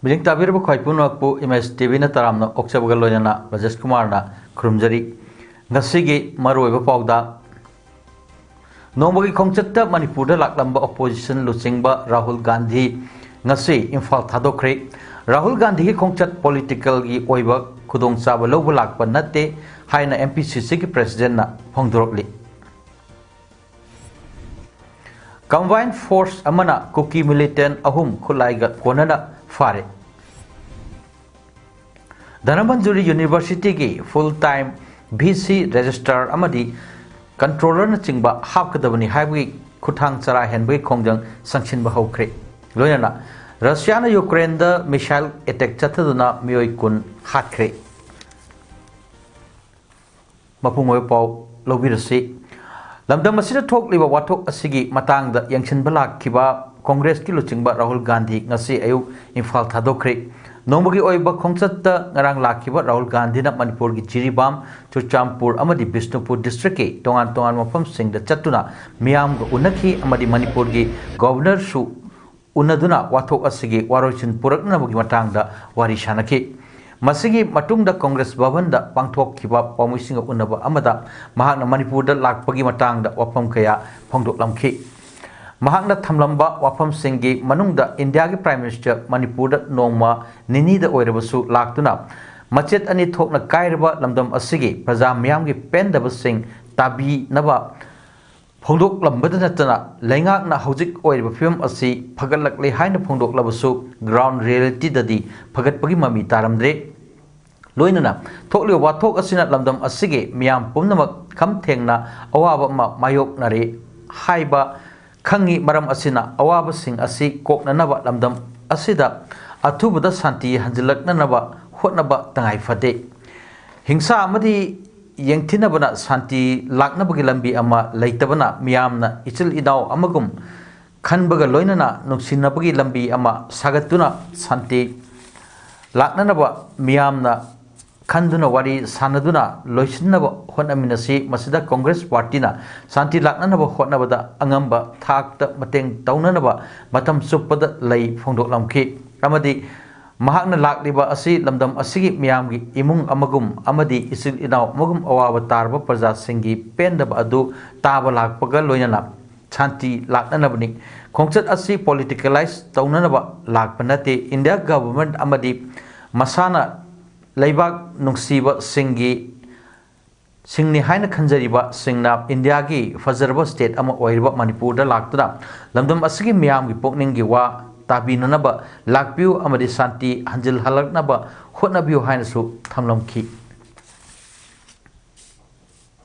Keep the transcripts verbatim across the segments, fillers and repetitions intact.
ꯃꯤꯠꯌꯦꯡ ꯇꯥꯕꯤꯔꯤꯕ ꯈ꯭ꯋꯥꯏ ꯄꯨꯝꯅꯃꯛꯄꯨ ꯑꯦꯝ ꯑꯦꯁ ꯇꯤ ꯚꯤꯅ ꯇꯔꯥꯝꯅ ꯑꯣꯛꯆꯕꯒ ꯂꯣꯏꯅꯅ ꯕ꯭ꯔꯖꯦꯁ ꯀꯨꯃꯥꯔꯅ ꯈꯨꯔꯨꯝꯖꯔꯤ꯫ ꯉꯁꯤꯒꯤ ꯃꯔꯨꯑꯣꯏꯕ ꯄꯥꯎꯗ, ꯅꯣꯡꯃꯒꯤ ꯈꯣꯡꯆꯠꯇ ꯃꯅꯤꯄꯨꯔꯗ ꯂꯥꯛꯂꯝꯕ ꯑꯣꯄꯣꯖꯤꯁꯟ ꯂꯨꯆꯤꯡꯕ ꯔꯥꯍꯨꯜ ꯒꯥꯟꯙꯤ ꯉꯁꯤ ꯏꯝꯐꯥꯜ ꯊꯥꯗꯣꯛꯈ꯭ꯔꯦ꯫ ꯔꯥꯍꯨꯜ ꯒꯥꯟꯙꯤꯒꯤ ꯈꯣꯡꯆꯠ ꯄꯣꯂꯤꯇꯤꯀꯦꯜꯒꯤ ꯑꯣꯏꯕ ꯈꯨꯗꯣꯡꯆꯥꯕ ꯂꯧꯕ ꯂꯥꯛꯄ ꯅꯠꯇꯦ ꯍꯥꯏꯅ ꯑꯦꯝ ꯄꯤ ꯁꯤ ꯁꯤꯒꯤ ꯄ꯭ꯔꯦꯁꯤꯗꯦꯟꯠꯅ ꯐꯣꯡꯗꯣꯔꯛꯂꯤ꯫ ꯀꯝꯕꯥꯏꯟ ꯐꯣꯔꯁ ꯑꯃꯅ ꯀꯨꯀꯤ ꯃꯤꯂꯤꯇꯦꯟꯠ ꯑꯍꯨꯝ ꯈꯨꯠꯂꯥꯏꯒ ꯀꯣꯟꯅꯅ ꯐꯥꯔꯦ꯫ ꯙꯅꯃꯟꯖꯨꯔꯤ ꯌꯨꯅꯤꯚꯔꯁꯤꯇꯤꯒꯤ ꯐꯨꯜ ꯇꯥꯏꯝ ꯚꯤ ꯁꯤ ꯔꯦꯖꯤꯁꯇ꯭ꯔꯥꯔ ꯑꯃꯗꯤ ꯀꯟꯇ꯭ꯔꯣꯂꯔꯅꯆꯤꯡꯕ ꯍꯥꯞꯀꯗꯕꯅꯤ ꯍꯥꯏꯕꯒꯤ ꯈꯨꯠꯊꯥꯡ ꯆꯔꯥ ꯍꯦꯟꯕꯒꯤ ꯈꯣꯡꯖꯪ ꯆꯪꯁꯤꯟꯕ ꯍꯧꯈ꯭ꯔꯦ꯫ ꯂꯣꯏꯅꯅ ꯔꯁꯤꯌꯥꯅ ꯌꯨꯀ꯭ꯔꯦꯟꯗ ꯃꯤꯁꯥꯏꯜ ꯑꯦꯇꯦꯛ ꯆꯠꯊꯗꯨꯅ ꯃꯤꯑꯣꯏ ꯀꯨꯟ ꯍꯥꯠꯈ꯭ꯔꯦ꯫ ꯃꯄꯨꯡ ꯑꯣꯏꯕ ꯄꯥꯎ ꯂꯧꯕꯤꯔꯁꯤ꯫ ꯂꯝꯗꯝ ꯑꯁꯤꯗ ꯊꯣꯛꯂꯤꯕ ꯋꯥꯊꯣꯛ ꯑꯁꯤꯒꯤ ꯃꯇꯥꯡꯗ ꯌꯦꯡꯁꯤꯟꯕ ꯂꯥꯛꯈꯤꯕ ꯀꯣꯡꯒ꯭ꯔꯦꯁꯀꯤ ꯂꯨꯆꯤꯡꯕ ꯔꯥꯍꯨꯜ ꯒꯥꯟꯙꯤ ꯉꯁꯤ ꯑꯌꯨꯛ ꯏꯝꯐꯥꯜ ꯊꯥꯗꯣꯛꯈ꯭ꯔꯦ꯫ ꯅꯣꯡꯃꯒꯤ ꯑꯣꯏꯕ ꯈꯣꯡꯆꯠꯇ ꯉꯔꯥꯡ ꯂꯥꯛꯈꯤꯕ ꯔꯥꯍꯨꯜ ꯒꯥꯟꯙꯤꯅ ꯃꯅꯤꯄꯨꯔꯒꯤ ꯖꯤꯔꯤꯕꯥꯝ, ꯆꯨꯔꯆꯥꯟꯄꯨꯔ ꯑꯃꯗꯤ ꯕꯤꯁꯅꯨꯄꯨꯔ ꯗꯤꯁꯇ꯭ꯔꯤꯛꯀꯤ ꯇꯣꯉꯥꯟ ꯇꯣꯉꯥꯟꯕ ꯃꯐꯝꯁꯤꯡꯗ ꯆꯠꯇꯨꯅ ꯃꯤꯌꯥꯝꯒ ꯎꯅꯈꯤ ꯑꯃꯗꯤ ꯃꯅꯤꯄꯨꯔꯒꯤ ꯒꯣꯚꯔꯅꯔꯁꯨ ꯎꯅꯗꯨꯅ ꯋꯥꯊꯣꯛ ꯑꯁꯤꯒꯤ ꯋꯥꯔꯣꯏꯁꯤꯟ ꯄꯨꯔꯛꯅꯕꯒꯤ ꯃꯇꯥꯡꯗ ꯋꯥꯔꯤ ꯁꯥꯅꯈꯤ꯫ ꯃꯁꯤꯒꯤ ꯃꯇꯨꯡꯗ ꯀꯣꯡꯒ꯭ꯔꯦꯁ ꯚꯕꯟꯗ ꯄꯥꯡꯊꯣꯛꯈꯤꯕ ꯄꯥꯎꯃꯤꯁꯤꯡꯒ ꯎꯅꯕ ꯑꯃꯗ ꯃꯍꯥꯛꯅ ꯃꯅꯤꯄꯨꯔꯗ ꯂꯥꯛꯄꯒꯤ ꯃꯇꯥꯡꯗ ꯋꯥꯐꯝ ꯀꯌꯥ ꯐꯣꯡꯗꯣꯛꯂꯝꯈꯤ꯫ ꯃꯍꯥꯛꯅ ꯊꯝꯂꯝꯕ ꯋꯥꯐꯝꯁꯤꯡꯒꯤ ꯃꯅꯨꯡꯗ ꯏꯟꯗꯤꯌꯥꯒꯤ ꯄ꯭ꯔꯥꯏꯝ ꯃꯤꯅꯤꯁꯇꯔ ꯃꯅꯤꯄꯨꯔꯗ ꯅꯣꯡꯃ ꯅꯤꯅꯤꯗ ꯑꯣꯏꯔꯕꯁꯨ ꯂꯥꯛꯇꯨꯅ ꯃꯆꯦꯠ ꯑꯅꯤ ꯊꯣꯛꯅ ꯀꯥꯏꯔꯕ ꯂꯝꯗꯝ ꯑꯁꯤꯒꯤ ꯄ꯭ꯔꯖꯥ ꯃꯤꯌꯥꯝꯒꯤ ꯄꯦꯟꯗꯕꯁꯤꯡ ꯇꯥꯕꯤꯅꯕ ꯐꯣꯡꯗꯣꯛꯂꯝꯕꯗ ꯅꯠꯇꯅ ꯂꯩꯉꯥꯛꯅ ꯍꯧꯖꯤꯛ ꯑꯣꯏꯔꯤꯕ ꯐꯤꯕꯝ ꯑꯁꯤ ꯐꯒꯠꯂꯛꯂꯦ ꯍꯥꯏꯅ ꯐꯣꯡꯗꯣꯛꯂꯕꯁꯨ ꯒ꯭ꯔꯥꯎꯟ ꯔꯤꯌꯦꯂꯤꯇꯤꯗꯗꯤ ꯐꯒꯠꯄꯒꯤ ꯃꯃꯤ ꯇꯥꯔꯝꯗ꯭ꯔꯦ꯫ ꯂꯣꯏꯅꯅ ꯊꯣꯛꯂꯤꯕ ꯋꯥꯊꯣꯛ ꯑꯁꯤꯅ ꯂꯝꯗꯝ ꯑꯁꯤꯒꯤ ꯃꯤꯌꯥꯝ ꯄꯨꯝꯅꯃꯛ ꯈꯝ ꯊꯦꯡꯅ ꯑꯋꯥꯕ ꯑꯃ ꯃꯥꯌꯣꯛꯅꯔꯦ ꯍꯥꯏꯕ ꯈꯪꯉꯤ꯫ ꯃꯔꯝ ꯑꯁꯤꯅ ꯑꯋꯥꯕꯁꯤꯡ ꯑꯁꯤ ꯀꯣꯛꯅꯅꯕ ꯂꯝꯗꯝ ꯑꯁꯤꯗ ꯑꯊꯨꯕꯗ ꯁꯥꯟꯇꯤ ꯍꯟꯖꯤꯜꯂꯛꯅꯅꯕ ꯍꯣꯠꯅꯕ ꯇꯉꯥꯏ ꯐꯗꯦ꯫ ꯍꯤꯡꯁꯥ ꯑꯃꯗꯤ ꯌꯦꯡꯊꯤꯅꯕꯅ ꯁꯥꯟꯇꯤ ꯂꯥꯛꯅꯕꯒꯤ ꯂꯝꯕꯤ ꯑꯃ ꯂꯩꯇꯕꯅ ꯃꯤꯌꯥꯝꯅ ꯏꯆꯤꯜ ꯏꯅꯥꯎ ꯑꯃꯒꯨꯝ ꯈꯟꯕꯒ ꯂꯣꯏꯅꯅ ꯅꯨꯡꯁꯤꯅꯕꯒꯤ ꯂꯝꯕꯤ ꯑꯃ ꯁꯥꯒꯠꯇꯨꯅ ꯁꯥꯟꯇꯤ ꯂꯥꯛꯅꯅꯕ ꯃꯤꯌꯥꯝꯅ ꯈꯟꯗꯨꯅ ꯋꯥꯔꯤ ꯁꯥꯟꯅꯗꯨꯅ ꯂꯣꯏꯁꯤꯟꯅꯕ ꯍꯣꯠꯅꯃꯤꯟꯅꯁꯤ꯫ ꯃꯁꯤꯗ ꯀꯣꯡꯒ꯭ꯔꯦꯁ ꯄꯥꯔꯇꯤꯅ ꯁꯥꯟꯇꯤ ꯂꯥꯛꯅꯅꯕ ꯍꯣꯠꯅꯕꯗ ꯑꯉꯝꯕ ꯊꯥꯛꯇ ꯃꯇꯦꯡ ꯇꯧꯅꯅꯕ ꯃꯇꯝ ꯆꯨꯞꯄꯗ ꯂꯩ ꯐꯣꯡꯗꯣꯛꯂꯝꯈꯤ꯫ ꯑꯃꯗꯤ ꯃꯍꯥꯛꯅ ꯂꯥꯛꯂꯤꯕ ꯑꯁꯤ ꯂꯝꯗꯝ ꯑꯁꯤꯒꯤ ꯃꯤꯌꯥꯝꯒꯤ ꯏꯃꯨꯡ ꯑꯃꯒꯨꯝ ꯑꯃꯗꯤ ꯏꯆꯤꯜ ꯏꯅꯥꯎ ꯑꯃꯒꯨꯝ ꯑꯋꯥꯕ ꯇꯥꯔꯕ ꯄ꯭ꯔꯖꯥꯁꯤꯡꯒꯤ ꯄꯦꯟꯗꯕ ꯑꯗꯨ ꯇꯥꯕ ꯂꯥꯛꯄꯒ ꯂꯣꯏꯅꯅ ꯁꯥꯟꯇꯤ ꯂꯥꯛꯅꯅꯕꯅꯤ꯫ ꯈꯣꯡꯆꯠ ꯑꯁꯤ ꯄꯣꯂꯤꯇꯤꯀꯦꯂꯥꯏꯖ ꯇꯧꯅꯅꯕ ꯂꯥꯛꯄ ꯅꯠꯇꯦ꯫ ꯏꯟꯗꯤꯌꯥ ꯒꯚꯔꯟꯃꯦꯟꯠ ꯑꯃꯗꯤ ꯃꯁꯥꯅ ꯂꯩꯕꯥꯛ ꯅꯨꯡꯁꯤꯕꯁꯤꯡꯒꯤ ꯁꯤꯡꯅꯤ ꯍꯥꯏꯅ ꯈꯟꯖꯔꯤꯕꯁꯤꯡꯅ ꯏꯟꯗꯤꯌꯥꯒꯤ ꯐꯖꯔꯕ ꯁ꯭ꯇꯦꯠ ꯑꯃ ꯑꯣꯏꯔꯤꯕ ꯃꯅꯤꯄꯨꯔꯗ ꯂꯥꯛꯇꯨꯅ ꯂꯝꯗꯝ ꯑꯁꯤꯒꯤ ꯃꯤꯌꯥꯝꯒꯤ ꯄꯨꯛꯅꯤꯡꯒꯤ ꯋꯥ ꯇꯥꯕꯤꯅꯅꯕ ꯂꯥꯛꯄꯤꯌꯨ ꯑꯃꯗꯤ ꯁꯥꯟꯇꯤ ꯍꯟꯖꯤꯜꯍꯜꯂꯛꯅꯕ ꯍꯣꯠꯅꯕꯤꯌꯨ ꯍꯥꯏꯅꯁꯨ ꯊꯝꯂꯝꯈꯤ꯫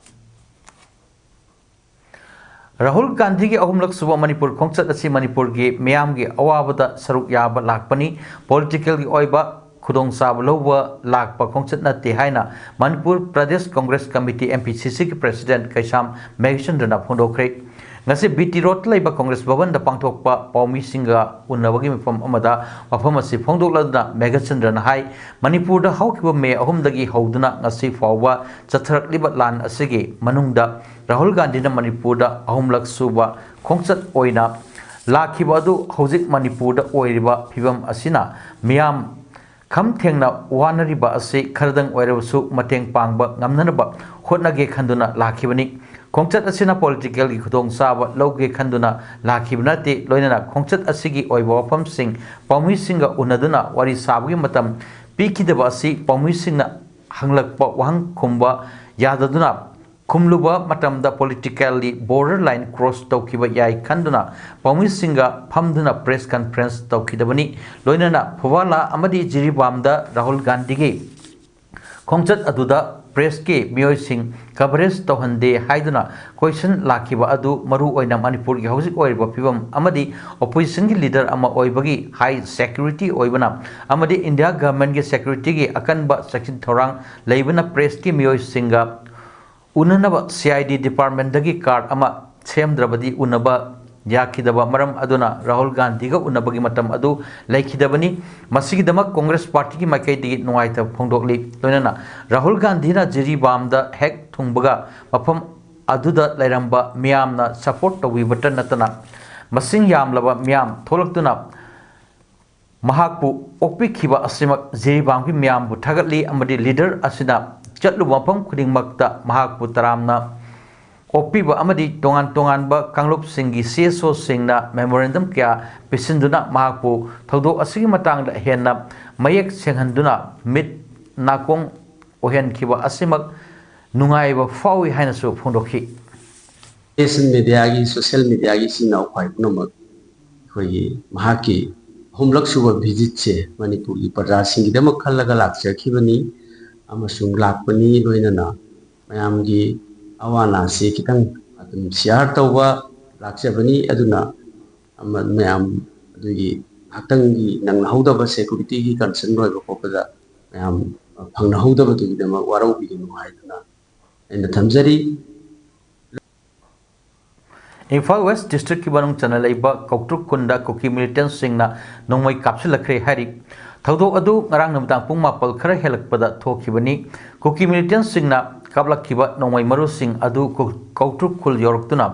ꯔꯥꯍꯨꯜ ꯒꯥꯟꯙꯤꯒꯤ ꯑꯍꯨꯝꯂꯛ ꯁꯨꯕ ꯃꯅꯤꯄꯨꯔ ꯈꯣꯡꯆꯠ ꯑꯁꯤ ꯃꯅꯤꯄꯨꯔꯒꯤ ꯃꯤꯌꯥꯝꯒꯤ ꯑꯋꯥꯕꯗ ꯁꯔꯨꯛ ꯌꯥꯕ ꯂꯥꯛꯄꯅꯤ, ꯄꯣꯂꯤꯇꯤꯀꯦꯜꯒꯤ ꯑꯣꯏꯕ ꯈꯨꯗꯣꯡꯆꯥꯕ ꯂꯧꯕ ꯂꯥꯛꯄ ꯈꯣꯡꯆꯠ ꯅꯠꯇꯦ ꯍꯥꯏꯅ ꯃꯅꯤꯄꯨꯔ ꯄ꯭ꯔꯗꯦꯁ ꯀꯣꯡꯒ꯭ꯔꯦꯁ ꯀꯃꯤꯇꯤ, MPCCꯒꯤ ꯄ꯭ꯔꯁꯤꯗꯦꯟꯠ ꯀꯩꯁꯥꯝ ꯃꯦꯘꯆꯟꯗ꯭ꯔꯅ ꯐꯣꯡꯗꯣꯛꯈ꯭ꯔꯦ꯫ ꯉꯁꯤ BT Roadꯇ ꯂꯩꯕ ꯀꯣꯡꯒ꯭ꯔꯦꯁ ꯚꯕꯟꯗ ꯄꯥꯡꯊꯣꯛꯄ ꯄꯥꯎꯃꯤꯁꯤꯡꯒ ꯎꯅꯕꯒꯤ ꯃꯐꯝ ꯑꯃꯗ ꯋꯥꯐꯝ ꯑꯁꯤ ꯐꯣꯡꯗꯣꯛꯂꯗꯨꯅ ꯃꯦꯘꯆꯟꯗ꯭ꯔꯅ ꯍꯥꯏ, ꯃꯅꯤꯄꯨꯔꯗ ꯍꯧꯈꯤꯕ ꯃꯦ ꯑꯍꯨꯝꯗꯒꯤ ꯍꯧꯗꯨꯅ ꯉꯁꯤ ꯐꯥꯎꯕ ꯆꯠꯊꯔꯛꯂꯤꯕ ꯂꯥꯟ ꯑꯁꯤꯒꯤ ꯃꯅꯨꯡꯗ ꯔꯥꯍꯨꯜ ꯒꯥꯟꯙꯤꯅ ꯃꯅꯤꯄꯨꯔꯗ ꯑꯍꯨꯝꯂꯛ ꯁꯨꯕ ꯈꯣꯡꯆꯠ ꯑꯣꯏꯅ ꯂꯥꯛꯈꯤꯕ ꯑꯗꯨ ꯍꯧꯖꯤꯛ ꯃꯅꯤꯄꯨꯔꯗ ꯑꯣꯏꯔꯤꯕ ꯐꯤꯕꯝ ꯑꯁꯤꯅ ꯃꯤꯌꯥꯝ ꯈꯝ ꯊꯦꯡꯅ ꯋꯥꯅꯔꯤꯕ ꯑꯁꯤ ꯈꯔꯗꯪ ꯑꯣꯏꯔꯕꯁꯨ ꯃꯇꯦꯡ ꯄꯥꯡꯕ ꯉꯝꯅꯅꯕ ꯍꯣꯠꯅꯒꯦ ꯈꯟꯗꯨꯅ ꯂꯥꯛꯈꯤꯕꯅꯤ꯫ ꯈꯣꯡꯆꯠ ꯑꯁꯤꯅ ꯄꯣꯂꯤꯇꯤꯀꯦꯜꯒꯤ ꯈꯨꯗꯣꯡꯆꯥꯕ ꯂꯧꯒꯦ ꯈꯟꯗꯨꯅ ꯂꯥꯛꯈꯤꯕ ꯅꯠꯇꯦ꯫ ꯂꯣꯏꯅꯅ ꯈꯣꯡꯆꯠ ꯑꯁꯤꯒꯤ ꯑꯣꯏꯕ ꯋꯥꯐꯝꯁꯤꯡ ꯄꯥꯎꯃꯤꯁꯤꯡꯒ ꯎꯅꯗꯨꯅ ꯋꯥꯔꯤ ꯁꯥꯕꯒꯤ ꯃꯇꯝ ꯄꯤꯈꯤꯗꯕ ꯑꯁꯤ ꯄꯥꯎꯃꯤꯁꯤꯡꯅ ꯍꯪꯂꯛꯄ ꯋꯥꯍꯪ ꯈꯨꯝꯕ ꯌꯥꯗꯗꯨꯅ ꯈꯨꯝꯂꯨꯕ ꯃꯇꯝꯗ politically border line cross ꯇꯧꯈꯤꯕ ꯌꯥꯏ ꯈꯟꯗꯨꯅ ꯄꯥꯎꯃꯤꯁꯤꯡꯒ ꯐꯝꯗꯨꯅ press conference ꯇꯧꯈꯤꯗꯕꯅꯤ꯫ ꯂꯣꯏꯅꯅ ꯐꯨꯕꯥꯂꯥ ꯑꯃꯗꯤ ꯖꯤꯔꯤꯕꯥꯝꯗ ꯔꯥꯍꯨꯜ ꯒꯥꯟꯙꯤꯒꯤ ꯈꯣꯡꯆꯠ ꯑꯗꯨꯗ ꯄ꯭ꯔꯦꯁꯀꯤ ꯃꯤꯑꯣꯏꯁꯤꯡ ꯀꯚꯔꯦꯖ ꯇꯧꯍꯟꯗꯦ ꯍꯥꯏꯗꯨꯅ ꯀꯣꯏꯁꯟ ꯂꯥꯛꯈꯤꯕ ꯑꯗꯨ ꯃꯔꯨ ꯑꯣꯏꯅ ꯃꯅꯤꯄꯨꯔꯒꯤ ꯍꯧꯖꯤꯛ ꯑꯣꯏꯔꯤꯕ ꯐꯤꯕꯝ ꯑꯃꯗꯤ ꯑꯣꯄꯣꯖꯤꯁꯟꯒꯤ ꯂꯤꯗꯔ ꯑꯃ ꯑꯣꯏꯕꯒꯤ ꯍꯥꯏ ꯁꯦꯀ꯭ꯌꯨꯔꯤꯇꯤ ꯑꯣꯏꯕꯅ ꯑꯃꯗꯤ ꯏꯟꯗꯤꯌꯥ ꯒꯚꯔꯟꯃꯦꯟꯠꯀꯤ ꯁꯦꯀ꯭ꯌꯨꯔꯤꯇꯤꯒꯤ ꯑꯀꯟꯕ ꯆꯦꯛꯁꯤꯟ ꯊꯧꯔꯥꯡ ꯂꯩꯕꯅ ꯄ꯭ꯔꯦꯁꯀꯤ ꯃꯤꯑꯣꯏꯁꯤꯡꯒ ꯎꯅꯅꯕ ꯁꯤ ꯑꯥꯏ ꯗꯤ ꯗꯤꯄꯥꯔꯠꯃꯦꯟꯠꯇꯒꯤ ꯀꯥꯔꯗ ꯑꯃ ꯁꯦꯝꯗ꯭ꯔꯕꯗꯤ ꯎꯅꯕ ꯌꯥꯈꯤꯗꯕ ꯃꯔꯝ ꯑꯗꯨꯅ ꯔꯥꯍꯨꯜ ꯒꯥꯟꯙꯤꯒ ꯎꯅꯕꯒꯤ ꯃꯇꯝ ꯑꯗꯨ ꯂꯩꯈꯤꯗꯕꯅꯤ꯫ ꯃꯁꯤꯒꯤꯗꯃꯛ ꯀꯣꯡꯒ꯭ꯔꯦꯁ ꯄꯥꯔꯇꯤꯒꯤ ꯃꯥꯏꯀꯩꯗꯒꯤ ꯅꯨꯡꯉꯥꯏꯇꯕ ꯐꯣꯡꯗꯣꯛꯂꯤ꯫ ꯂꯣꯏꯅꯅ ꯔꯥꯍꯨꯜ ꯒꯥꯟꯙꯤꯅ ꯖꯤꯔꯤꯕꯥꯝꯗ ꯍꯦꯛ ꯊꯨꯡꯕꯒ ꯃꯐꯝ ꯑꯗꯨꯗ ꯂꯩꯔꯝꯕ ꯃꯤꯌꯥꯝꯅ ꯁꯄꯣꯔꯠ ꯇꯧꯕꯤꯕꯇ ꯅꯠꯇꯅ ꯃꯁꯤꯡ ꯌꯥꯝꯂꯕ ꯃꯤꯌꯥꯝ ꯊꯣꯛꯂꯛꯇꯨꯅ ꯃꯍꯥꯛꯄꯨ ꯑꯣꯛꯄꯤꯈꯤꯕ ꯑꯁꯤꯃꯛ ꯖꯤꯔꯤꯕꯥꯝꯒꯤ ꯃꯤꯌꯥꯝꯕꯨ ꯊꯥꯒꯠꯂꯤ ꯑꯃꯗꯤ ꯂꯤꯗꯔ ꯑꯁꯤꯅ ꯆꯠꯂꯨꯕ ꯃꯐꯝ ꯈꯨꯗꯤꯡꯃꯛꯇ ꯃꯍꯥꯛꯄꯨ ꯇꯔꯥꯝꯅ ꯑꯣꯛꯄꯤꯕ ꯑꯃꯗꯤ ꯇꯣꯉꯥꯟ ꯇꯣꯉꯥꯟꯕ ꯀꯥꯡꯂꯨꯞꯁꯤꯡꯒꯤ ꯁꯤ ꯑꯦꯁ ꯑꯣꯁꯤꯡꯅ ꯃꯦꯃꯣꯔꯦꯟꯗꯝ ꯀꯌꯥ ꯄꯤꯁꯤꯟꯗꯨꯅ ꯃꯍꯥꯛꯄꯨ ꯊꯧꯗꯣꯛ ꯑꯁꯤꯒꯤ ꯃꯇꯥꯡꯗ ꯍꯦꯟꯅ ꯃꯌꯦꯛ ꯁꯦꯡꯍꯟꯗꯨꯅ ꯃꯤꯠ ꯅꯥꯀꯣꯡ ꯑꯣꯏꯍꯟꯈꯤꯕ ꯑꯁꯤꯃꯛ ꯅꯨꯡꯉꯥꯏꯕ ꯐꯥꯎꯏ ꯍꯥꯏꯅꯁꯨ ꯐꯣꯡꯗꯣꯛꯈꯤ꯫ ꯁꯣꯁꯤꯌꯦꯜ ꯃꯦꯗꯤꯌꯥꯒꯤ ꯁꯣꯁꯤꯌꯦꯜ ꯃꯦꯗꯤꯌꯥꯒꯤ ꯏꯆꯤꯟ ꯏꯅꯥꯎ ꯈ꯭ꯋꯥꯏ ꯄꯨꯝꯅꯃꯛ ꯑꯩꯈꯣꯏꯒꯤ ꯃꯍꯥꯛꯀꯤ ꯑꯍꯨꯝꯂꯛ ꯁꯨꯕ ꯚꯤꯖꯤꯠꯁꯦ ꯃꯅꯤꯄꯨꯔꯒꯤ ꯄ꯭ꯔꯖꯥꯁꯤꯡꯒꯤꯗꯃꯛ ꯈꯜꯂꯒ ꯂꯥꯛꯆꯈꯤꯕꯅꯤ ꯑꯃꯁꯨꯡ ꯂꯥꯛꯄꯅꯤ꯫ ꯂꯣꯏꯅꯅ ꯃꯌꯥꯝꯒꯤ ꯑꯋꯥ ꯑꯅꯥꯁꯤ ꯈꯤꯇꯪ ꯑꯗꯨꯝ ꯁꯤꯌꯥꯔ ꯇꯧꯕ ꯂꯥꯛꯆꯕꯅꯤ꯫ ꯑꯗꯨꯅ ꯑꯃ ꯃꯌꯥꯝ ꯑꯗꯨꯒꯤ ꯉꯥꯏꯍꯥꯛꯇꯪꯒꯤ ꯅꯪꯅꯍꯧꯗꯕ ꯁꯦꯀ꯭ꯌꯨꯔꯤꯇꯤꯒꯤ ꯀꯟꯁꯔꯟ ꯑꯣꯏꯕ ꯈꯣꯠꯄꯗ ꯃꯌꯥꯝ ꯐꯪꯅꯍꯧꯗꯕꯗꯨꯒꯤꯗꯃꯛ ꯋꯥꯔꯧꯕꯤꯒꯅꯨ ꯍꯥꯏꯗꯨꯅ ꯑꯩꯅ ꯊꯝꯖꯔꯤ꯫ ꯏꯝꯐꯥꯜ ꯋꯦꯁ ꯗꯤꯁꯇ꯭ꯔꯤꯛꯀꯤ ꯃꯅꯨꯡ ꯆꯟꯅ ꯂꯩꯕ ꯀꯧꯇ꯭ꯔꯨꯛ ꯈꯨꯟꯗ ꯀꯨꯀꯤ ꯃꯤꯂꯤꯇꯦꯟꯠꯁꯤꯡꯅ ꯅꯣꯡꯃꯩ ꯀꯥꯞꯁꯤꯜꯂꯛꯈ꯭ꯔꯦ ꯍꯥꯏꯔꯤ꯫ ꯊꯧꯗꯣꯛ ꯑꯗꯨ ꯉꯔꯥꯡ ꯅꯨꯃꯤꯗꯥꯡ ꯄꯨꯡ ꯃꯥꯄꯜ ꯈꯔ ꯍꯦꯜꯂꯛꯄꯗ ꯊꯣꯛꯈꯤꯕꯅꯤ꯫ ꯀꯨꯀꯤ ꯃꯤꯂꯤꯇꯦꯟꯠꯁꯤꯡꯅ ꯀꯥꯞꯂꯛꯈꯤꯕ ꯅꯣꯡꯃꯩ ꯃꯔꯨꯁꯤꯡ ꯑꯗꯨ ꯀꯧ-, ꯀꯧꯇ꯭ꯔꯨꯛ ꯈꯨꯜ ꯌꯧꯔꯛꯇꯨꯅ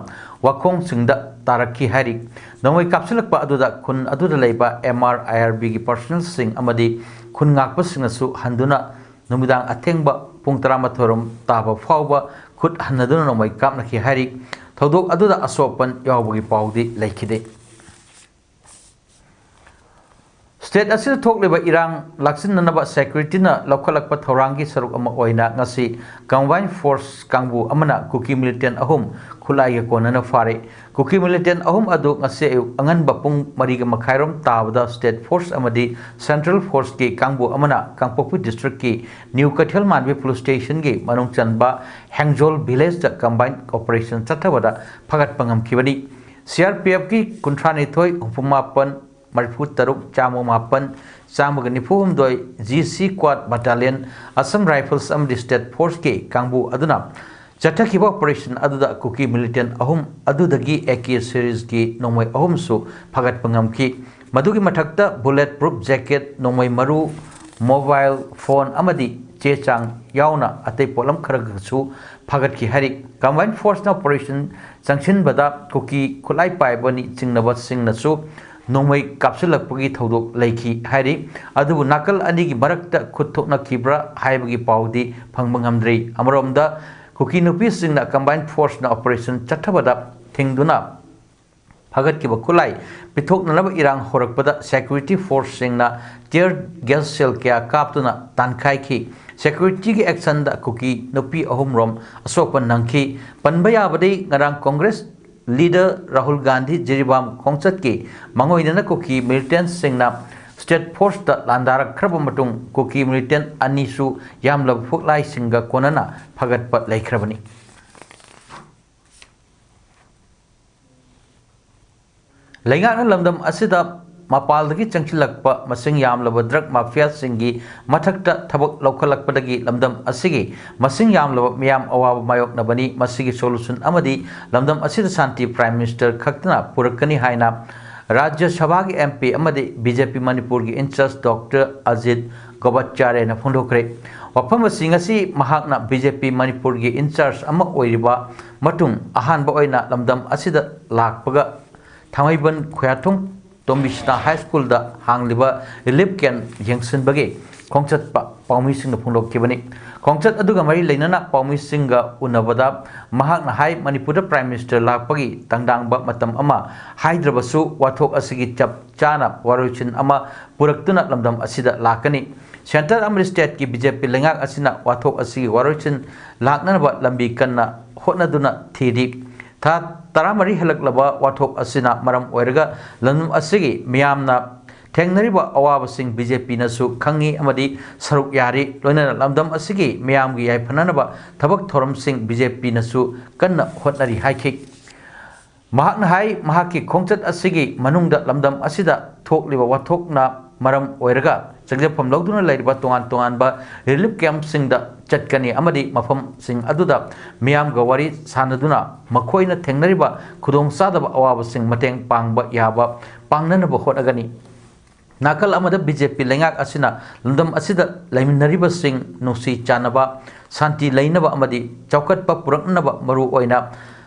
ꯋꯥꯈꯣꯡꯁꯤꯡꯗ ꯇꯥꯔꯛꯈꯤ ꯍꯥꯏꯔꯤ꯫ ꯅꯣꯡꯃꯩ ꯀꯥꯞꯁꯤꯜꯂꯛꯄ ꯑꯗꯨꯗ ꯈꯨꯟ ꯑꯗꯨꯗ ꯂꯩꯕ ꯑꯦꯝ ꯑꯥꯔ, ꯑꯥꯏ ꯑꯥꯔ ꯕꯤꯒꯤ ꯄꯔꯁꯣꯅꯦꯜꯁꯤꯡ ꯑꯃꯗꯤ ꯈꯨꯟ ꯉꯥꯛꯄꯁꯤꯡꯅꯁꯨ ꯍꯟꯗꯨꯅ ꯅꯨꯃꯤꯗꯥꯡ ꯑꯊꯦꯡꯕ ꯄꯨꯡ ꯇꯔꯥꯃꯥꯊꯣꯏ ꯔꯣꯝ ꯇꯥꯕ ꯐꯥꯎꯕ ꯈꯨꯠ ꯍꯟꯅꯗꯨꯅ ꯅꯣꯡꯃꯩ ꯀꯥꯞꯅꯈꯤ ꯍꯥꯏꯔꯤ꯫ ꯊꯧꯗꯣꯛ ꯑꯗꯨꯗ ꯑꯁꯣꯛ ꯑꯄꯟ ꯌꯥꯎꯕꯒꯤ ꯄꯥꯎꯗꯤ ꯂꯩꯈꯤꯗꯦ꯫ State ꯑꯁꯤꯗ ꯊꯣꯛꯂꯤꯕ ꯏꯔꯥꯡ ꯂꯥꯛꯁꯤꯟꯅꯅꯕ securityꯅ ꯂꯧꯈꯠꯂꯛꯄ ꯊꯧꯔꯥꯡꯒꯤ ꯁꯔꯨꯛ ꯑꯃ ꯑꯣꯏꯅ ꯉꯁꯤ combined force ꯀꯥꯡꯕꯨ ꯑꯃꯅ ꯀꯨꯀꯤ militant ꯑꯍꯨꯝ ꯈꯨꯠꯂꯥꯏꯒ ꯀꯣꯟꯅꯅ ꯐꯥꯔꯦ꯫ ꯀꯨꯀꯤ militant ꯑꯍꯨꯝ ꯑꯗꯨ ꯉꯁꯤ ꯑꯌꯨꯛ ꯑꯉꯟꯕ ꯄꯨꯡ ꯃꯔꯤꯒ ꯃꯈꯥꯏꯔꯣꯝ ꯇꯥꯕꯗ state force ꯑꯃꯗꯤ central forceꯀꯤ ꯀꯥꯡꯕꯨ ꯑꯃꯅ ꯀꯥꯡꯄꯣꯛꯄꯤ districtꯀꯤ New ꯀꯩꯊꯦꯜꯃꯥꯟꯕꯤ police stationꯒꯤ ꯃꯅꯨꯡ ꯆꯟꯕ ꯍꯦꯡꯖꯣꯜ villageꯇ combined operation ꯆꯠꯊꯕꯗ ꯐꯒꯠꯄ ꯉꯝꯈꯤꯕꯅꯤ꯫ CRPFꯀꯤ ꯀꯨꯟꯊ꯭ꯔꯥꯅꯤꯊꯣꯏ, ꯍꯨꯝꯐꯨꯃꯥꯄꯟ, ꯃꯔꯤꯐꯨꯇꯔꯨꯛ, ꯆꯥꯝꯃ ꯃꯥꯄꯟ, ꯆꯥꯝꯃꯒ ꯅꯤꯐꯨ ꯍꯨꯝꯗꯣꯏ, G C Quad Battalion, Assam Rifles ꯑꯃꯗꯤ state forceꯀꯤ ꯀꯥꯡꯕꯨ ꯑꯗꯨꯅ ꯆꯠꯊꯈꯤꯕ operation ꯑꯗꯨꯗ ꯀꯨꯀꯤ militant ꯑꯍꯨꯝ ꯑꯗꯨꯗꯒꯤ AK serieski ꯅꯣꯡꯃꯩ ꯑꯍꯨꯝꯁꯨ ꯐꯒꯠꯄ ꯉꯝꯈꯤ꯫ ꯃꯗꯨꯒꯤ ꯃꯊꯛꯇ bullet proof jacket, ꯅꯣꯡꯃꯩ ꯃꯔꯨ, mobile phone ꯑꯃꯗꯤ ꯆꯦ ꯆꯥꯡ ꯌꯥꯎꯅ ꯑꯇꯩ ꯄꯣꯠꯂꯝ ꯈꯔꯒꯁꯨ ꯐꯒꯠꯈꯤ ꯍꯥꯏꯔꯤ꯫ Combined forceꯅ operation ꯆꯪꯁꯤꯟꯕꯗ ꯀꯨꯀꯤ ꯈꯨꯠꯂꯥꯏ ꯄꯥꯏꯕꯅꯤ ꯆꯤꯡꯅꯕꯁꯤꯡꯅꯁꯨ ꯅꯣꯡꯃꯩ ꯀꯥꯞꯁꯤꯜꯂꯛꯄꯒꯤ ꯊꯧꯗꯣꯛ ꯂꯩꯈꯤ ꯍꯥꯏꯔꯤ꯫ ꯑꯗꯨꯕꯨ ꯅꯥꯀꯜ ꯑꯅꯤꯒꯤ ꯃꯔꯛꯇ ꯈꯨꯠ ꯊꯣꯛꯅꯈꯤꯕ꯭ꯔꯥ ꯍꯥꯏꯕꯒꯤ ꯄꯥꯎꯗꯤ ꯐꯪꯕ ꯉꯝꯗ꯭ꯔꯤ꯫ ꯑꯃꯔꯣꯝꯗ ꯀꯨꯀꯤ ꯅꯨꯄꯤꯁꯤꯡꯅ combined forceꯅ operation ꯆꯠꯊꯕꯗ ꯊꯤꯡꯗꯨꯅ ꯐꯒꯠꯈꯤꯕ ꯈꯨꯠꯂꯥꯏ ꯄꯤꯊꯣꯛꯅꯅꯕ ꯏꯔꯥꯡ ꯍꯧꯔꯛꯄꯗ security forceꯁꯤꯡꯅ tear gas shell ꯀꯌꯥ ꯀꯥꯞꯇꯨꯅ ꯇꯥꯟꯈꯥꯏꯈꯤ꯫ Securityꯒꯤ actionꯗ ꯀꯨꯀꯤ ꯅꯨꯄꯤ ꯑꯍꯨꯝꯔꯣꯝ ꯑꯁꯣꯛꯄ ꯅꯪꯈꯤ꯫ ꯄꯟꯕ ꯌꯥꯕꯗꯤ ꯉꯔꯥꯡ Congress leader ꯔꯥꯍꯨꯜ ꯒꯥꯟꯙꯤ ꯖꯤꯔꯤꯕꯥꯝ ꯈꯣꯡꯆꯠꯀꯤ ꯃꯥꯡꯑꯣꯏꯅꯅ ꯀꯨꯀꯤ militantꯁꯤꯡꯅ state forceꯇ ꯂꯥꯟꯗꯥꯔꯛꯈ꯭ꯔꯕ ꯃꯇꯨꯡ ꯀꯨꯀꯤ militant ꯑꯅꯤꯁꯨ ꯌꯥꯝꯂꯕ ꯈꯨꯠꯂꯥꯏꯁꯤꯡꯒ ꯀꯣꯟꯅꯅ ꯐꯒꯠꯄ ꯂꯩꯈ꯭ꯔꯕꯅꯤ꯫ ꯂꯩꯉꯥꯛꯅ ꯂꯝꯗꯝ ꯑꯁꯤꯗ ꯃꯄꯥꯜꯗꯒꯤ ꯆꯪꯁꯤꯜꯂꯛꯄ ꯃꯁꯤꯡ ꯌꯥꯝꯂꯕ drug mafiaꯁꯤꯡꯒꯤ ꯃꯊꯛꯇ ꯊꯕꯛ ꯂꯧꯈꯠꯂꯛꯄꯗꯒꯤ ꯂꯝꯗꯝ ꯑꯁꯤꯒꯤ ꯃꯁꯤꯡ ꯌꯥꯝꯂꯕ ꯃꯤꯌꯥꯝ ꯑꯋꯥꯕ ꯃꯥꯌꯣꯛꯅꯕꯅꯤ꯫ ꯃꯁꯤꯒꯤ solution ꯑꯃꯗꯤ ꯂꯝꯗꯝ ꯑꯁꯤꯗ ꯁꯥꯟꯇꯤ Prime Minister ꯈꯛꯇꯅ ꯄꯨꯔꯛꯀꯅꯤ ꯍꯥꯏꯅ ꯔꯥꯖ꯭ꯌ ꯁꯚꯥꯒꯤ MP ꯑꯃꯗꯤ BJP ꯃꯅꯤꯄꯨꯔꯒꯤ incharge Doctor Ajit Gobachariaꯅ ꯐꯣꯡꯗꯣꯛꯈ꯭ꯔꯦ꯫ ꯋꯥꯐꯝ ꯑꯁꯤ ꯉꯁꯤ ꯃꯍꯥꯛꯅ BJP ꯃꯅꯤꯄꯨꯔꯒꯤ incharge ꯑꯃ ꯑꯣꯏꯔꯤꯕ ꯃꯇꯨꯡ ꯑꯍꯥꯟꯕ ꯑꯣꯏꯅ ꯂꯝꯗꯝ ꯑꯁꯤꯗ ꯂꯥꯛꯄꯒ ꯊꯥꯡꯃꯩꯕꯟ ꯈꯨꯌꯥꯊꯣꯡ ꯇꯣꯝꯕꯤꯁꯅꯥ High Schoolꯗ ꯍꯥꯡꯂꯤꯕ relief camp ꯌꯦꯡꯁꯤꯟꯕꯒꯤ ꯈꯣꯡꯆꯠꯄ ꯄꯥꯎꯃꯤꯁꯤꯡꯅ ꯐꯣꯡꯗꯣꯛꯈꯤꯕꯅꯤ꯫ ꯈꯣꯡꯆꯠ ꯑꯗꯨꯒ ꯃꯔꯤ ꯂꯩꯅꯅ ꯄꯥꯎꯃꯤꯁꯤꯡꯒ ꯎꯅꯕꯗ ꯃꯍꯥꯛꯅ ꯍꯥꯏ, ꯃꯅꯤꯄꯨꯔꯗ Prime Minister ꯂꯥꯛꯄꯒꯤ ꯇꯪꯗꯥꯡꯕ ꯃꯇꯝ ꯑꯃ ꯍꯥꯏꯗ꯭ꯔꯕꯁꯨ, ꯋꯥꯊꯣꯛ ꯑꯁꯤꯒꯤ ꯆꯞ ꯆꯥꯅ ꯋꯥꯔꯣꯏꯁꯤꯟ ꯑꯃ ꯄꯨꯔꯛꯇꯨꯅ ꯂꯝꯗꯝ ꯑꯁꯤꯗ ꯂꯥꯛꯀꯅꯤ꯫ Centre ꯑꯃꯗꯤ state ꯀꯤ B J P ꯂꯩꯉꯥꯛ ꯑꯁꯤꯅ ꯋꯥꯊꯣꯛ ꯑꯁꯤꯒꯤ ꯋꯥꯔꯣꯏꯁꯤꯟ ꯂꯥꯛꯅꯅꯕ ꯂꯝꯕꯤ ꯀꯟꯅ ꯍꯣꯠꯅꯗꯨꯅ ꯊꯤꯔꯤ꯫ ꯊꯥ ꯇꯔꯥꯃꯔꯤ ꯍꯦꯜꯂꯛꯂꯕ ꯋꯥꯊꯣꯛ ꯑꯁꯤꯅ ꯃꯔꯝ ꯑꯣꯏꯔꯒ ꯂꯝꯗꯝ ꯑꯁꯤꯒꯤ ꯃꯤꯌꯥꯝꯅ ꯊꯦꯡꯅꯔꯤꯕ ꯑꯋꯥꯕꯁꯤꯡ B J P ꯅꯁꯨ ꯈꯪꯏ ꯑꯃꯗꯤ ꯁꯔꯨꯛ ꯌꯥꯔꯤ꯫ ꯂꯣꯏꯅꯅ ꯂꯝꯗꯝ ꯑꯁꯤꯒꯤ ꯃꯤꯌꯥꯝꯒꯤ ꯌꯥꯏꯐꯅꯅꯕ ꯊꯕꯛ ꯊꯧꯔꯝꯁꯤꯡ B J P ꯅꯁꯨ ꯀꯟꯅ ꯍꯣꯠꯅꯔꯤ ꯍꯥꯏꯈꯤ꯫ ꯃꯍꯥꯛꯅ ꯍꯥꯏ, ꯃꯍꯥꯛꯀꯤ ꯈꯣꯡꯆꯠ ꯑꯁꯤꯒꯤ ꯃꯅꯨꯡꯗ ꯂꯝꯗꯝ ꯑꯁꯤꯗ ꯊꯣꯛꯂꯤꯕ ꯋꯥꯊꯣꯛꯅ ꯃꯔꯝ ꯑꯣꯏꯔꯒ ꯆꯪꯖꯐꯝ ꯂꯧꯗꯨꯅ ꯂꯩꯔꯤꯕ ꯇꯣꯉꯥꯟ ꯇꯣꯉꯥꯟꯕ relief camp ꯁꯤꯡꯗ ꯆꯠꯀꯅꯤ ꯑꯃꯗꯤ ꯃꯐꯝꯁꯤꯡ ꯑꯗꯨꯗ ꯃꯤꯌꯥꯝꯒ ꯋꯥꯔꯤ ꯁꯥꯅꯗꯨꯅ ꯃꯈꯣꯏꯅ ꯊꯦꯡꯅꯔꯤꯕ ꯈꯨꯗꯣꯡꯆꯥꯗꯕ ꯑꯋꯥꯕꯁꯤꯡ ꯃꯇꯦꯡ ꯄꯥꯡꯕ ꯌꯥꯕ ꯄꯥꯡꯅꯅꯕ ꯍꯣꯠꯅꯒꯅꯤ꯫ ꯅꯥꯀꯜ ꯑꯃꯗ B J P ꯂꯩꯉꯥꯛ ꯑꯁꯤꯅ ꯂꯝꯗꯝ ꯑꯁꯤꯗ ꯂꯩꯃꯤꯟꯅꯔꯤꯕꯁꯤꯡ ꯅꯨꯡꯁꯤ ꯆꯥꯟꯅꯕ, ꯁꯥꯟꯇꯤ ꯂꯩꯅꯕ ꯑꯃꯗꯤ ꯆꯥꯎꯈꯠꯄ ꯄꯨꯔꯛꯅꯕ ꯃꯔꯨ ꯑꯣꯏꯅ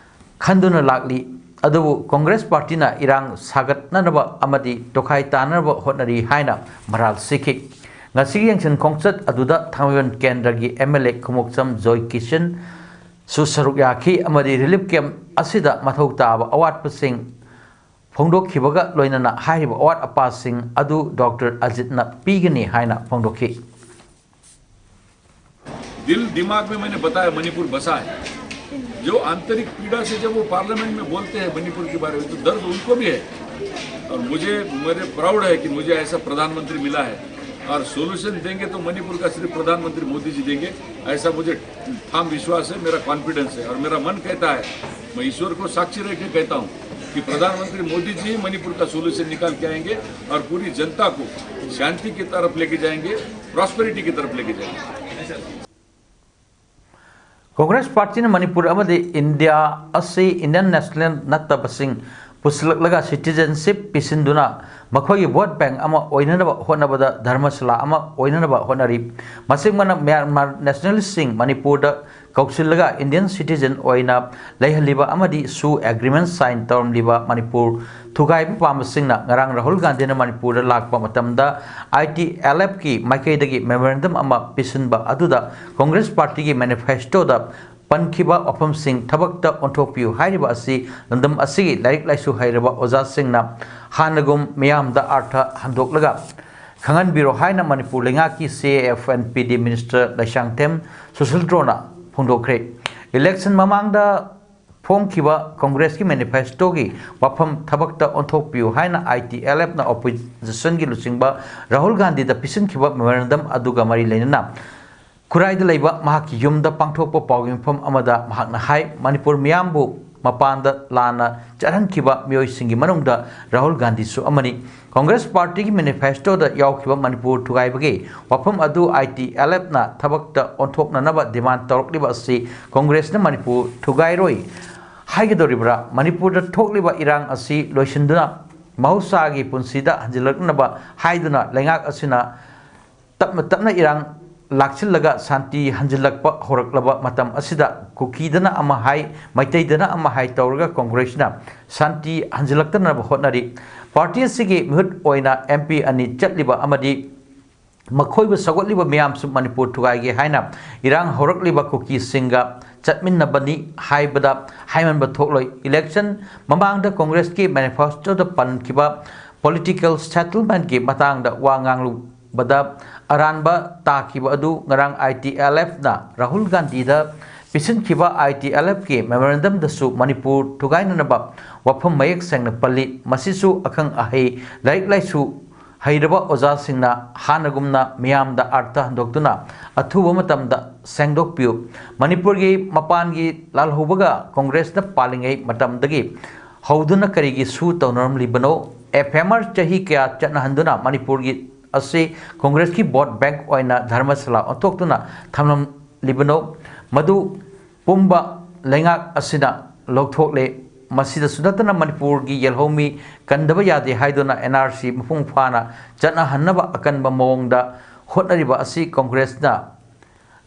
ꯈꯟꯗꯨꯅ ꯂꯥꯛꯂꯤ꯫ ꯑꯗꯨꯕꯨ Congress party ꯅ ꯏꯔꯥꯡ ꯁꯥꯒꯠꯅꯅꯕ ꯑꯃꯗꯤ ꯇꯣꯈꯥꯏ ꯇꯥꯅꯅꯕ ꯍꯣꯠꯅꯔꯤ ꯍꯥꯏꯅ ꯃꯔꯥꯜ ꯁꯤꯈꯤ꯫ ꯉꯁꯤꯒꯤ ꯌꯦꯡꯁꯤꯟ ꯈꯣꯡꯆꯠ ꯑꯗꯨꯗ ꯊꯥꯡꯃꯩꯕꯟ ꯀꯦꯟꯗ꯭ꯔꯒꯤ M L A ꯈꯨꯃꯣꯛꯆꯝ ꯖꯣꯏ ꯀꯤꯁꯟ ꯁꯨ ꯁꯔꯨꯛ ꯌꯥꯈꯤ ꯑꯃꯗꯤ relief camp ꯑꯁꯤꯗ ꯃꯊꯧ ꯇꯥꯕ ꯑꯋꯥꯠꯄꯁꯤꯡ ꯐꯣꯡꯗꯣꯛꯈꯤꯕꯒ ꯂꯣꯏꯅꯅ ꯍꯥꯏꯔꯤꯕ ꯑꯋꯥꯠ ꯑꯄꯥꯁꯤꯡ ꯑꯗꯨ Doctor ꯑꯖꯤꯠꯅ ꯄꯤꯒꯅꯤ ꯍꯥꯏꯅ ꯐꯣꯡꯗꯣꯛꯈꯤ꯫ दिल दिमाग में मैंने बताया, मणिपुर बसा है। जो आंतरिक पीड़ा से जब वो पार्लियामेंट में बोलते हैं मणिपुर के बारे में, तो दर्द उनको भी है। और मुझे, मेरे प्राउड है कि मुझे ऐसा प्रधानमंत्री मिला है, और सॉल्यूशन देंगे तो मणिपुर का सिर्फ प्रधानमंत्री मोदी जी देंगे, ऐसा मुझे ठाम विश्वास है, मेरा कॉन्फिडेंस है। और मेरा मन कहता है, मैं ईश्वर को साक्षी रख के कहता हूँ कि प्रधानमंत्री मोदी जी ही मणिपुर का सॉल्यूशन निकाल के आएंगे और पूरी जनता को शांति की तरफ लेके जाएंगे, प्रॉस्पेरिटी की तरफ लेके जाएंगे। Congress party ꯅ ꯃꯅꯤꯄꯨꯔ ꯑꯃꯗꯤ ꯏꯟꯗꯤꯌꯥ ꯑꯁꯤ Indian national ꯅꯠꯇꯕꯁꯤꯡ ꯄꯨꯁꯤꯜꯂꯛꯂꯒ citizenship ꯄꯤꯁꯤꯟꯗꯨꯅ ꯃꯈꯣꯏꯒꯤ vote bank ꯑꯃ ꯑꯣꯏꯅꯅꯕ ꯍꯣꯠꯅꯕꯗ ꯙꯔꯃꯁꯥꯂꯥ ꯑꯃ ꯑꯣꯏꯅꯅꯕ ꯍꯣꯠꯅꯔꯤ꯫ ꯃꯁꯤꯒꯨꯝꯕꯅ ꯃ꯭ꯌꯥꯟꯃꯥꯔ nationalist ꯁꯤꯡ ꯃꯅꯤꯄꯨꯔꯗ ꯀꯧꯁꯤꯜꯂꯒ Indian citizen ꯑꯣꯏꯅ ꯂꯩꯍꯜꯂꯤꯕ ꯑꯃꯗꯤ ꯁꯨ agreement sign ꯇꯧꯔꯝꯂꯤꯕ ꯃꯅꯤꯄꯨꯔ ꯊꯨꯒꯥꯏꯕ ꯄꯥꯝꯕꯁꯤꯡꯅ ꯉꯔꯥꯡ ꯔꯥꯍꯨꯜ ꯒꯥꯟꯙꯤꯅ ꯃꯅꯤꯄꯨꯔꯗ ꯂꯥꯛꯄ ꯃꯇꯝꯗ I T L F ꯀꯤ ꯃꯥꯏꯀꯩꯗꯒꯤ memorandum ꯑꯃ ꯄꯤꯁꯤꯟꯕ ꯑꯗꯨꯗ Congress Party ꯒꯤ manifesto ꯗ ꯄꯟꯈꯤꯕ ꯋꯥꯐꯝꯁꯤꯡ ꯊꯕꯛꯇ ꯑꯣꯟꯊꯣꯛꯄꯤꯌꯨ ꯍꯥꯏꯔꯤꯕ ꯑꯁꯤ ꯂꯝꯗꯝ ꯑꯁꯤꯒꯤ ꯂꯥꯏꯔꯤꯛ ꯂꯥꯏꯁꯨ ꯍꯩꯔꯕ ꯑꯣꯖꯥꯁꯤꯡꯅ ꯍꯥꯟꯅꯒꯨꯝ ꯃꯤꯌꯥꯝꯗ ꯑꯥꯔꯊ ꯍꯟꯗꯣꯛꯂꯒ ꯈꯪꯍꯟꯕꯤꯔꯣ ꯍꯥꯏꯅ ꯃꯅꯤꯄꯨꯔ ꯂꯩꯉꯥꯛꯀꯤ C A F and P D minister Leishangthem ꯁꯨꯁꯤꯜꯗ꯭ꯔꯣꯅ ꯐꯣꯡꯗꯣꯛꯈ꯭ꯔꯦ꯫ Election ꯃꯃꯥꯡꯗ ꯐꯣꯡꯈꯤꯕ Congress ꯀꯤ manifesto ꯒꯤ ꯋꯥꯐꯝ ꯊꯕꯛꯇ ꯑꯣꯟꯊꯣꯛꯄꯤꯌꯨ ꯍꯥꯏꯅ I T L F ꯅ opposition ꯒꯤ ꯂꯨꯆꯤꯡꯕ ꯔꯥꯍꯨꯜ ꯒꯥꯟꯙꯤꯗ ꯄꯤꯁꯤꯟꯈꯤꯕ memorandum ꯑꯗꯨꯒ ꯃꯔꯤ ꯂꯩꯅꯅ ꯈꯨꯔꯥꯏꯗ ꯂꯩꯕ ꯃꯍꯥꯛꯀꯤ ꯌꯨꯝꯗ ꯄꯥꯡꯊꯣꯛꯄ ꯄꯥꯎꯒꯤ ꯃꯤꯐꯝ ꯑꯃꯗ ꯃꯍꯥꯛꯅ ꯍꯥꯏ, ꯃꯅꯤꯄꯨꯔ ꯃꯤꯌꯥꯝꯕꯨ ꯃꯄꯥꯟꯗ ꯂꯥꯟꯅ ꯆꯠꯍꯟꯈꯤꯕ ꯃꯤꯑꯣꯏꯁꯤꯡꯒꯤ ꯃꯅꯨꯡꯗ ꯔꯥꯍꯨꯜ ꯒꯥꯟꯙꯤꯁꯨ ꯑꯃꯅꯤ꯫ Congress Party ꯒꯤ manifesto ꯗ ꯌꯥꯎꯈꯤꯕ ꯃꯅꯤꯄꯨꯔ ꯊꯨꯒꯥꯏꯕꯒꯤ ꯋꯥꯐꯝ ꯑꯗꯨ I T L F ꯅ ꯊꯕꯛꯇ ꯑꯣꯟꯊꯣꯛꯅꯅꯕ demand ꯇꯧꯔꯛꯂꯤꯕ ꯑꯁꯤ Congress ꯅ ꯃꯅꯤꯄꯨꯔ ꯊꯨꯒꯥꯏꯔꯣꯏ ꯍꯥꯏꯒꯗꯧꯔꯤꯕ꯭ꯔꯥ? ꯃꯅꯤꯄꯨꯔꯗ ꯊꯣꯛꯂꯤꯕ ꯏꯔꯥꯡ ꯑꯁꯤ ꯂꯣꯏꯁꯤꯟꯗꯨꯅ ꯃꯍꯧꯁꯥꯒꯤ ꯄꯨꯟꯁꯤꯗ ꯍꯟꯖꯤꯜꯂꯛꯅꯕ ꯍꯥꯏꯗꯨꯅ ꯂꯩꯉꯥꯛ ꯑꯁꯤꯅ ꯇꯞꯅ ꯇꯞꯅ ꯏꯔꯥꯡ ꯂꯥꯛꯁꯤꯜꯂꯒ ꯁꯥꯟꯇꯤ ꯍꯟꯖꯤꯜꯂꯛꯄ ꯍꯧꯔꯛꯂꯕ ꯃꯇꯝ ꯑꯁꯤꯗ ꯀꯨꯀꯤꯗꯅ ꯑꯃ ꯍꯥꯏ, ꯃꯩꯇꯩꯗꯅ ꯑꯃ ꯍꯥꯏ ꯇꯧꯔꯒ Congress ꯅ ꯁꯥꯟꯇꯤ ꯍꯟꯖꯤꯜꯂꯛꯇꯅꯕ ꯍꯣꯠꯅꯔꯤ꯫ Party ꯑꯁꯤꯒꯤ ꯃꯤꯍꯨꯠ ꯑꯣꯏꯅ M P ꯑꯅꯤ ꯆꯠꯂꯤꯕ ꯑꯃꯗꯤ ꯃꯈꯣꯏꯕꯨ ꯁꯧꯒꯠꯂꯤꯕ ꯃꯤꯌꯥꯝꯁꯨ ꯃꯅꯤꯄꯨꯔ ꯊꯨꯒꯥꯏꯒꯦ ꯍꯥꯏꯅ ꯏꯔꯥꯡ ꯍꯧꯔꯛꯂꯤꯕ ꯀꯨꯀꯤꯁꯤꯡꯒ ꯆꯠꯃꯤꯟꯅꯕꯅꯤ ꯍꯥꯏꯕꯗ ꯍꯥꯏꯃꯟꯕ ꯊꯣꯛꯂꯣꯏ꯫ Election ꯃꯃꯥꯡꯗ Congress ꯀꯤ manifesto ꯗ ꯄꯟꯈꯤꯕ political settlement ꯀꯤ ꯃꯇꯥꯡꯗ ꯋꯥ ꯉꯥꯡꯂꯨꯕꯗ ꯑꯔꯥꯟꯕ ꯇꯥꯈꯤꯕ ꯑꯗꯨ ꯉꯔꯥꯡ I T L F ꯅ Rahul ꯒꯥꯟꯙꯤꯗ ꯄꯤꯁꯤꯟꯈꯤꯕ I T L F ꯀꯤ memorandum ꯗꯁꯨ ꯃꯅꯤꯄꯨꯔ ꯊꯨꯒꯥꯏꯅꯅꯕ ꯋꯥꯐꯝ ꯃꯌꯦꯛ ꯁꯦꯡꯅ ꯄꯜꯂꯤ꯫ ꯃꯁꯤꯁꯨ ꯑꯈꯪ ꯑꯍꯩ, ꯂꯥꯏꯔꯤꯛ ꯂꯥꯏꯁꯨ ꯍꯩꯔꯕ ꯑꯣꯖꯥꯁꯤꯡꯅ ꯍꯥꯟꯅꯒꯨꯝꯅ ꯃꯤꯌꯥꯝꯗ ꯑꯥꯔꯊ ꯍꯟꯗꯣꯛꯇꯨꯅ ꯑꯊꯨꯕ ꯃꯇꯝꯗ ꯁꯦꯡꯗꯣꯛꯄꯤꯌꯨ꯫ ꯃꯅꯤꯄꯨꯔꯒꯤ ꯃꯄꯥꯟꯒꯤ ꯂꯥꯜꯍꯧꯕꯒ Congress ꯅ ꯄꯥꯜꯂꯤꯉꯩ ꯃꯇꯝꯗꯒꯤ ꯍꯧꯗꯨꯅ ꯀꯔꯤꯒꯤ ꯁꯨ ꯇꯧꯅꯔꯝꯂꯤꯕꯅꯣ? F M R ꯆꯍꯤ ꯀꯌꯥ ꯆꯠꯅꯍꯟꯗꯨꯅ ꯃꯅꯤꯄꯨꯔꯒꯤ ꯑꯁꯤ Congress ꯀꯤ vote bank ꯑꯣꯏꯅ ꯙꯔꯃꯁꯥꯂꯥ ꯑꯣꯟꯊꯣꯛꯇꯨꯅ ꯊꯝꯂꯝꯂꯤꯕꯅꯣ? ꯃꯗꯨ ꯄꯨꯝꯕ ꯂꯩꯉꯥꯛ ꯑꯁꯤꯅ ꯂꯧꯊꯣꯛꯂꯦ꯫ ꯃꯁꯤꯗꯁꯨ ꯅꯠꯇꯅ ꯃꯅꯤꯄꯨꯔꯒꯤ ꯌꯦꯜꯍꯧꯃꯤ ꯀꯟꯗꯕ ꯌꯥꯗꯦ ꯍꯥꯏꯗꯨꯅ N R C ꯃꯄꯨꯡ ꯐꯥꯅ ꯆꯠꯅꯍꯟꯅꯕ ꯑꯀꯟꯕ ꯃꯑꯣꯡꯗ ꯍꯣꯠꯅꯔꯤꯕ ꯑꯁꯤ Congress ꯅ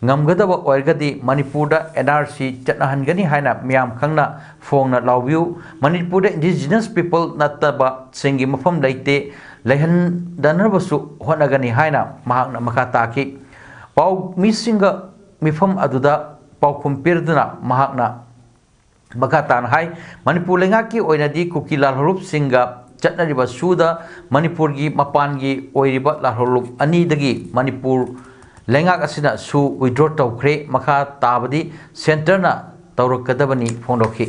ꯉꯝꯒꯗꯕ ꯑꯣꯏꯔꯒꯗꯤ ꯃꯅꯤꯄꯨꯔꯗ ꯑꯦꯟ ꯑꯥꯔ ꯁꯤ ꯆꯠꯅꯍꯟꯒꯅꯤ ꯍꯥꯏꯅ ꯃꯤꯌꯥꯝ ꯈꯪꯅ ꯐꯣꯡꯅ ꯂꯥꯎꯕꯤꯌꯨ꯫ ꯃꯅꯤꯄꯨꯔꯗ ꯏꯟꯗꯤꯖꯤꯅꯁ ꯄꯤꯄꯜ ꯅꯠꯇꯕꯁꯤꯡꯒꯤ ꯃꯐꯝ ꯂꯩꯇꯦ, ꯂꯩꯍꯟꯗꯅꯕꯁꯨ ꯍꯣꯠꯅꯒꯅꯤ ꯍꯥꯏꯅ ꯃꯍꯥꯛꯅ ꯃꯈꯥ ꯇꯥꯈꯤ꯫ ꯄꯥꯎꯃꯤꯁꯤꯡꯒ ꯃꯤꯐꯝ ꯑꯗꯨꯗ ꯄꯥꯎꯈꯨꯝ ꯄꯤꯔꯗꯨꯅ ꯃꯍꯥꯛꯅ ꯃꯈꯥ ꯇꯥꯅ ꯍꯥꯏ, ꯃꯅꯤꯄꯨꯔ ꯂꯩꯉꯥꯛꯀꯤ ꯑꯣꯏꯅꯗꯤ ꯀꯨꯀꯤ ꯂꯥꯜꯍꯧꯂꯨꯞꯁꯤꯡꯒ ꯆꯠꯅꯔꯤꯕ ꯁꯨꯗ ꯃꯅꯤꯄꯨꯔꯒꯤ ꯃꯄꯥꯟꯒꯤ ꯑꯣꯏꯔꯤꯕ ꯂꯥꯜꯍꯧꯂꯨꯞ ꯑꯅꯤꯗꯒꯤ ꯃꯅꯤꯄꯨꯔ ꯂꯩꯉꯥꯛ ꯑꯁꯤꯅ ꯁꯨ ꯋꯤꯗ꯭ꯔꯣ ꯇꯧꯈ꯭ꯔꯦ꯫ ꯃꯈꯥ ꯇꯥꯕꯗꯤ ꯁꯦꯟꯇꯔꯅ ꯇꯧꯔꯛꯀꯗꯕꯅꯤ ꯐꯣꯡꯗꯣꯛꯈꯤ꯫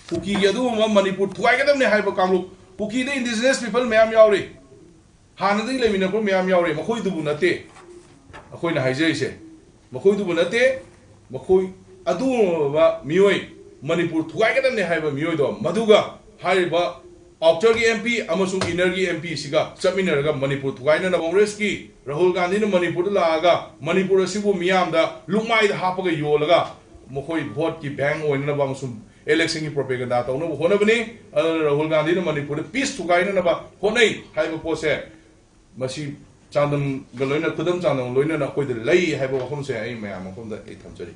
ꯀꯨꯀꯤꯒꯤ ꯑꯗꯨꯒꯨꯝꯕ ꯃꯅꯤꯄꯨꯔ ꯊꯨꯒꯥꯏꯒꯗꯕꯅꯦ ꯍꯥꯏꯕ ꯀꯥꯡꯂꯨꯞ, ꯀꯨꯀꯤꯗ ꯏꯟꯗꯤꯖꯤꯅꯁ ꯄꯤꯄꯜ ꯃꯌꯥꯝ ꯌꯥꯎꯔꯤ, ꯍꯥꯟꯅꯗꯒꯤ ꯂꯩꯃꯤꯟꯅꯔꯛꯄ ꯃꯌꯥꯝ ꯌꯥꯎꯔꯤ, ꯃꯈꯣꯏꯗꯨꯕꯨ ꯅꯠꯇꯦ ꯑꯩꯈꯣꯏꯅ ꯍꯥꯏꯖꯔꯤꯁꯦ꯫ ꯃꯈꯣꯏꯗꯨꯕꯨ ꯅꯠꯇꯦ, ꯃꯈꯣꯏ ꯑꯗꯨꯒꯨꯝꯂꯕ ꯃꯤꯑꯣꯏ, ꯃꯅꯤꯄꯨꯔ ꯊꯨꯒꯥꯏꯒꯗꯕꯅꯦ ꯍꯥꯏꯕ ꯃꯤꯑꯣꯏꯗꯣ, ꯃꯗꯨꯒ ꯍꯥꯏꯔꯤꯕ ꯑꯥꯎꯇꯔꯒꯤ ꯑꯦꯝ ꯄꯤ ꯑꯃꯁꯨꯡ ꯏꯅꯔꯒꯤ ꯑꯦꯝ ꯄꯤꯁꯤꯒ ꯆꯠꯃꯤꯟꯅꯔꯒ ꯃꯅꯤꯄꯨꯔ ꯊꯨꯒꯥꯏꯅꯅꯕ ꯀꯣꯡꯒ꯭ꯔꯦꯁꯀꯤ ꯔꯥꯍꯨꯜ ꯒꯥꯟꯙꯤꯅ ꯃꯅꯤꯄꯨꯔꯗ ꯂꯥꯛꯑꯒ ꯃꯅꯤꯄꯨꯔ ꯑꯁꯤꯕꯨ ꯃꯤꯌꯥꯝꯗ ꯂꯨꯛꯃꯥꯏꯗ ꯍꯥꯞꯄꯒ ꯌꯣꯜꯂꯒ ꯃꯈꯣꯏ ꯚꯣꯠꯀꯤ ꯕꯦꯡ ꯑꯣꯏꯅꯅꯕ ꯑꯃꯁꯨꯡ ꯏꯂꯦꯛꯁꯟꯒꯤ ꯄ꯭ꯔꯣꯄꯦꯒꯟꯗꯥ ꯇꯧꯅꯕ ꯍꯣꯠꯅꯕꯅꯤ꯫ ꯑꯗꯨꯅ ꯔꯥꯍꯨꯜ ꯒꯥꯟꯙꯤꯅ ꯃꯅꯤꯄꯨꯔꯗ ꯄꯤꯁ ꯊꯨꯒꯥꯏꯅꯅꯕ ꯍꯣꯠꯅꯩ ꯍꯥꯏꯕ ꯄꯣꯠꯁꯦ, ꯃꯁꯤ ꯆꯥꯡꯗꯝꯒ ꯂꯣꯏꯅ, ꯈꯨꯗꯝ ꯆꯥꯡꯗꯝꯒ ꯂꯣꯏꯅꯅ ꯑꯩꯈꯣꯏꯗ ꯂꯩ ꯍꯥꯏꯕ ꯋꯥꯐꯝꯁꯦ ꯑꯩ ꯃꯌꯥꯝ ꯃꯐꯝꯗ ꯑꯩ ꯊꯝꯖꯔꯤ꯫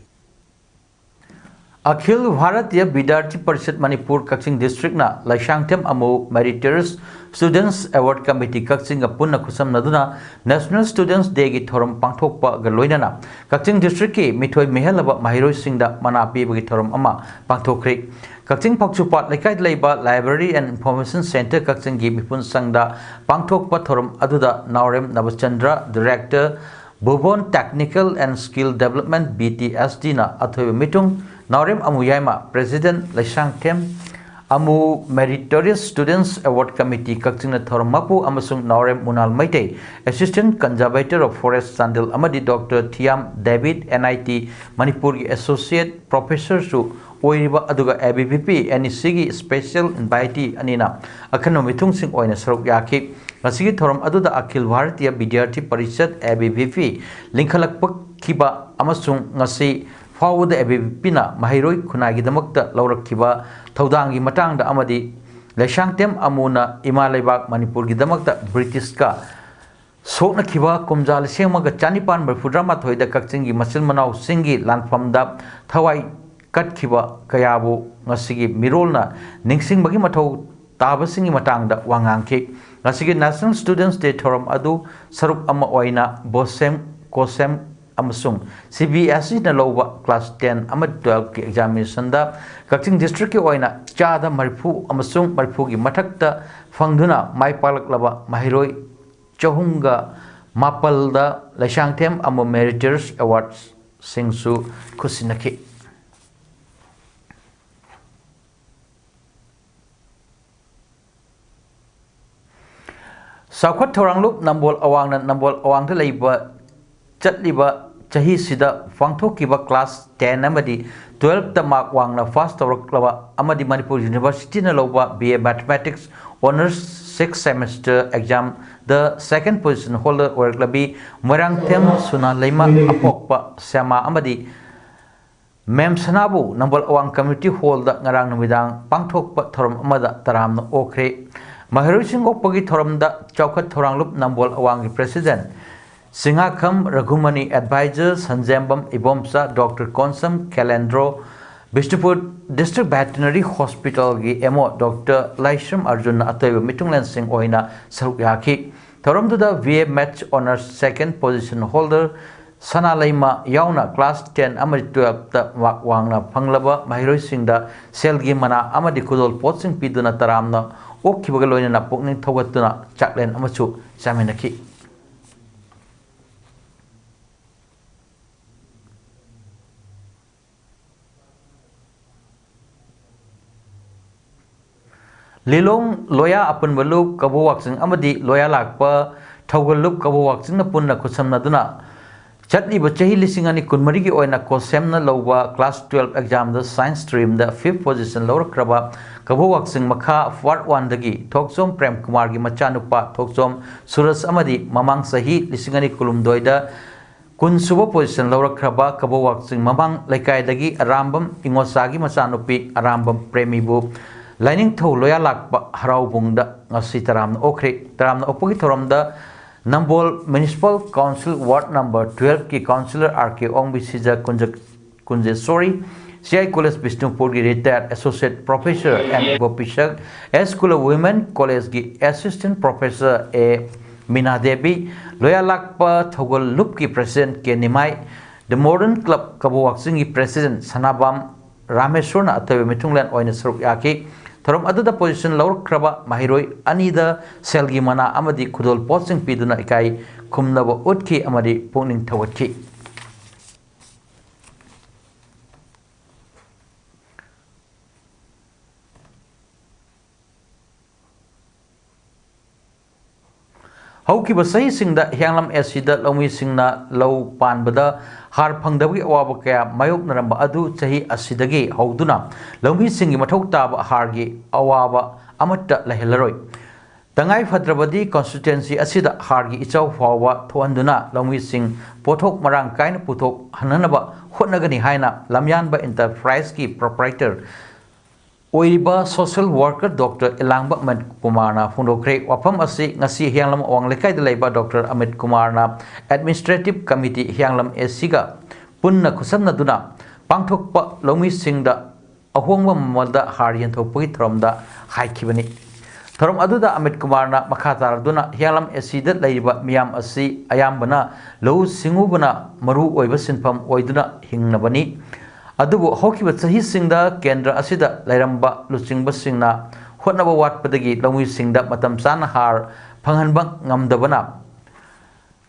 ꯑꯈꯤꯜ ꯚꯥꯔꯇꯤꯌ ꯕꯤꯗ꯭ꯌꯥꯔꯊꯤ ꯄꯔꯤꯁꯠ ꯃꯅꯤꯄꯨꯔ ꯀꯛꯆꯤꯡ ꯗꯤꯁꯇ꯭ꯔꯤꯛꯅ ꯂꯩꯁꯥꯡꯊꯦꯝ ꯑꯃꯨ ꯃꯦꯔꯤꯇꯣꯔꯤꯌꯁ ꯁ꯭ꯇꯨꯗꯦꯟꯠꯁ ꯑꯦꯋꯥꯔꯗ ꯀꯃꯤꯇꯤ ꯀꯛꯆꯤꯡꯒ ꯄꯨꯟꯅ ꯈꯨꯠꯁꯝꯅꯗꯨꯅ ꯅꯦꯁꯅꯦꯜ ꯁ꯭ꯇꯨꯗꯦꯟꯠꯁ ꯗꯦꯒꯤ ꯊꯧꯔꯝ ꯄꯥꯡꯊꯣꯛꯄꯒ ꯂꯣꯏꯅꯅ ꯀꯛꯆꯤꯡ ꯗꯤꯁꯇ꯭ꯔꯤꯛꯀꯤ ꯃꯤꯊꯣꯏ ꯃꯤꯍꯦꯜꯂꯕ ꯃꯍꯩꯔꯣꯏꯁꯤꯡꯗ ꯃꯅꯥ ꯄꯤꯕꯒꯤ ꯊꯧꯔꯝ ꯑꯃ ꯄꯥꯡꯊꯣꯛꯈ꯭ꯔꯤ꯫ ꯀꯛꯆꯤꯡ ꯐꯧꯆꯨꯄꯥꯠ ꯂꯩꯀꯥꯏꯗ ꯂꯩꯕ Library and Information Centre ꯀꯛꯆꯤꯡꯒꯤ ꯃꯤꯄꯨꯟ ꯁꯪꯗ ꯄꯥꯡꯊꯣꯛꯄ ꯊꯧꯔꯝ ꯑꯗꯨꯗ ꯅꯥꯎꯔꯦꯝ ꯅꯕꯆꯟꯗ꯭ꯔ, director, ꯚꯨꯕꯣꯟ Technical and Skill Development, B T S D ꯅ ꯑꯊꯣꯏꯕ ꯃꯤꯇꯨꯡ, ꯅꯥꯎꯔꯦꯝ ꯑꯃꯨ ꯌꯥꯏꯃ, ꯄ꯭ꯔꯦꯁꯤꯗꯦꯟꯠ, ꯂꯩꯁꯥꯡꯊꯦꯝ ꯑꯃꯨ Meritorious Students Award Committee ꯀꯛꯆꯤꯡꯅ ꯊꯧꯔꯝ ꯃꯄꯨ ꯑꯃꯁꯨꯡ ꯅꯥꯎꯔꯦꯝ ꯃꯨꯅꯥꯜ Meitei, Assistant Conservator of Forest Chandel ꯑꯃꯗꯤ doctor Thiyam ꯗꯦꯕꯤꯗ, N I T ꯃꯅꯤꯄꯨꯔꯒꯤ Associate Professor ꯁꯨ ꯑꯣꯏꯔꯤꯕ, ꯑꯗꯨꯒ A B V P, N E C ꯒꯤ Special Invitee ꯑꯅꯤꯅ ꯑꯈꯟꯅꯕ ꯃꯤꯊꯨꯡꯁꯤꯡ ꯑꯣꯏꯅ ꯁꯔꯨꯛ ꯌꯥꯈꯤ꯫ ꯉꯁꯤꯒꯤ ꯊꯧꯔꯝ ꯑꯗꯨꯗ ꯑꯈꯤꯜ Bharatiya ꯕꯤꯗ꯭ꯌꯥꯔꯊꯤ parishad, A B V P, ꯂꯤꯡꯈꯠꯂꯛꯈꯤꯕ ꯑꯃꯁꯨꯡ ꯉꯁꯤ ꯐꯥꯎꯕꯗ A B V P ꯅ ꯃꯍꯩꯔꯣꯏ ꯈꯨꯟꯅꯥꯏꯒꯤꯗꯃꯛꯇ ꯂꯧꯔꯛꯈꯤꯕ ꯊꯧꯗꯥꯡꯒꯤ ꯃꯇꯥꯡꯗ ꯑꯃꯗꯤ ꯂꯩꯁꯥꯡꯊꯦꯝ ꯑꯃꯨꯅ ꯏꯃꯥ ꯂꯩꯕꯥꯛ ꯃꯅꯤꯄꯨꯔꯒꯤꯗꯃꯛꯇ ꯕ꯭ꯔꯤꯇꯤꯁꯀ ꯁꯣꯛꯅꯈꯤꯕ ꯀꯨꯝꯖꯥ ꯂꯤꯁꯤꯡ ꯑꯃꯒ ꯆꯅꯤꯄꯥꯟ ꯃꯔꯤꯐꯨꯇꯔꯥꯃꯥꯊꯣꯏꯗ ꯀꯛꯆꯤꯡꯒꯤ ꯃꯆꯤꯟ ꯃꯅꯥꯎꯁꯤꯡꯒꯤ ꯂꯥꯟꯐꯝꯗ ꯊꯋꯥꯏ ꯀꯠꯈꯤꯕ ꯀꯌꯥꯕꯨ ꯉꯁꯤꯒꯤ ꯃꯤꯔꯣꯜꯅ ꯅꯤꯡꯁꯤꯡꯕꯒꯤ ꯃꯊꯧ ꯇꯥꯕꯁꯤꯡꯒꯤ ꯃꯇꯥꯡꯗ ꯋꯥ ꯉꯥꯡꯈꯤ꯫ ꯉꯁꯤꯒꯤ National Students Day ꯊꯧꯔꯝ ꯑꯗꯨ ꯁꯔꯨꯛ ꯑꯃ ꯑꯣꯏꯅ ꯕꯣꯁꯦꯝ, ꯀꯣꯁꯦꯝ ꯑꯃꯁꯨꯡ ꯁꯤ ꯕꯤ ꯑꯦꯁ ꯏꯅ ꯂꯧꯕ class ten ꯑꯃꯗꯤ twelve ꯀꯤ examination ꯗ ꯀꯛꯆꯤꯡ district ꯀꯤ ꯑꯣꯏꯅ ꯆꯥꯗ ꯃꯔꯤꯐꯨ ꯑꯃꯁꯨꯡ ꯃꯔꯤꯐꯨꯒꯤ ꯃꯊꯛꯇ ꯐꯪꯗꯨꯅ ꯃꯥꯏ ꯄꯥꯛꯂꯛꯂꯕ ꯃꯍꯩꯔꯣꯏ ꯆꯍꯨꯝꯒ ꯃꯥꯄꯜꯗ ꯂꯩꯁꯥꯡꯊꯦꯝ ꯑꯃ Meritorious Award ꯁꯤꯡꯁꯨ ꯈꯨꯠꯁꯤꯟꯅꯈꯤ꯫ ꯆꯥꯎꯈꯠ ꯊꯧꯔꯥꯡꯂꯨꯞ ꯅꯝꯕꯣꯜ ꯑꯋꯥꯡꯅ ꯅꯝꯕꯣꯜ ꯑꯋꯥꯡꯗ ꯂꯩꯕ ꯆꯠꯂꯤꯕ ꯆꯍꯤꯁꯤꯗ ꯄꯥꯡꯊꯣꯛꯈꯤꯕ class ten ꯑꯃꯗꯤ twelve ꯇ mark ꯋꯥꯡꯅ pass ꯇꯧꯔꯛꯂꯕ ꯑꯃꯗꯤ ꯃꯅꯤꯄꯨꯔ University ꯅ ꯂꯧꯕ B A Mathematics Honours sixth semester exam the second position holder ꯑꯣꯏꯔꯛꯂꯕꯤ Moirangthem ꯁꯨꯅꯥ ꯂꯩꯃ ꯑꯄꯣꯛꯄ ꯁ꯭ꯌꯥꯃꯥ ꯑꯃꯗꯤ ꯃꯦꯝ ꯁꯅꯥꯕꯨ ꯅꯝꯕꯣꯜ ꯑꯋꯥꯡ Community Hall ꯗ ꯉꯔꯥꯡ ꯅꯨꯃꯤꯗꯥꯡ ꯄꯥꯡꯊꯣꯛꯄ ꯊꯧꯔꯝ ꯑꯃꯗ ꯇꯔꯥꯝꯅ ꯑꯣꯛꯈ꯭ꯔꯦ꯫ ꯃꯍꯩꯔꯣꯏꯁꯤꯡ ꯑꯣꯛꯄꯒꯤ ꯊꯧꯔꯝꯗ ꯆꯥꯎꯈꯠ ꯊꯧꯔꯥꯡꯂꯨꯞ ꯅꯝꯕꯣꯜ ꯑꯋꯥꯡꯒꯤ President ꯁꯤꯡꯉꯥꯈꯝ ꯔꯘꯨꯃꯅꯤ, Advisor ꯁꯟꯖꯦꯝꯕꯝ Ibomcha, Doctor Konsam ꯀꯦꯂꯦꯟꯗ꯭ꯔꯣ, Bishnupur District Veterinary Hospital ꯒꯤ M O Doctor ꯂꯥꯏꯁ꯭ꯔꯝ ꯑꯔꯖꯨꯟꯅ ꯑꯇꯣꯏꯕ ꯃꯤꯊꯨꯡꯂꯦꯟꯁꯤꯡ ꯑꯣꯏꯅ ꯁꯔꯨꯛ ꯌꯥꯈꯤ꯫ ꯊꯧꯔꯝꯗꯨꯗ B A Maths Honours second position holder ꯁꯅꯥ ꯂꯩꯃ ꯌꯥꯎꯅ class ten ꯑꯃꯗꯤ twelve ꯇ mark ꯋꯥꯡꯅ ꯐꯪꯂꯕ ꯃꯍꯩꯔꯣꯏꯁꯤꯡꯗ ꯁꯦꯜꯒꯤ ꯃꯅꯥ ꯑꯃꯗꯤ ꯈꯨꯗꯣꯜ ꯄꯣꯠꯁꯤꯡ ꯄꯤꯗꯨꯅ ꯇꯔꯥꯝꯅ ꯑꯣꯛꯈꯤꯕꯒ ꯂꯣꯏꯅꯅ ꯄꯨꯛꯅꯤꯡ ꯊꯧꯒꯠꯇꯨꯅ ꯆꯥꯛꯂꯦꯟ ꯑꯃꯁꯨ ꯆꯥꯃꯤꯟꯅꯈꯤ꯫ ꯂꯤꯂꯣꯡ ꯂꯣꯌꯥ ꯑꯄꯨꯟꯕ ꯂꯨꯞ ꯀꯕꯣ ꯋꯥꯛꯆꯤꯡ ꯑꯃꯗꯤ ꯂꯣꯌꯥ ꯂꯥꯛꯄ ꯊꯧꯒꯜ ꯂꯨꯞ ꯀꯕꯣ ꯋꯥꯛꯆꯤꯡꯅ ꯄꯨꯟꯅ ꯈꯨꯠꯁꯝꯅꯗꯨꯅ ꯆꯠꯂꯤꯕ ꯆꯍꯤ ꯂꯤꯁꯤꯡ ꯑꯅꯤ ꯀꯨꯟꯃꯔꯤꯒꯤ ꯑꯣꯏꯅ ꯀꯣꯁꯦꯝꯅ ꯂꯧꯕ class twelve exam ꯗ science stream ꯗ fifth position ꯂꯧꯔꯛꯈ꯭ꯔꯕ ꯀꯕꯣ ꯋꯥꯛꯆꯤꯡ ꯃꯈꯥ Ward one ꯗꯒꯤ ꯊꯣꯛꯆꯣꯝ ꯄ꯭ꯔꯦꯝ ꯀꯨꯃꯥꯔꯒꯤ ꯃꯆꯥꯅꯨꯄꯥ ꯊꯣꯛꯆꯣꯝ ꯁꯨꯔꯖ ꯑꯃꯗꯤ ꯃꯃꯥꯡ ꯆꯍꯤ ꯂꯤꯁꯤꯡ ꯑꯅꯤ ꯀꯨꯟꯍꯨꯝꯗꯣꯏꯗ ꯀꯨꯟꯁꯨꯕ position ꯂꯧꯔꯛꯈ꯭ꯔꯕ ꯀꯕꯣ ꯋꯥꯛꯆꯤꯡ ꯃꯃꯥꯡ ꯂꯩꯀꯥꯏꯗꯒꯤ ꯑꯔꯥꯝꯕꯝ ꯏꯉꯣꯆꯥꯒꯤ ꯃꯆꯥꯅꯨꯄꯤ ꯑꯔꯥꯝꯕꯝ ꯄ꯭ꯔꯦꯃꯤꯕꯨ ꯂꯥꯏꯅꯤꯡꯊꯧ ꯂꯣꯌꯥ ꯂꯥꯛꯄ ꯍꯔꯥꯎꯕꯨꯡꯗ ꯉꯁꯤ ꯇꯔꯥꯝꯅ ꯑꯣꯛꯈ꯭ꯔꯦ꯫ ꯇꯔꯥꯝꯅ ꯑꯣꯛꯄꯒꯤ ꯊꯧꯔꯝꯗ ꯅꯝꯕꯣꯜ Municipal Council Ward Number Twelve ꯀꯤ Councillor R K Ongbi Shija ꯀꯨꯟꯖ-, Kunjeshori, C I College ꯕꯤꯁꯅꯨꯄꯨꯔꯒꯤ Retired Associate Professor N ꯒꯣꯄꯤꯁꯛ, S ꯀꯨꯂ Women College ꯀꯤ Assistant Professor A Meena Devi, ꯂꯣꯌꯥꯂꯥꯛꯄ ꯊꯧꯒꯜ ꯂꯨꯞꯀꯤ President K Nimai, The Modern Club ꯀꯕꯣꯋꯥꯛꯆꯤꯡꯒꯤ President Sanabam ꯔꯥꯃꯦꯁꯣꯔꯅ ꯑꯊꯣꯏꯕ ꯃꯤꯊꯨꯡꯂꯦꯟ ꯑꯣꯏꯅ ꯁꯔꯨꯛ ꯌꯥꯈꯤ꯫ ꯊꯧꯔꯝ ꯑꯗꯨꯗ position ꯂꯧꯔꯛꯈ꯭ꯔꯕ ꯃꯍꯩꯔꯣꯏ ꯑꯅꯤꯗ ꯁꯦꯜꯒꯤ ꯃꯅꯥ ꯑꯃꯗꯤ ꯈꯨꯗꯣꯜ ꯄꯣꯠꯁꯤꯡ ꯄꯤꯗꯨꯅ ꯏꯀꯥꯏ ꯈꯨꯝꯅꯕ ꯎꯠꯈꯤ ꯑꯃꯗꯤ ꯄꯨꯛꯅꯤꯡ ꯊꯧꯒꯠꯈꯤ꯫ ꯍꯧꯈꯤꯕ ꯆꯍꯤꯁꯤꯡꯗ ꯍꯤꯌꯥꯡꯂꯝ A Cꯗ ꯂꯧꯃꯤꯁꯤꯡꯅ ꯂꯧ ꯄꯥꯟꯕꯗ ꯍꯥꯔ ꯐꯪꯗꯕꯒꯤ ꯑꯋꯥꯕ ꯀꯌꯥ ꯃꯥꯌꯣꯛꯅꯔꯝꯕ ꯑꯗꯨ ꯆꯍꯤ ꯑꯁꯤꯗꯒꯤ ꯍꯧꯗꯨꯅ ꯂꯧꯃꯤꯁꯤꯡꯒꯤ ꯃꯊꯧ ꯇꯥꯕ ꯍꯥꯔꯒꯤ ꯑꯋꯥꯕ ꯑꯃꯠꯇ ꯂꯩꯍꯜꯂꯔꯣꯏ꯫ ꯇꯉꯥꯏ ꯐꯗ꯭ꯔꯕꯗꯤ constituency ꯑꯁꯤꯗ ꯍꯥꯔꯒꯤ ꯏꯆꯥꯎ ꯐꯥꯎꯕ ꯊꯣꯛꯍꯟꯗꯨꯅ ꯂꯧꯃꯤꯁꯤꯡ ꯄꯣꯠꯊꯣꯛ ꯃꯔꯥꯡ ꯀꯥꯏꯅ ꯄꯨꯊꯣꯛꯍꯟꯅꯅꯕ ꯍꯣꯠꯅꯒꯅꯤ ꯍꯥꯏꯅ ꯂꯝꯌꯥꯟꯕ Enterpriseꯀꯤ proprietor ꯑꯣꯏꯔꯤꯕ social worker Doctor ꯏꯂꯥꯡꯕ ꯑꯃꯤꯠ ꯀꯨꯃꯥꯔꯅ ꯐꯣꯡꯗꯣꯛꯈ꯭ꯔꯦ꯫ ꯋꯥꯐꯝ ꯑꯁꯤ ꯉꯁꯤ ꯍꯤꯌꯥꯡꯂꯝ ꯑꯋꯥꯡ ꯂꯩꯀꯥꯏꯗ ꯂꯩꯕ Doctor ꯑꯃꯤꯠ ꯀꯨꯃꯥꯔꯅ Administrative Committee ꯍꯤꯌꯥꯡꯂꯝ A Cꯒ ꯄꯨꯟꯅ ꯈꯨꯠꯁꯝꯅꯗꯨꯅ ꯄꯥꯡꯊꯣꯛꯄ ꯂꯧꯃꯤꯁꯤꯡꯗ ꯑꯍꯣꯡꯕ ꯃꯃꯜꯗ ꯍꯥꯔ ꯌꯦꯟꯊꯣꯛꯄꯒꯤ ꯊꯧꯔꯝꯗ ꯍꯥꯏꯈꯤꯕꯅꯤ꯫ ꯊꯧꯔꯝ ꯑꯗꯨꯗ ꯑꯃꯤꯠ ꯀꯨꯃꯥꯔꯅ ꯃꯈꯥ ꯇꯥꯔꯗꯨꯅ ꯍꯤꯌꯥꯡꯂꯝ A Cꯗ ꯂꯩꯔꯤꯕ ꯃꯤꯌꯥꯝ ꯑꯁꯤ ꯑꯌꯥꯝꯕꯅ ꯂꯧꯎ ꯁꯤꯡꯎꯕꯅ ꯃꯔꯨ ꯑꯣꯏꯕ ꯁꯤꯟꯐꯝ ꯑꯣꯏꯗꯨꯅ ꯍꯤꯡꯅꯕꯅꯤ꯫ ꯑꯗꯨꯕꯨ ꯍꯧꯈꯤꯕ ꯆꯍꯤꯁꯤꯡꯗ ꯀꯦꯟꯗ꯭ꯔ ꯑꯁꯤꯗ ꯂꯩꯔꯝꯕ ꯂꯨꯆꯤꯡꯕꯁꯤꯡꯅ ꯍꯣꯠꯅꯕ ꯋꯥꯠꯄꯗꯒꯤ ꯂꯧꯃꯤꯁꯤꯡꯗ ꯃꯇꯝ ꯆꯥꯅ ꯍꯥꯔ ꯐꯪꯍꯟꯕ ꯉꯝꯗꯕꯅ,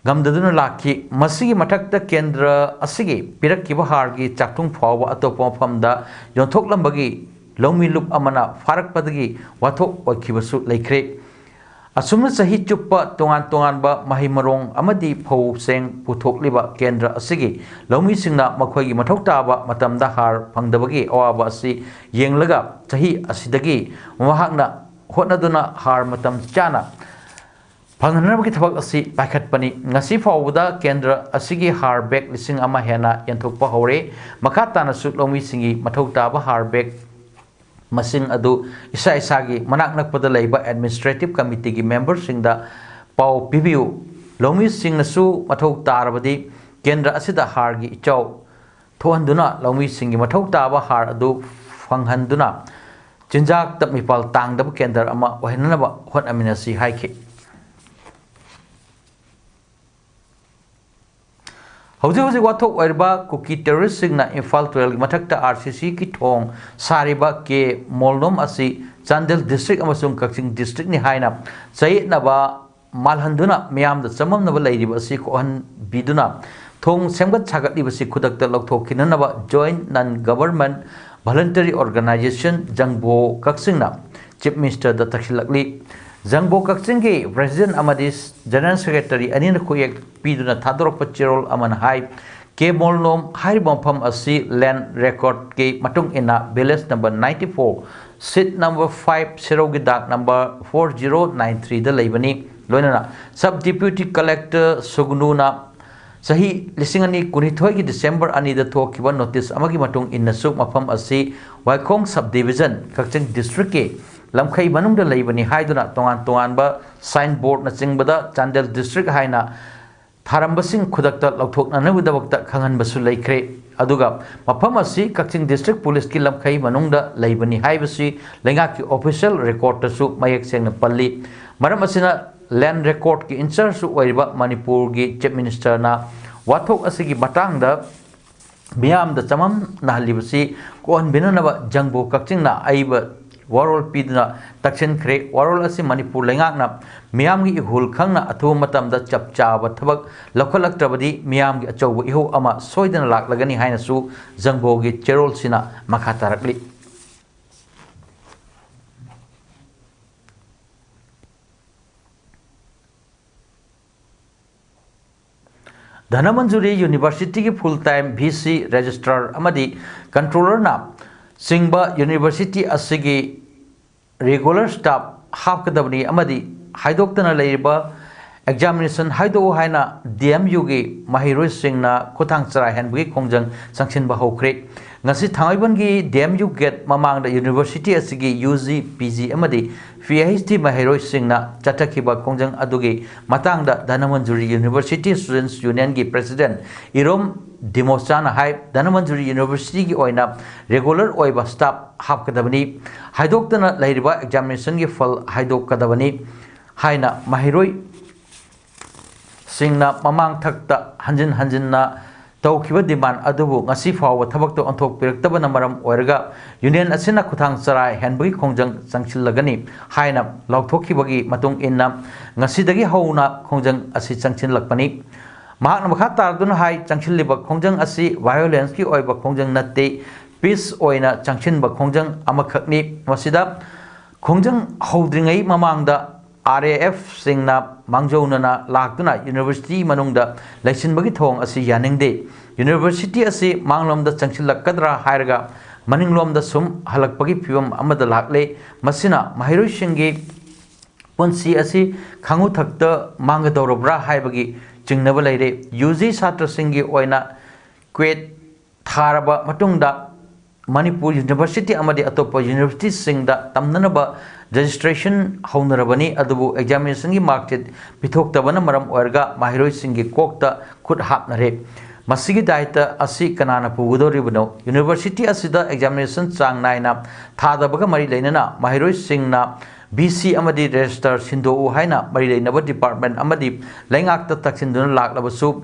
ꯉꯝꯗꯗꯨꯅ ꯂꯥꯛꯈꯤ꯫ ꯃꯁꯤꯒꯤ ꯃꯊꯛꯇ ꯀꯦꯟꯗ꯭ꯔ ꯑꯁꯤꯒꯤ ꯄꯤꯔꯛꯈꯤꯕ ꯍꯥꯔꯒꯤ ꯆꯥꯛꯊꯨꯡ ꯐꯥꯎꯕ ꯑꯇꯣꯞꯄ ꯃꯐꯝꯗ ꯌꯣꯟꯊꯣꯛꯂꯝꯕꯒꯤ ꯂꯧꯃꯤ ꯂꯨꯞ ꯑꯃꯅ ꯐꯥꯔꯛꯄꯗꯒꯤ ꯋꯥꯊꯣꯛ ꯑꯣꯏꯈꯤꯕꯁꯨ ꯂꯩꯈ꯭ꯔꯦ꯫ ꯑꯁꯨꯝꯅ ꯆꯍꯤ ꯆꯨꯞꯄ ꯇꯣꯉꯥꯟ ꯇꯣꯉꯥꯟꯕ ꯃꯍꯩ ꯃꯔꯣꯡ ꯑꯃꯗꯤ ꯐꯧ ꯆꯦꯡ ꯄꯨꯊꯣꯛꯂꯤꯕ ꯀꯦꯟꯗ꯭ꯔ ꯑꯁꯤꯒꯤ ꯂꯧꯃꯤꯁꯤꯡꯅ ꯃꯈꯣꯏꯒꯤ ꯃꯊꯧ ꯇꯥꯕ ꯃꯇꯝꯗ ꯍꯥꯔ ꯐꯪꯗꯕꯒꯤ ꯑꯋꯥꯕ ꯑꯁꯤ ꯌꯦꯡꯂꯒ ꯆꯍꯤ ꯑꯁꯤꯗꯒꯤ ꯃꯍꯥꯛꯅ ꯍꯣꯠꯅꯗꯨꯅ ꯍꯥꯔ ꯃꯇꯝ ꯆꯥꯅ ꯐꯪꯍꯟꯅꯕꯒꯤ ꯊꯕꯛ ꯑꯁꯤ ꯄꯥꯏꯈꯠꯄꯅꯤ꯫ ꯉꯁꯤ ꯐꯥꯎꯕꯗ ꯀꯦꯟꯗ꯭ꯔ ꯑꯁꯤꯒꯤ ꯍꯥꯔ bag ꯂꯤꯁꯤꯡ ꯑꯃ ꯍꯦꯟꯅ ꯌꯦꯟꯊꯣꯛꯄ ꯍꯧꯔꯦ꯫ ꯃꯈꯥ ꯇꯥꯅꯁꯨ ꯂꯧꯃꯤꯁꯤꯡꯒꯤ ꯃꯊꯧ ꯇꯥꯕ ꯍꯥꯔ bag ꯃꯁꯤꯡ ꯑꯗꯨ ꯏꯁꯥ ꯏꯁꯥꯒꯤ ꯃꯅꯥꯛ ꯅꯛꯄꯗ ꯂꯩꯕ Administrative Committeeꯒꯤ memberꯁꯤꯡꯗ ꯄꯥꯎ ꯄꯤꯕꯤꯌꯨ꯫ ꯂꯧꯃꯤꯁꯤꯡꯅꯁꯨ ꯃꯊꯧ ꯇꯥꯔꯕꯗꯤ ꯀꯦꯟꯗ꯭ꯔ ꯑꯁꯤꯗ ꯍꯥꯔꯒꯤ ꯏꯆꯥꯎ ꯊꯣꯛꯍꯟꯗꯨꯅ ꯂꯧꯃꯤꯁꯤꯡꯒꯤ ꯃꯊꯧ ꯇꯥꯕ ꯍꯥꯔ ꯑꯗꯨ ꯐꯪꯍꯟꯗꯨꯅ ꯆꯤꯟꯖꯥꯛꯇ ꯃꯤꯄꯥꯜ ꯇꯥꯡꯗꯕ ꯀꯦꯟꯗ꯭ꯔ ꯑꯃ ꯑꯣꯏꯍꯟꯅꯅꯕ ꯍꯣꯠꯅꯃꯤꯟꯅꯁꯤ ꯍꯥꯏꯈꯤ꯫ ꯍꯧꯖꯤꯛ ꯍꯧꯖꯤꯛ ꯋꯥꯊꯣꯛ ꯑꯣꯏꯔꯤꯕ ꯀꯨꯀꯤ ꯇꯦꯔꯣꯔꯤꯁꯁꯤꯡꯅ ꯏꯝꯐꯥꯜ ꯇꯨꯔꯦꯜꯒꯤ ꯃꯊꯛꯇ ꯑꯥꯔ ꯁꯤ ꯁꯤꯒꯤ ꯊꯣꯡ ꯁꯥꯔꯤꯕ ꯀꯦ ꯃꯣꯜꯅꯣꯝ ꯑꯁꯤ ꯆꯥꯟꯗꯦꯜ ꯗꯤꯁꯇ꯭ꯔꯤꯛ ꯑꯃꯁꯨꯡ ꯀꯛꯆꯤꯡ ꯗꯤꯁꯇ꯭ꯔꯤꯛꯅꯤ ꯍꯥꯏꯅ ꯆꯌꯦꯠꯅꯕ ꯃꯥꯜꯍꯟꯗꯨꯅ ꯃꯤꯌꯥꯝꯗ ꯆꯃꯝꯅꯕ ꯂꯩꯔꯤꯕ ꯑꯁꯤ ꯀꯣꯛꯍꯟꯕꯤꯗꯨꯅ ꯊꯣꯡ ꯁꯦꯝꯒꯠ ꯁꯥꯒꯠꯂꯤꯕꯁꯤ ꯈꯨꯗꯛꯇ ꯂꯧꯊꯣꯛꯈꯤꯅꯅꯕ Joint Non Government Voluntary Organisation ꯖꯪꯕꯣ ꯀꯛꯆꯤꯡꯅ ꯆꯤꯐ ꯃꯤꯅꯤꯁꯇꯔꯗ ꯇꯛꯁꯤꯜꯂꯛꯂꯤ꯫ ꯖꯪꯕꯣ ꯀꯛꯆꯤꯡꯒꯤ ꯄ꯭ꯔꯦꯁꯤꯗꯦꯟꯠ ꯑꯃꯗꯤ ꯖꯦꯅꯔꯦꯜ ꯁꯦꯀ꯭ꯔꯦꯇꯔꯤ ꯑꯅꯤꯅ ꯈꯨꯌꯦꯛ ꯄꯤꯗꯨꯅ ꯊꯥꯗꯣꯔꯛꯄ ꯆꯦꯔꯣꯜ ꯑꯃꯅ ꯍꯥꯏ, ꯀꯦ ꯃꯣꯜꯅꯣꯝ ꯍꯥꯏꯔꯤꯕ ꯃꯐꯝ ꯑꯁꯤ ꯂꯦꯟ ꯔꯦꯀꯣꯔꯗꯀꯤ ꯃꯇꯨꯡ ꯏꯟꯅ village number ninety four, sheet number five, ꯁꯦꯔꯧꯒꯤ ꯗꯥꯛ number four zero nine three ꯗ ꯂꯩꯕꯅꯤ꯫ ꯂꯣꯏꯅꯅ ꯁꯕ ꯗꯤꯄ꯭ꯌꯨꯇꯤ ꯀꯂꯦꯛꯇꯔ ꯁꯨꯒꯅꯨꯅ ꯆꯍꯤ ꯂꯤꯁꯤꯡ ꯑꯅꯤ ꯀꯨꯟꯅꯤꯊꯣꯏꯒꯤ ꯗꯤꯁꯦꯝꯕꯔ ꯑꯅꯤꯗ ꯊꯣꯛꯈꯤꯕ ꯅꯣꯇꯤꯁ ꯑꯃꯒꯤ ꯃꯇꯨꯡ ꯏꯟꯅꯁꯨ ꯃꯐꯝ ꯑꯁꯤ ꯋꯥꯏꯈꯣꯡ ꯁꯕ ꯗꯤꯕꯤꯖꯟ, ꯀꯛꯆꯤꯡ ꯗꯤꯁꯇ꯭ꯔꯤꯛꯀꯤ ꯂꯝꯈꯩ ꯃꯅꯨꯡꯗ ꯂꯩꯕꯅꯤ ꯍꯥꯏꯗꯨꯅ ꯇꯣꯉꯥꯟ ꯇꯣꯉꯥꯟꯕ ꯁꯥꯏꯟ ꯕꯣꯔꯗꯅꯆꯤꯡꯕꯗ ꯆꯥꯟꯗꯦꯜ ꯗꯤꯁꯇ꯭ꯔꯤꯛ ꯍꯥꯏꯅ ꯊꯥꯔꯝꯕꯁꯤꯡ ꯈꯨꯗꯛꯇ ꯂꯧꯊꯣꯛꯅꯅꯕꯒꯤꯗꯃꯛꯇ ꯈꯪꯍꯟꯕꯁꯨ ꯂꯩꯈ꯭ꯔꯦ꯫ ꯑꯗꯨꯒ ꯃꯐꯝ ꯑꯁꯤ ꯀꯛꯆꯤꯡ ꯗꯤꯁꯇ꯭ꯔꯤꯛ ꯄꯨꯂꯤꯁꯀꯤ ꯂꯝꯈꯩ ꯃꯅꯨꯡꯗ ꯂꯩꯕꯅꯤ ꯍꯥꯏꯕꯁꯤ ꯂꯩꯉꯥꯛꯀꯤ ꯑꯣꯐꯤꯁꯤꯌꯦꯜ ꯔꯦꯀꯣꯔꯗꯇꯁꯨ ꯃꯌꯦꯛ ꯁꯦꯡꯅ ꯄꯜꯂꯤ꯫ ꯃꯔꯝ ꯑꯁꯤꯅ ꯂꯦꯟ ꯔꯦꯀꯣꯔꯗꯀꯤ ꯏꯟꯆꯥꯔꯖꯁꯨ ꯑꯣꯏꯔꯤꯕ ꯃꯅꯤꯄꯨꯔꯒꯤ ꯆꯤꯐ ꯃꯤꯅꯤꯁꯇꯔꯅ ꯋꯥꯊꯣꯛ ꯑꯁꯤꯒꯤ ꯃꯇꯥꯡꯗ ꯃꯤꯌꯥꯝꯗ ꯆꯃꯝꯅꯍꯜꯂꯤꯕꯁꯤ ꯀꯣꯛꯍꯟꯕꯤꯅꯅꯕ ꯖꯪꯕꯣ ꯀꯛꯆꯤꯡꯅ ꯑꯏꯕ ꯋꯥꯔꯣꯜ ꯄꯤꯗꯨꯅ ꯇꯛꯁꯤꯟꯈ꯭ꯔꯦ꯫ ꯋꯥꯔꯣꯜ ꯑꯁꯤ ꯃꯅꯤꯄꯨꯔ ꯂꯩꯉꯥꯛꯅ ꯃꯤꯌꯥꯝꯒꯤ ꯏꯍꯨꯜ ꯈꯪꯅ ꯑꯊꯨꯕ ꯃꯇꯝꯗ ꯆꯞ ꯆꯥꯕ ꯊꯕꯛ ꯂꯧꯈꯠꯂꯛꯇ꯭ꯔꯕꯗꯤ ꯃꯤꯌꯥꯝꯒꯤ ꯑꯆꯧꯕ ꯏꯍꯧ ꯑꯃ ꯁꯣꯏꯗꯅ ꯂꯥꯛꯂꯒꯅꯤ ꯍꯥꯏꯅꯁꯨ ꯖꯪꯕꯣꯒꯤ ꯆꯦꯔꯣꯜꯁꯤꯅ ꯃꯈꯥ ꯇꯥꯔꯛꯂꯤ꯫ ꯙꯅꯃꯟꯖꯨꯔꯤ ꯌꯨꯅꯤꯚꯔꯁꯤꯇꯤꯒꯤ ꯐꯨꯜ ꯇꯥꯏꯝ ꯚꯤ ꯁꯤ, ꯔꯦꯖꯤꯁꯇ꯭ꯔꯥꯔ ꯑꯃꯗꯤ ꯀꯟꯇ꯭ꯔꯣꯂꯔꯅ ꯆꯤꯡꯕ ꯌꯨꯅꯤꯚꯔꯁꯤꯇꯤ ꯑꯁꯤꯒꯤ ꯔꯤꯒꯨꯂꯔ ꯁ꯭ꯇꯥꯐ ꯍꯥꯞꯀꯗꯕꯅꯤ ꯑꯃꯗꯤ ꯍꯥꯏꯗꯣꯛꯇꯅ ꯂꯩꯔꯤꯕ ꯑꯦꯛꯖꯥꯃꯤꯅꯦꯁꯟ ꯍꯥꯏꯗꯣꯛꯎ ꯍꯥꯏꯅ ꯗꯤ ꯑꯦꯝ ꯌꯨꯒꯤ ꯃꯍꯩꯔꯣꯏꯁꯤꯡꯅ ꯈꯨꯠꯊꯥꯡ ꯆꯔꯥꯏꯍꯟꯕꯒꯤ ꯈꯣꯡꯖꯪ ꯆꯪꯁꯤꯟꯕ ꯍꯧꯈ꯭ꯔꯦ꯫ ꯉꯁꯤ ꯊꯥꯡꯃꯩꯕꯟꯒꯤ D M U gate ꯃꯃꯥꯡꯗ university ꯑꯁꯤꯒꯤ U G, P G ꯑꯃꯗꯤ P H D ꯃꯍꯩꯔꯣꯏꯁꯤꯡꯅ ꯆꯠꯊꯈꯤꯕ ꯈꯣꯡꯖꯪ ꯑꯗꯨꯒꯤ ꯃꯇꯥꯡꯗ ꯙꯅꯃꯟꯖꯨꯔꯤ University Students Unionꯒꯤ President ꯏꯔꯣꯝ ꯗꯤꯃꯣꯆꯥꯅ ꯍꯥꯏ, ꯙꯅꯃꯟꯖꯨꯔꯤ Universityꯒꯤ ꯑꯣꯏꯅ regular ꯑꯣꯏꯕ staff ꯍꯥꯞꯀꯗꯕꯅꯤ, ꯍꯥꯏꯗꯣꯛꯇꯅ ꯂꯩꯔꯤꯕ examinationꯒꯤ ꯐꯜ ꯍꯥꯏꯗꯣꯛꯀꯗꯕꯅꯤ ꯍꯥꯏꯅ ꯃꯍꯩꯔꯣꯏ ꯁꯤꯡꯅ ꯃꯃꯥꯡ ꯊꯛꯇ ꯍꯟꯖꯤꯟ ꯍꯟꯖꯤꯟꯅ ꯇꯧꯈꯤꯕ demand ꯑꯗꯨꯕꯨ ꯉꯁꯤ ꯐꯥꯎꯕ ꯊꯕꯛꯇ ꯑꯣꯟꯊꯣꯛꯄꯤꯔꯛꯇꯕꯅ ꯃꯔꯝ ꯑꯣꯏꯔꯒ union ꯑꯁꯤꯅ ꯈꯨꯊꯥꯡ ꯆꯔꯥ ꯍꯦꯟꯕꯒꯤ ꯈꯣꯡꯖꯪ ꯆꯪꯁꯤꯜꯂꯒꯅꯤ ꯍꯥꯏꯅ ꯂꯥꯎꯊꯣꯛꯈꯤꯕꯒꯤ ꯃꯇꯨꯡ ꯏꯟꯅ ꯉꯁꯤꯗꯒꯤ ꯍꯧꯅ ꯈꯣꯡꯖꯪ ꯑꯁꯤ ꯆꯪꯁꯤꯜꯂꯛꯄꯅꯤ꯫ ꯃꯍꯥꯛꯅ ꯃꯈꯥ ꯇꯥꯔꯗꯨꯅ ꯍꯥꯏ, ꯆꯪꯁꯤꯜꯂꯤꯕ ꯈꯣꯡꯖꯪ ꯑꯁꯤ violenceꯀꯤ ꯑꯣꯏꯕ ꯈꯣꯡꯖꯪ ꯅꯠꯇꯦ, peace ꯑꯣꯏꯅ ꯆꯪꯁꯤꯟꯕ ꯈꯣꯡꯖꯪ ꯑꯃꯈꯛꯅꯤ꯫ ꯃꯁꯤꯗ ꯈꯣꯡꯖꯪ ꯍꯧꯗ꯭ꯔꯤꯉꯩ ꯃꯃꯥꯡꯗ R A F ꯁꯤꯡꯅ ꯃꯥꯡꯖꯧꯅꯅ ꯂꯥꯛꯇꯨꯅ university ꯃꯅꯨꯡꯗ ꯂꯩꯁꯤꯟꯕꯒꯤ ꯊꯧꯑꯣꯡ ꯑꯁꯤ ꯌꯥꯅꯤꯡꯗꯦ꯫ University ꯑꯁꯤ ꯃꯥꯡꯂꯣꯝꯗ ꯆꯪꯁꯤꯜꯂꯛꯀꯗ꯭ꯔꯥ ꯍꯥꯏꯔꯒ ꯃꯅꯤꯡꯂꯣꯝꯗ ꯁꯨꯝ ꯍꯜꯂꯛꯄꯒꯤ ꯐꯤꯕꯝ ꯑꯃꯗ ꯂꯥꯛꯂꯦ꯫ ꯃꯁꯤꯅ ꯃꯍꯩꯔꯣꯏꯁꯤꯡꯒꯤ ꯄꯨꯟꯁꯤ ꯑꯁꯤ ꯈꯥꯉꯨ ꯊꯛꯇ ꯃꯥꯡꯒꯗꯧꯔꯕ꯭ꯔꯥ ꯍꯥꯏꯕꯒꯤ ꯆꯤꯡꯅꯕ ꯂꯩꯔꯦ꯫ U G ꯁꯥꯇ꯭ꯔꯁꯤꯡꯒꯤ ꯑꯣꯏꯅ CUET ꯊꯥꯔꯕ ꯃꯇꯨꯡꯗ ꯃꯅꯤꯄꯨꯔ University ꯑꯃꯗꯤ ꯑꯇꯣꯞꯄ universityꯁꯤꯡꯗ ꯇꯝꯅꯅꯕ registration ꯍꯧꯅꯔꯕꯅꯤ, ꯑꯗꯨꯕꯨ examinationꯒꯤ mark sheet ꯄꯤꯊꯣꯛꯇꯕꯅ ꯃꯔꯝ ꯑꯣꯏꯔꯒ ꯃꯍꯩꯔꯣꯏꯁꯤꯡꯒꯤ ꯀꯣꯛꯇ ꯈꯨꯠ ꯍꯥꯞꯅꯔꯦ꯫ ꯃꯁꯤꯒꯤ ꯗꯥꯏꯇ ꯑꯁꯤ ꯀꯅꯥꯅ ꯄꯨꯒꯗꯧꯔꯤꯕꯅꯣ? University ꯑꯁꯤꯗ examination ꯆꯥꯡ ꯅꯥꯏꯅ ꯊꯥꯗꯕꯒ ꯃꯔꯤ ꯂꯩꯅꯅ ꯃꯍꯩꯔꯣꯏꯁꯤꯡꯅ V C ꯑꯃꯗꯤ register ꯁꯤꯟꯗꯣꯛꯎ ꯍꯥꯏꯅ ꯃꯔꯤ ꯂꯩꯅꯕ department ꯑꯃꯗꯤ ꯂꯩꯉꯥꯛꯇ ꯇꯛꯁꯤꯟꯗꯨꯅ ꯂꯥꯛꯂꯕꯁꯨ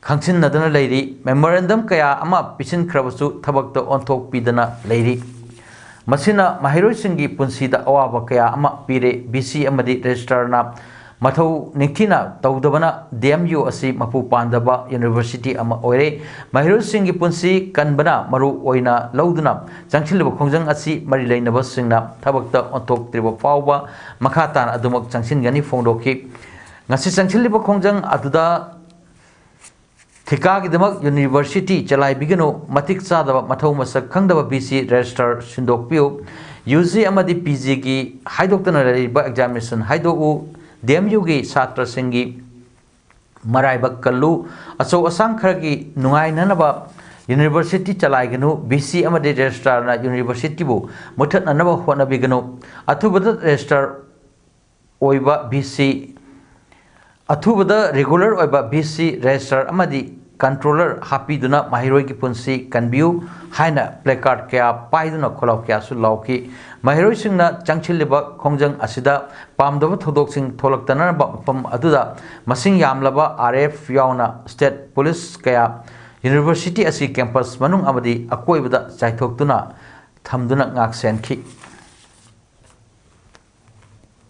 ꯈꯪꯁꯤꯟꯅꯗꯅ ꯂꯩꯔꯤ꯫ Memorandum ꯀꯌꯥ ꯑꯃ ꯄꯤꯁꯤꯟꯈ꯭ꯔꯕꯁꯨ ꯊꯕꯛꯇ ꯑꯣꯟꯊꯣꯛꯄꯤꯗꯅ ꯂꯩꯔꯤ꯫ ꯃꯁꯤꯅ ꯃꯍꯩꯔꯣꯏꯁꯤꯡꯒꯤ ꯄꯨꯟꯁꯤꯗ ꯑꯋꯥꯕ ꯀꯌꯥ ꯑꯃ ꯄꯤꯔꯦ꯫ V C ꯑꯃꯗꯤ registrarꯅ ꯃꯊꯧ ꯅꯤꯡꯊꯤꯅ ꯇꯧꯗꯕꯅ D M U ꯑꯁꯤ ꯃꯄꯨ ꯄꯥꯟꯗꯕ university ꯑꯃ ꯑꯣꯏꯔꯦ꯫ ꯃꯍꯩꯔꯣꯏꯁꯤꯡꯒꯤ ꯄꯨꯟꯁꯤ ꯀꯟꯕꯅ ꯃꯔꯨ ꯑꯣꯏꯅ ꯂꯧꯗꯨꯅ ꯆꯪꯁꯤꯜꯂꯤꯕ ꯈꯣꯡꯖꯪ ꯑꯁꯤ ꯃꯔꯤ ꯂꯩꯅꯕꯁꯤꯡꯅ ꯊꯕꯛꯇ ꯑꯣꯟꯊꯣꯛꯇ꯭ꯔꯤꯕ ꯐꯥꯎꯕ ꯃꯈꯥ ꯇꯥꯅ ꯑꯗꯨꯃꯛ ꯆꯪꯁꯤꯟꯒꯅꯤ ꯐꯣꯡꯗꯣꯛꯈꯤ꯫ ꯉꯁꯤ ꯆꯪꯁꯤꯜꯂꯤꯕ ꯈꯣꯡꯖꯪ ꯑꯗꯨꯗ ꯊꯤꯀꯥꯒꯤꯗꯃꯛ university ꯆꯂꯥꯏꯕꯤꯒꯅꯨ, ꯃꯇꯤꯛ ꯆꯥꯗꯕ, ꯃꯊꯧ ꯃꯁꯛ ꯈꯪꯗꯕ V C register ꯁꯤꯟꯗꯣꯛꯄꯤꯌꯨ, U G ꯑꯃꯗꯤ P Gꯒꯤ ꯍꯥꯏꯗꯣꯛꯇꯅ ꯂꯩꯔꯤꯕ examination ꯍꯥꯏꯗꯣꯛꯎ, D M Uꯒꯤ ꯁꯥꯇ꯭ꯔꯁꯤꯡꯒꯤ ꯃꯔꯥꯏꯕꯛ ꯀꯜꯂꯨ, ꯑꯆꯧ ꯑꯁꯥꯡ ꯈꯔꯒꯤ ꯅꯨꯡꯉꯥꯏꯅꯅꯕ ꯌꯨꯅꯤꯚꯔꯁꯤꯇꯤ ꯆꯂꯥꯏꯒꯅꯨ, ꯚꯤ ꯁꯤ ꯑꯃꯗꯤ ꯔꯦꯖꯤꯁꯇ꯭ꯔꯥꯔꯅ ꯌꯨꯅꯤꯚꯔꯁꯤꯇꯤꯕꯨ ꯃꯨꯠꯊꯠꯅꯅꯕ ꯍꯣꯠꯅꯕꯤꯒꯅꯨ꯫ ꯑꯊꯨꯕꯗ ꯔꯦꯖꯤꯁꯇ꯭ꯔꯥꯔ ꯑꯣꯏꯕ ꯚꯤ ꯁꯤ, ꯑꯊꯨꯕꯗ ꯔꯤꯒꯨꯂꯔ ꯑꯣꯏꯕ ꯚꯤ ꯁꯤ, ꯔꯦꯖꯤꯁꯇ꯭ꯔꯥꯔ ꯑꯃꯗꯤ ꯀꯟꯇ꯭ꯔꯣꯂꯔ ꯍꯥꯞꯄꯤꯗꯨꯅ ꯃꯍꯩꯔꯣꯏꯒꯤ ꯄꯨꯟꯁꯤ ꯀꯟꯕꯤꯌꯨ ꯍꯥꯏꯅ ꯄ꯭ꯂꯦꯀꯥꯔꯗ ꯀꯌꯥ ꯄꯥꯏꯗꯨꯅ ꯈꯣꯜꯂꯥꯎ ꯀꯌꯥꯁꯨ ꯂꯥꯎꯈꯤ꯫ ꯃꯍꯩꯔꯣꯏꯁꯤꯡꯅ ꯆꯪꯁꯤꯜꯂꯤꯕ ꯈꯣꯡꯖꯪ ꯑꯁꯤꯗ ꯄꯥꯝꯗꯕ ꯊꯧꯗꯣꯛꯁꯤꯡ ꯊꯣꯛꯂꯛꯇꯅꯕ ꯃꯐꯝ ꯑꯗꯨꯗ ꯃꯁꯤꯡ ꯌꯥꯝꯂꯕ ꯑꯥꯔ ꯑꯦꯐ ꯌꯥꯎꯅ ꯁ꯭ꯇꯦꯠ ꯄꯨꯂꯤꯁ ꯀꯌꯥ ꯌꯨꯅꯤꯚꯔꯁꯤꯇꯤ ꯑꯁꯤ ꯀꯦꯝꯄꯁ ꯃꯅꯨꯡ ꯑꯃꯗꯤ ꯑꯀꯣꯏꯕꯗ ꯆꯥꯏꯊꯣꯛꯇꯨꯅ ꯊꯝꯗꯨꯅ ꯉꯥꯛ ꯁꯦꯟꯈꯤ꯫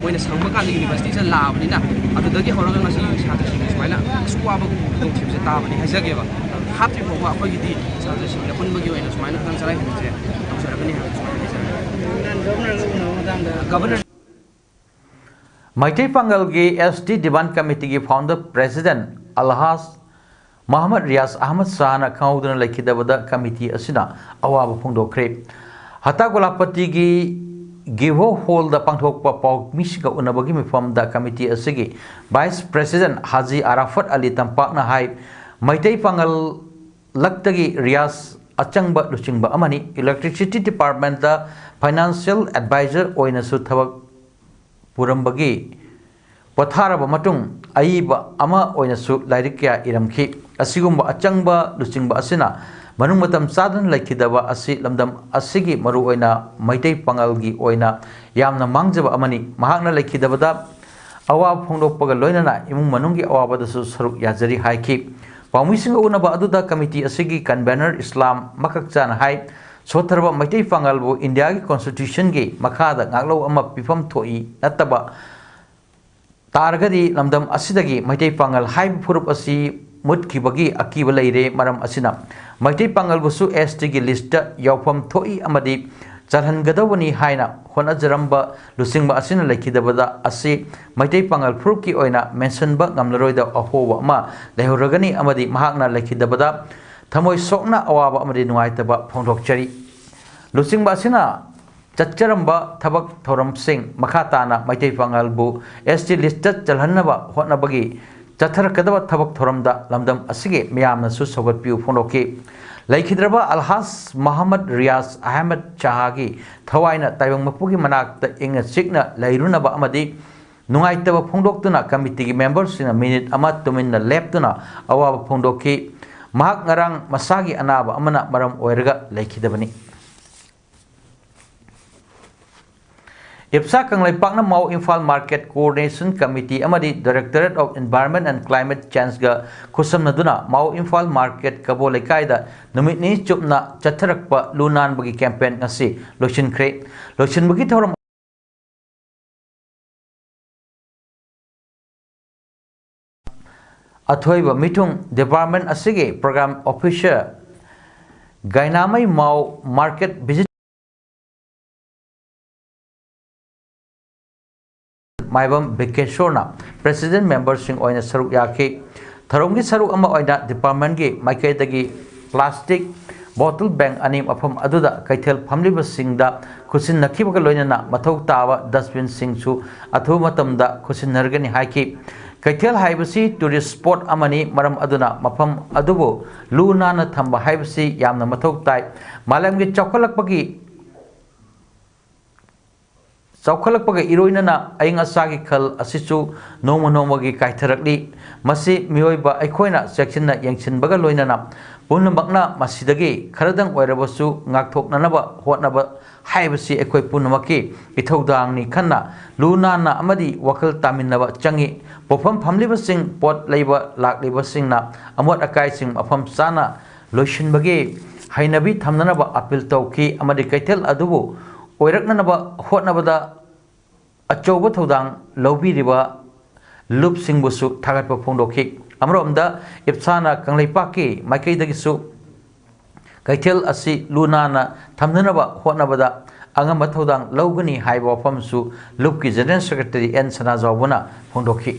ꯃꯣꯏꯅ ꯁꯪꯕ ꯀꯥꯟꯗ ꯌꯨꯅꯤꯚꯔꯁꯤꯇꯤꯁꯤꯗ ꯂꯥꯛꯑꯕꯅꯤꯅ, ꯑꯗꯨꯗꯒꯤ ꯍꯧꯔꯒ ꯉꯁꯤ ꯁꯥꯇ꯭ꯔꯁꯤꯡꯅ ꯁꯨꯃꯥꯏꯅ ꯑꯁꯨꯛ ꯋꯥꯕ ꯈꯨꯗꯣꯡꯊꯤꯕꯁꯦ ꯇꯥꯕꯅꯤ ꯍꯥꯏꯖꯒꯦꯕ꯫ ꯍꯥꯞꯇ꯭ꯔꯤ ꯐꯥꯎꯕ ꯑꯩꯈꯣꯏꯒꯤꯗꯤ ꯁꯥꯇ꯭ꯔꯁꯤꯡꯒꯤ ꯑꯄꯨꯟꯕꯒꯤ ꯑꯣꯏꯅ ꯁꯨꯃꯥꯏꯅ ꯈꯤꯇꯪ ꯆꯔꯥꯏ ꯍꯦꯟꯕꯁꯦ ꯇꯧꯖꯔꯛꯀꯅꯤ ꯍꯥꯏꯕ ꯁꯨꯃꯥꯏꯅ ꯍꯥꯏꯖꯔꯤ꯫ ꯒꯕꯔꯅꯔ ꯃꯩꯇꯩ ꯄꯥꯉꯜꯒꯤ ꯑꯦꯁ ꯇꯤ ꯗꯤꯃꯥꯟ ꯀꯃꯤꯇꯤꯒꯤ ꯐꯥꯎꯟꯗꯔ ꯄ꯭ꯔꯦꯁꯤꯗꯦꯟꯠ ꯑꯜꯍꯥꯖ ꯃꯍꯃꯗ ꯔꯤꯌꯥꯖ ꯑꯍꯃꯗ ꯁꯥꯍꯅ ꯈꯪꯍꯧꯗꯅ ꯂꯩꯈꯤꯗꯕꯗ ꯀꯃꯤꯇꯤ ꯑꯁꯤꯅ ꯑꯋꯥꯕ ꯐꯣꯡꯗꯣꯛꯈ꯭ꯔꯦ꯫ ꯍꯇꯥꯒꯨꯂꯥꯄꯇꯤꯒꯤ ꯒꯤꯍꯣ ꯍꯣꯜꯗ ꯄꯥꯡꯊꯣꯛꯄ ꯄꯥꯎꯃꯤꯁꯤꯡꯒ ꯎꯅꯕꯒꯤ ꯃꯤꯐꯝꯗ ꯀꯃꯤꯇꯤ ꯑꯁꯤꯒꯤ ꯚꯥꯏꯁ ꯄ꯭ꯔꯦꯁꯤꯗꯦꯟꯠ ꯍꯥꯖꯤ ꯑꯔꯥꯐꯠ ꯑꯂꯤ ꯇꯝꯄꯥꯛꯅ ꯍꯥꯏ, ꯃꯩꯇꯩ ꯄꯥꯉꯜ ꯂꯛꯇꯒꯤ ꯔꯤꯌꯥꯖ ꯑꯆꯪꯕ ꯂꯨꯆꯤꯡꯕ ꯑꯃꯅꯤ꯫ ꯏꯂꯦꯛꯇ꯭ꯔꯤꯁꯤꯇꯤ ꯗꯤꯄꯥꯔꯠꯃꯦꯟꯠꯇ ꯐꯥꯏꯅꯥꯟꯁꯤꯌꯦꯜ ꯑꯦꯗꯚꯥꯏꯖꯔ ꯑꯣꯏꯅꯁꯨ ꯊꯕꯛ ꯄꯨꯔꯝꯕꯒꯤ ꯄꯣꯊꯥꯔꯕ ꯃꯇꯨꯡ ꯑꯏꯕ ꯑꯃ ꯑꯣꯏꯅꯁꯨ ꯂꯥꯏꯔꯤꯛ ꯀꯌꯥ ꯏꯔꯝꯈꯤ꯫ ꯑꯁꯤꯒꯨꯝꯕ ꯑꯆꯪꯕ ꯂꯨꯆꯤꯡꯕ ꯑꯁꯤꯅ ꯃꯅꯨꯡ ꯃꯇꯝ ꯆꯥꯗꯅ ꯂꯩꯈꯤꯗꯕ ꯑꯁꯤ ꯂꯝꯗꯝ ꯑꯁꯤꯒꯤ ꯃꯔꯨꯑꯣꯏꯅ ꯃꯩꯇꯩ ꯄꯥꯉꯜꯒꯤ ꯑꯣꯏꯅ ꯌꯥꯝꯅ ꯃꯥꯡꯖꯕ ꯑꯃꯅꯤ꯫ ꯃꯍꯥꯛꯅ ꯂꯩꯈꯤꯗꯕꯗ ꯑꯋꯥꯕ ꯐꯣꯡꯗꯣꯛꯄꯒ ꯂꯣꯏꯅꯅ ꯏꯃꯨꯡ ꯃꯅꯨꯡꯒꯤ ꯑꯋꯥꯕꯗꯁꯨ ꯁꯔꯨꯛ ꯌꯥꯖꯔꯤ ꯍꯥꯏꯈꯤ꯫ ꯄꯥꯎꯃꯤꯁꯤꯡꯒ ꯎꯅꯕ ꯑꯗꯨꯗ ꯀꯃꯤꯇꯤ ꯑꯁꯤꯒꯤ ꯀꯟꯚꯦꯅꯔ ꯏꯁꯂꯥꯝ ꯃꯀꯛꯆꯥꯅ ꯍꯥꯏ, ꯁꯣꯠꯊꯔꯕ ꯃꯩꯇꯩ ꯄꯥꯉꯜꯕꯨ ꯏꯟꯗꯤꯌꯥꯒꯤ ꯀꯣꯟꯁꯇꯤꯇ꯭ꯌꯨꯁꯟꯒꯤ ꯃꯈꯥꯗ ꯉꯥꯛꯂꯧ ꯑꯃ ꯄꯤꯐꯝ ꯊꯣꯛꯏ ꯅꯠꯇꯕ ꯇꯥꯔꯒꯗꯤ ꯂꯝꯗꯝ ꯑꯁꯤꯗꯒꯤ ꯃꯩꯇꯩ ꯄꯥꯉꯜ ꯍꯥꯏꯕ ꯐꯨꯔꯨꯞ ꯑꯁꯤ ꯃꯨꯠꯈꯤꯕꯒꯤ ꯑꯀꯤꯕ ꯂꯩꯔꯦ꯫ ꯃꯔꯝ ꯑꯁꯤꯅ ꯃꯩꯇꯩ ꯄꯥꯉꯜꯕꯨꯁꯨ ꯑꯦꯁ ꯇꯤꯒꯤ ꯂꯤꯁꯇ ꯌꯥꯎꯐꯝ ꯊꯣꯛꯏ ꯑꯃꯗꯤ ꯆꯜꯍꯟꯒꯗꯧꯕꯅꯤ ꯍꯥꯏꯅ ꯍꯣꯠꯅꯖꯔꯝꯕ ꯂꯨꯆꯤꯡꯕ ꯑꯁꯤꯅ ꯂꯩꯈꯤꯗꯕꯗ ꯑꯁꯤ ꯃꯩꯇꯩ ꯄꯥꯉꯜ ꯐꯨꯔꯨꯞꯀꯤ ꯑꯣꯏꯅ ꯃꯦꯟꯁꯤꯟꯕ ꯉꯝꯂꯔꯣꯏꯗꯕ ꯑꯍꯣꯕ ꯑꯃ ꯂꯩꯍꯧꯔꯒꯅꯤ ꯑꯃꯗꯤ ꯃꯍꯥꯛꯅ ꯂꯩꯈꯤꯗꯕꯗ ꯊꯃꯣꯏ ꯁꯣꯛꯅ ꯑꯋꯥꯕ ꯑꯃꯗꯤ ꯅꯨꯡꯉꯥꯏꯇꯕ ꯐꯣꯡꯗꯣꯛꯆꯔꯤ꯫ ꯂꯨꯆꯤꯡꯕ ꯑꯁꯤꯅ ꯆꯠꯆꯔꯝꯕ ꯊꯕꯛ ꯊꯧꯔꯝꯁꯤꯡ ꯃꯈꯥ ꯇꯥꯅ ꯃꯩꯇꯩ ꯄꯥꯉꯜꯕꯨ ꯑꯦꯁ ꯇꯤ ꯂꯤꯁꯇ ꯆꯜꯍꯟꯅꯕ ꯍꯣꯠꯅꯕꯒꯤ ꯆꯠꯊꯔꯛꯀꯗꯕ ꯊꯕꯛ ꯊꯧꯔꯝꯗ ꯂꯝꯗꯝ ꯑꯁꯤꯒꯤ ꯃꯤꯌꯥꯝꯅꯁꯨ ꯁꯧꯒꯠꯄꯤꯌꯨ ꯐꯣꯡꯗꯣꯛꯈꯤ꯫ ꯂꯩꯈꯤꯗ꯭ꯔꯕ ꯑꯜꯍꯥꯖ ꯃꯍꯝꯃꯗ ꯔꯤꯌꯥꯖ ꯑꯍꯃꯗ ꯁꯍꯥꯒꯤ ꯊꯋꯥꯏꯅ ꯇꯥꯏꯕꯪ ꯃꯄꯨꯒꯤ ꯃꯅꯥꯛꯇ ꯏꯪꯅ ꯆꯤꯛꯅ ꯂꯩꯔꯨꯅꯕ ꯑꯃꯗꯤ ꯅꯨꯡꯉꯥꯏꯇꯕ ꯐꯣꯡꯗꯣꯛꯇꯨꯅ ꯀꯃꯤꯇꯤꯒꯤ ꯃꯦꯝꯕꯔꯁꯤꯡꯅ ꯃꯤꯅꯤꯠ ꯑꯃ ꯇꯨꯃꯤꯟꯅ ꯂꯦꯞꯇꯨꯅ ꯑꯋꯥꯕ ꯐꯣꯡꯗꯣꯛꯈꯤ꯫ ꯃꯍꯥꯛ ꯉꯔꯥꯡ ꯃꯁꯥꯒꯤ ꯑꯅꯥꯕ ꯑꯃꯅ ꯃꯔꯝ ꯑꯣꯏꯔꯒ ꯂꯩꯈꯤꯗꯕꯅꯤ꯫ ꯏꯞꯁꯥ ꯀꯪꯂꯩꯄꯥꯛꯅ Mao Imphal market coordination committee ꯑꯃꯗꯤ Directorate of Environment and Climate Changeꯒ ꯈꯨꯠꯁꯝꯅꯗꯨꯅ ꯃꯥꯎ ꯏꯝꯐꯥꯜ ꯃꯥꯔꯀꯦꯠ ꯀꯕꯣ ꯂꯩꯀꯥꯏꯗ ꯅꯨꯃꯤꯠ ꯅꯤꯅꯤ ꯆꯨꯞꯅ ꯆꯠꯊꯔꯛꯄ ꯂꯨ ꯅꯥꯟꯕꯒꯤ ꯀꯦꯝꯄꯦꯟ ꯉꯁꯤ ꯂꯣꯏꯁꯤꯟꯈ꯭ꯔꯦ꯫ ꯂꯣꯏꯁꯤꯟꯕꯒꯤ ꯊꯧꯔꯝ ꯑꯊꯣꯏꯕ ꯃꯤꯊꯨꯡ ꯗꯤꯄꯥꯔꯠꯃꯦꯟ ꯑꯁꯤꯒꯤ ꯄ꯭ꯔꯣꯒ꯭ꯔꯥꯝ ꯑꯣꯐꯤꯁꯔ ꯒꯥꯏꯅꯥꯃꯩ ꯃꯥꯎ ꯃꯥꯔꯀꯦꯠ ꯚꯤꯖꯤꯠ ꯃꯥꯏꯕꯝ ꯕꯤꯀꯦꯁꯣꯔꯅ ꯄ꯭ꯔꯦꯁꯤꯗꯦꯟ ꯃꯦꯝꯕꯔꯁꯤꯡ ꯑꯣꯏꯅ ꯁꯔꯨꯛ ꯌꯥꯈꯤ꯫ ꯊꯧꯔꯝꯒꯤ ꯁꯔꯨꯛ ꯑꯃ ꯑꯣꯏꯅ ꯗꯤꯄꯥꯔꯠꯃꯦꯟꯒꯤ ꯃꯥꯏꯀꯩꯗꯒꯤ ꯄ꯭ꯂꯥꯁꯇꯤꯛ ꯕꯣꯇꯜ ꯕꯦꯡ ꯑꯅꯤ ꯃꯐꯝ ꯑꯗꯨꯗ ꯀꯩꯊꯦꯜ ꯐꯝꯂꯤꯕꯁꯤꯡꯗ ꯈꯨꯠꯁꯤꯟꯅꯈꯤꯕꯒ ꯂꯣꯏꯅꯅ ꯃꯊꯧ ꯇꯥꯕ ꯗꯁꯕꯤꯟꯁꯤꯡꯁꯨ ꯑꯊꯨꯕ ꯃꯇꯝꯗ ꯈꯨꯠꯁꯤꯟꯅꯔꯒꯅꯤ ꯍꯥꯏꯈꯤ꯫ ꯀꯩꯊꯦꯜ ꯍꯥꯏꯕꯁꯤ ꯇꯨꯔꯤꯁ ꯁ꯭ꯄꯣꯠ ꯑꯃꯅꯤ, ꯃꯔꯝ ꯑꯗꯨꯅ ꯃꯐꯝ ꯑꯗꯨꯕꯨ ꯂꯨ ꯅꯥꯟꯅ ꯊꯝꯕ ꯍꯥꯏꯕꯁꯤ ꯌꯥꯝꯅ ꯃꯊꯧ ꯇꯥꯏ꯫ ꯃꯥꯂꯦꯝꯒꯤ ꯆꯥꯎꯈꯠꯂꯛꯄꯒꯤ ꯆꯥꯎꯈꯠꯂꯛꯄꯒ ꯏꯔꯣꯏꯅꯅ ꯑꯏꯪ ꯑꯁꯥꯒꯤ ꯈꯜ ꯑꯁꯤꯁꯨ ꯅꯣꯡꯃ ꯅꯣꯡꯃꯒꯤ ꯀꯥꯏꯊꯔꯛꯂꯤ꯫ ꯃꯁꯤ ꯃꯤꯑꯣꯏꯕ ꯑꯩꯈꯣꯏꯅ ꯆꯦꯛꯁꯤꯟꯅ ꯌꯦꯡꯁꯤꯟꯕꯒ ꯂꯣꯏꯅꯅ ꯄꯨꯝꯅꯃꯛꯅ ꯃꯁꯤꯗꯒꯤ ꯈꯔꯗꯪ ꯑꯣꯏꯔꯕꯁꯨ ꯉꯥꯛꯊꯣꯛꯅꯅꯕ ꯍꯣꯠꯅꯕ ꯍꯥꯏꯕꯁꯤ ꯑꯩꯈꯣꯏ ꯄꯨꯝꯅꯃꯛꯀꯤ ꯏꯊꯧꯗꯥꯡꯅꯤ꯫ ꯈꯟꯅ ꯂꯨ ꯅꯥꯟꯅ ꯑꯃꯗꯤ ꯋꯥꯈꯜ ꯇꯥꯃꯤꯟꯅꯕ ꯆꯪꯏ꯫ ꯄꯣꯠꯐꯝ ꯐꯝꯂꯤꯕꯁꯤꯡ, ꯄꯣꯠ ꯂꯩꯕ ꯂꯥꯛꯂꯤꯕꯁꯤꯡꯅ ꯑꯃꯣꯠ ꯑꯀꯥꯏꯁꯤꯡ ꯃꯐꯝ ꯆꯥꯅ ꯂꯣꯏꯁꯤꯟꯕꯒꯤ ꯍꯩꯅꯕꯤ ꯊꯝꯅꯅꯕ ꯑꯄꯤꯜ ꯇꯧꯈꯤ ꯑꯃꯗꯤ ꯀꯩꯊꯦꯜ ꯑꯗꯨꯕꯨ ꯑꯣꯏꯔꯛꯅꯅꯕ ꯍꯣꯠꯅꯕꯗ ꯑꯆꯧꯕ ꯊꯧꯗꯥꯡ ꯂꯧꯕꯤꯔꯤꯕ ꯂꯨꯞꯁꯤꯡꯕꯨꯁꯨ ꯊꯥꯒꯠꯄ ꯐꯣꯡꯗꯣꯛꯈꯤ꯫ ꯑꯃꯔꯣꯝꯗ ꯏꯞꯁꯥꯅ ꯀꯪꯂꯩꯄꯥꯛꯀꯤ ꯃꯥꯏꯀꯩꯗꯒꯤꯁꯨ ꯀꯩꯊꯦꯜ ꯑꯁꯤ ꯂꯨ ꯅꯥꯟꯅ ꯊꯝꯅꯅꯕ ꯍꯣꯠꯅꯕꯗ ꯑꯉꯝꯕ ꯊꯧꯗꯥꯡ ꯂꯧꯒꯅꯤ ꯍꯥꯏꯕ ꯋꯥꯐꯝꯁꯨ ꯂꯨꯞꯀꯤ ꯖꯦꯅꯔꯦꯜ ꯁꯦꯀ꯭ꯔꯦꯇꯔꯤ ꯑꯦꯟ ꯁꯅꯥꯖꯥꯎꯕꯅ ꯐꯣꯡꯗꯣꯛꯈꯤ꯫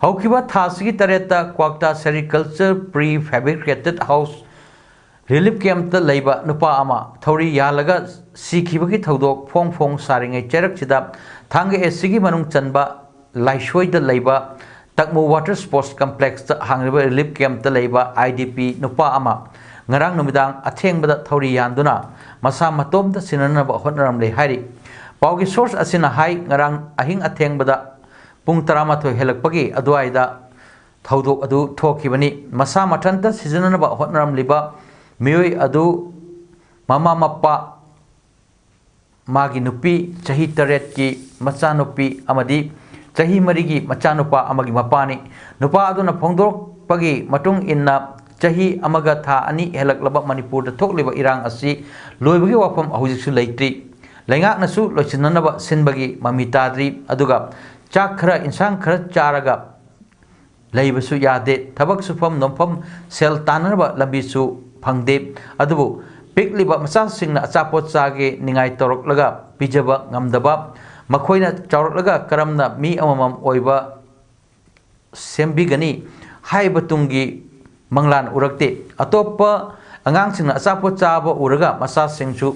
ꯍꯧꯈꯤꯕ ꯊꯥ ꯑꯁꯤꯒꯤ ꯇꯔꯦꯠꯇ ꯀ꯭ꯋꯥꯛꯇꯥ ꯁꯦꯔꯤꯀꯜꯆꯔ ꯄ꯭ꯔꯤ ꯐꯦꯕ꯭ꯔꯤꯀꯦꯇꯦꯠ ꯍꯥꯎꯁ ꯔꯤꯂꯤꯐ ꯀꯦꯝꯞꯇ ꯂꯩꯕ ꯅꯨꯄꯥ ꯑꯃ ꯊꯧꯔꯤ ꯌꯥꯜꯂꯒ ꯁꯤꯈꯤꯕꯒꯤ ꯊꯧꯗꯣꯛ ꯐꯣꯡ ꯐꯣꯡ ꯁꯥꯔꯤꯉꯩ ꯆꯩꯔꯛꯁꯤꯗ ꯊꯥꯡꯒ ꯑꯦꯁ ꯁꯤꯒꯤ ꯃꯅꯨꯡ ꯆꯟꯕ ꯂꯥꯏꯁꯣꯏꯗ ꯂꯩꯕ ꯇꯛꯃꯨ Water Sports Complexꯇ ꯍꯥꯡꯂꯤꯕ relief campꯇ ꯂꯩꯕ IDP ꯅꯨꯄꯥ ꯑꯃ ꯉꯔꯥꯡ ꯅꯨꯃꯤꯗꯥꯡ ꯑꯊꯦꯡꯕꯗ ꯊꯧꯔꯤ ꯌꯥꯟꯗꯨꯅ ꯃꯁꯥ ꯃꯇꯣꯝꯇ ꯁꯤꯅꯅꯕ ꯍꯣꯠꯅꯔꯝꯂꯦ ꯍꯥꯏꯔꯤ꯫ ꯄꯥꯎꯒꯤ source ꯑꯁꯤꯅ ꯍꯥꯏ, ꯉꯔꯥꯡ ꯑꯍꯤꯡ ꯑꯊꯦꯡꯕꯗ ꯄꯨꯡ ꯇꯔꯥꯃꯥꯊꯣꯏ ꯍꯦꯜꯂꯛꯄꯒꯤ ꯑꯗꯨꯋꯥꯏꯗ ꯊꯧꯗꯣꯛ ꯑꯗꯨ ꯊꯣꯛꯈꯤꯕꯅꯤ꯫ ꯃꯁꯥ ꯃꯊꯟꯇ ꯁꯤꯖꯤꯟꯅꯅꯕ ꯍꯣꯠꯅꯔꯝꯂꯤꯕ ꯃꯤꯑꯣꯏ ꯑꯗꯨ ꯃꯃꯥ ꯃꯄꯥ, ꯃꯥꯒꯤ ꯅꯨꯄꯤ, ꯆꯍꯤ ꯇꯔꯦꯠꯀꯤ ꯃꯆꯥꯅꯨꯄꯤ ꯑꯃꯗꯤ ꯆꯍꯤ ꯃꯔꯤꯒꯤ ꯃꯆꯥꯅꯨꯄꯥ ꯑꯃꯒꯤ ꯃꯄꯥꯅꯤ꯫ ꯅꯨꯄꯥ ꯑꯗꯨꯅ ꯐꯣꯡꯗꯣꯔꯛꯄꯒꯤ ꯃꯇꯨꯡ ꯏꯟꯅ, ꯆꯍꯤ ꯑꯃꯒ ꯊꯥ ꯑꯅꯤ ꯍꯦꯜꯂꯛꯂꯕ ꯃꯅꯤꯄꯨꯔꯗ ꯊꯣꯛꯂꯤꯕ ꯏꯔꯥꯡ ꯑꯁꯤ ꯂꯣꯏꯕꯒꯤ ꯋꯥꯐꯝ ꯍꯧꯖꯤꯛꯁꯨ ꯂꯩꯇ꯭ꯔꯤ꯫ ꯂꯩꯉꯥꯛꯅꯁꯨ ꯂꯣꯏꯁꯤꯟꯅꯅꯕ ꯁꯤꯟꯕꯒꯤ ꯃꯃꯤ ꯇꯥꯗ꯭ꯔꯤ꯫ ꯑꯗꯨꯒ ꯆꯥꯛ ꯈꯔ, ꯏꯟꯁꯥꯡ ꯈꯔ ꯆꯥꯔꯒ ꯂꯩꯕꯁꯨ ꯌꯥꯗꯦ꯫ ꯊꯕꯛ ꯁꯨꯐꯝ ꯅꯣꯝꯐꯝ, ꯁꯦꯜ ꯇꯥꯟꯅꯅꯕ ꯂꯝꯕꯤꯁꯨ ꯐꯪꯗꯦ꯫ ꯑꯗꯨꯕꯨ ꯄꯤꯛꯂꯤꯕ ꯃꯆꯥꯁꯤꯡꯅ ꯑꯆꯥꯄꯣꯠ ꯆꯥꯒꯦ ꯅꯤꯡꯉꯥꯏ ꯇꯧꯔꯛꯂꯒ ꯄꯤꯖꯕ ꯉꯝꯗꯕ, ꯃꯈꯣꯏꯅ ꯆꯥꯎꯔꯛꯂꯒ ꯀꯔꯝꯅ ꯃꯤ ꯑꯃꯃꯝ ꯑꯣꯏꯕ ꯁꯦꯝꯕꯤꯒꯅꯤ ꯍꯥꯏꯕ ꯇꯨꯡꯒꯤ ꯃꯪꯂꯥꯟ ꯎꯔꯛꯇꯦ꯫ ꯑꯇꯣꯞꯄ ꯑꯉꯥꯡꯁꯤꯡꯅ ꯑꯆꯥꯄꯣꯠ ꯆꯥꯕ ꯎꯔꯒ ꯃꯆꯥꯁꯤꯡꯁꯨ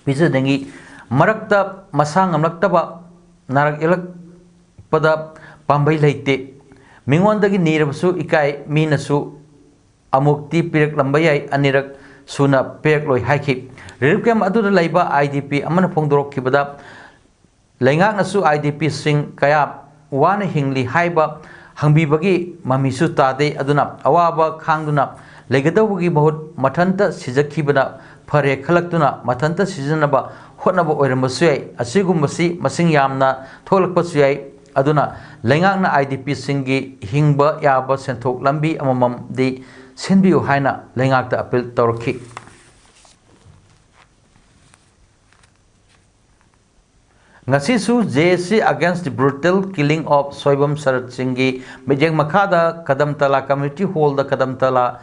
ꯄꯤꯖꯅꯤꯡꯏ꯫ ꯃꯔꯛꯇ ꯃꯁꯥ ꯉꯝꯂꯛꯇꯕ, ꯅꯥꯔꯛ ꯌꯦꯛꯂꯛꯄꯗ ꯄꯥꯝꯕꯩ ꯂꯩꯇꯦ꯫ ꯃꯤꯉꯣꯟꯗꯒꯤ ꯅꯤꯔꯕꯁꯨ ꯏꯀꯥꯏ, ꯃꯤꯅꯁꯨ ꯑꯃꯨꯛꯇꯤ ꯄꯤꯔꯛꯂꯝꯕ ꯌꯥꯏ, ꯑꯅꯤꯔꯛ ꯁꯨꯅ ꯄꯤꯔꯛꯂꯣꯏ ꯍꯥꯏꯈꯤ꯫ Relief camp ꯑꯗꯨꯗ ꯂꯩꯕ IDP ꯑꯃꯅ ꯐꯣꯡꯗꯣꯔꯛꯈꯤꯕꯗ, ꯂꯩꯉꯥꯛꯅꯁꯨ IDPꯁꯤꯡ ꯀꯌꯥ ꯋꯥꯅ ꯍꯤꯡꯂꯤ ꯍꯥꯏꯕ ꯍꯪꯕꯤꯕꯒꯤ ꯃꯃꯤꯁꯨ ꯇꯥꯗꯦ꯫ ꯑꯗꯨꯅ ꯑꯋꯥꯕ ꯈꯥꯡꯗꯨꯅ ꯂꯩꯒꯗꯧꯕꯒꯤ ꯃꯍꯨꯠ ꯃꯊꯟꯇ ꯁꯤꯖꯈꯤꯕꯅ ꯐꯔꯦ ꯈꯜꯂꯛꯇꯨꯅ ꯃꯊꯟꯇ ꯁꯤꯖꯤꯟꯅꯕ ꯍꯣꯠꯅꯕ ꯑꯣꯏꯔꯝꯕꯁꯨ ꯌꯥꯏ꯫ ꯑꯁꯤꯒꯨꯝꯕꯁꯤ ꯃꯁꯤꯡ ꯌꯥꯝꯅ ꯊꯣꯛꯂꯛꯄꯁꯨ ꯌꯥꯏ꯫ ꯑꯗꯨꯅ ꯂꯩꯉꯥꯛꯅ IDPꯁꯤꯡꯒꯤ ꯍꯤꯡꯕ ꯌꯥꯕ ꯁꯦꯟꯊꯣꯛ ꯂꯝꯕꯤ ꯑꯃꯃꯝꯗꯤ ꯁꯤꯟꯕꯤꯌꯨ ꯍꯥꯏꯅ ꯂꯩꯉꯥꯛꯇ appeal ꯇꯧꯔꯛꯈꯤ꯫ ꯉꯁꯤꯁꯨ JAC against the brutal killing of Soibam ꯁꯔꯠ ꯁꯤꯡꯒꯤ ꯃꯤꯠꯌꯦꯡ ꯃꯈꯥꯗ ꯀꯗꯝꯇꯂꯥ community hallꯗ ꯀꯗꯝꯇꯂꯥ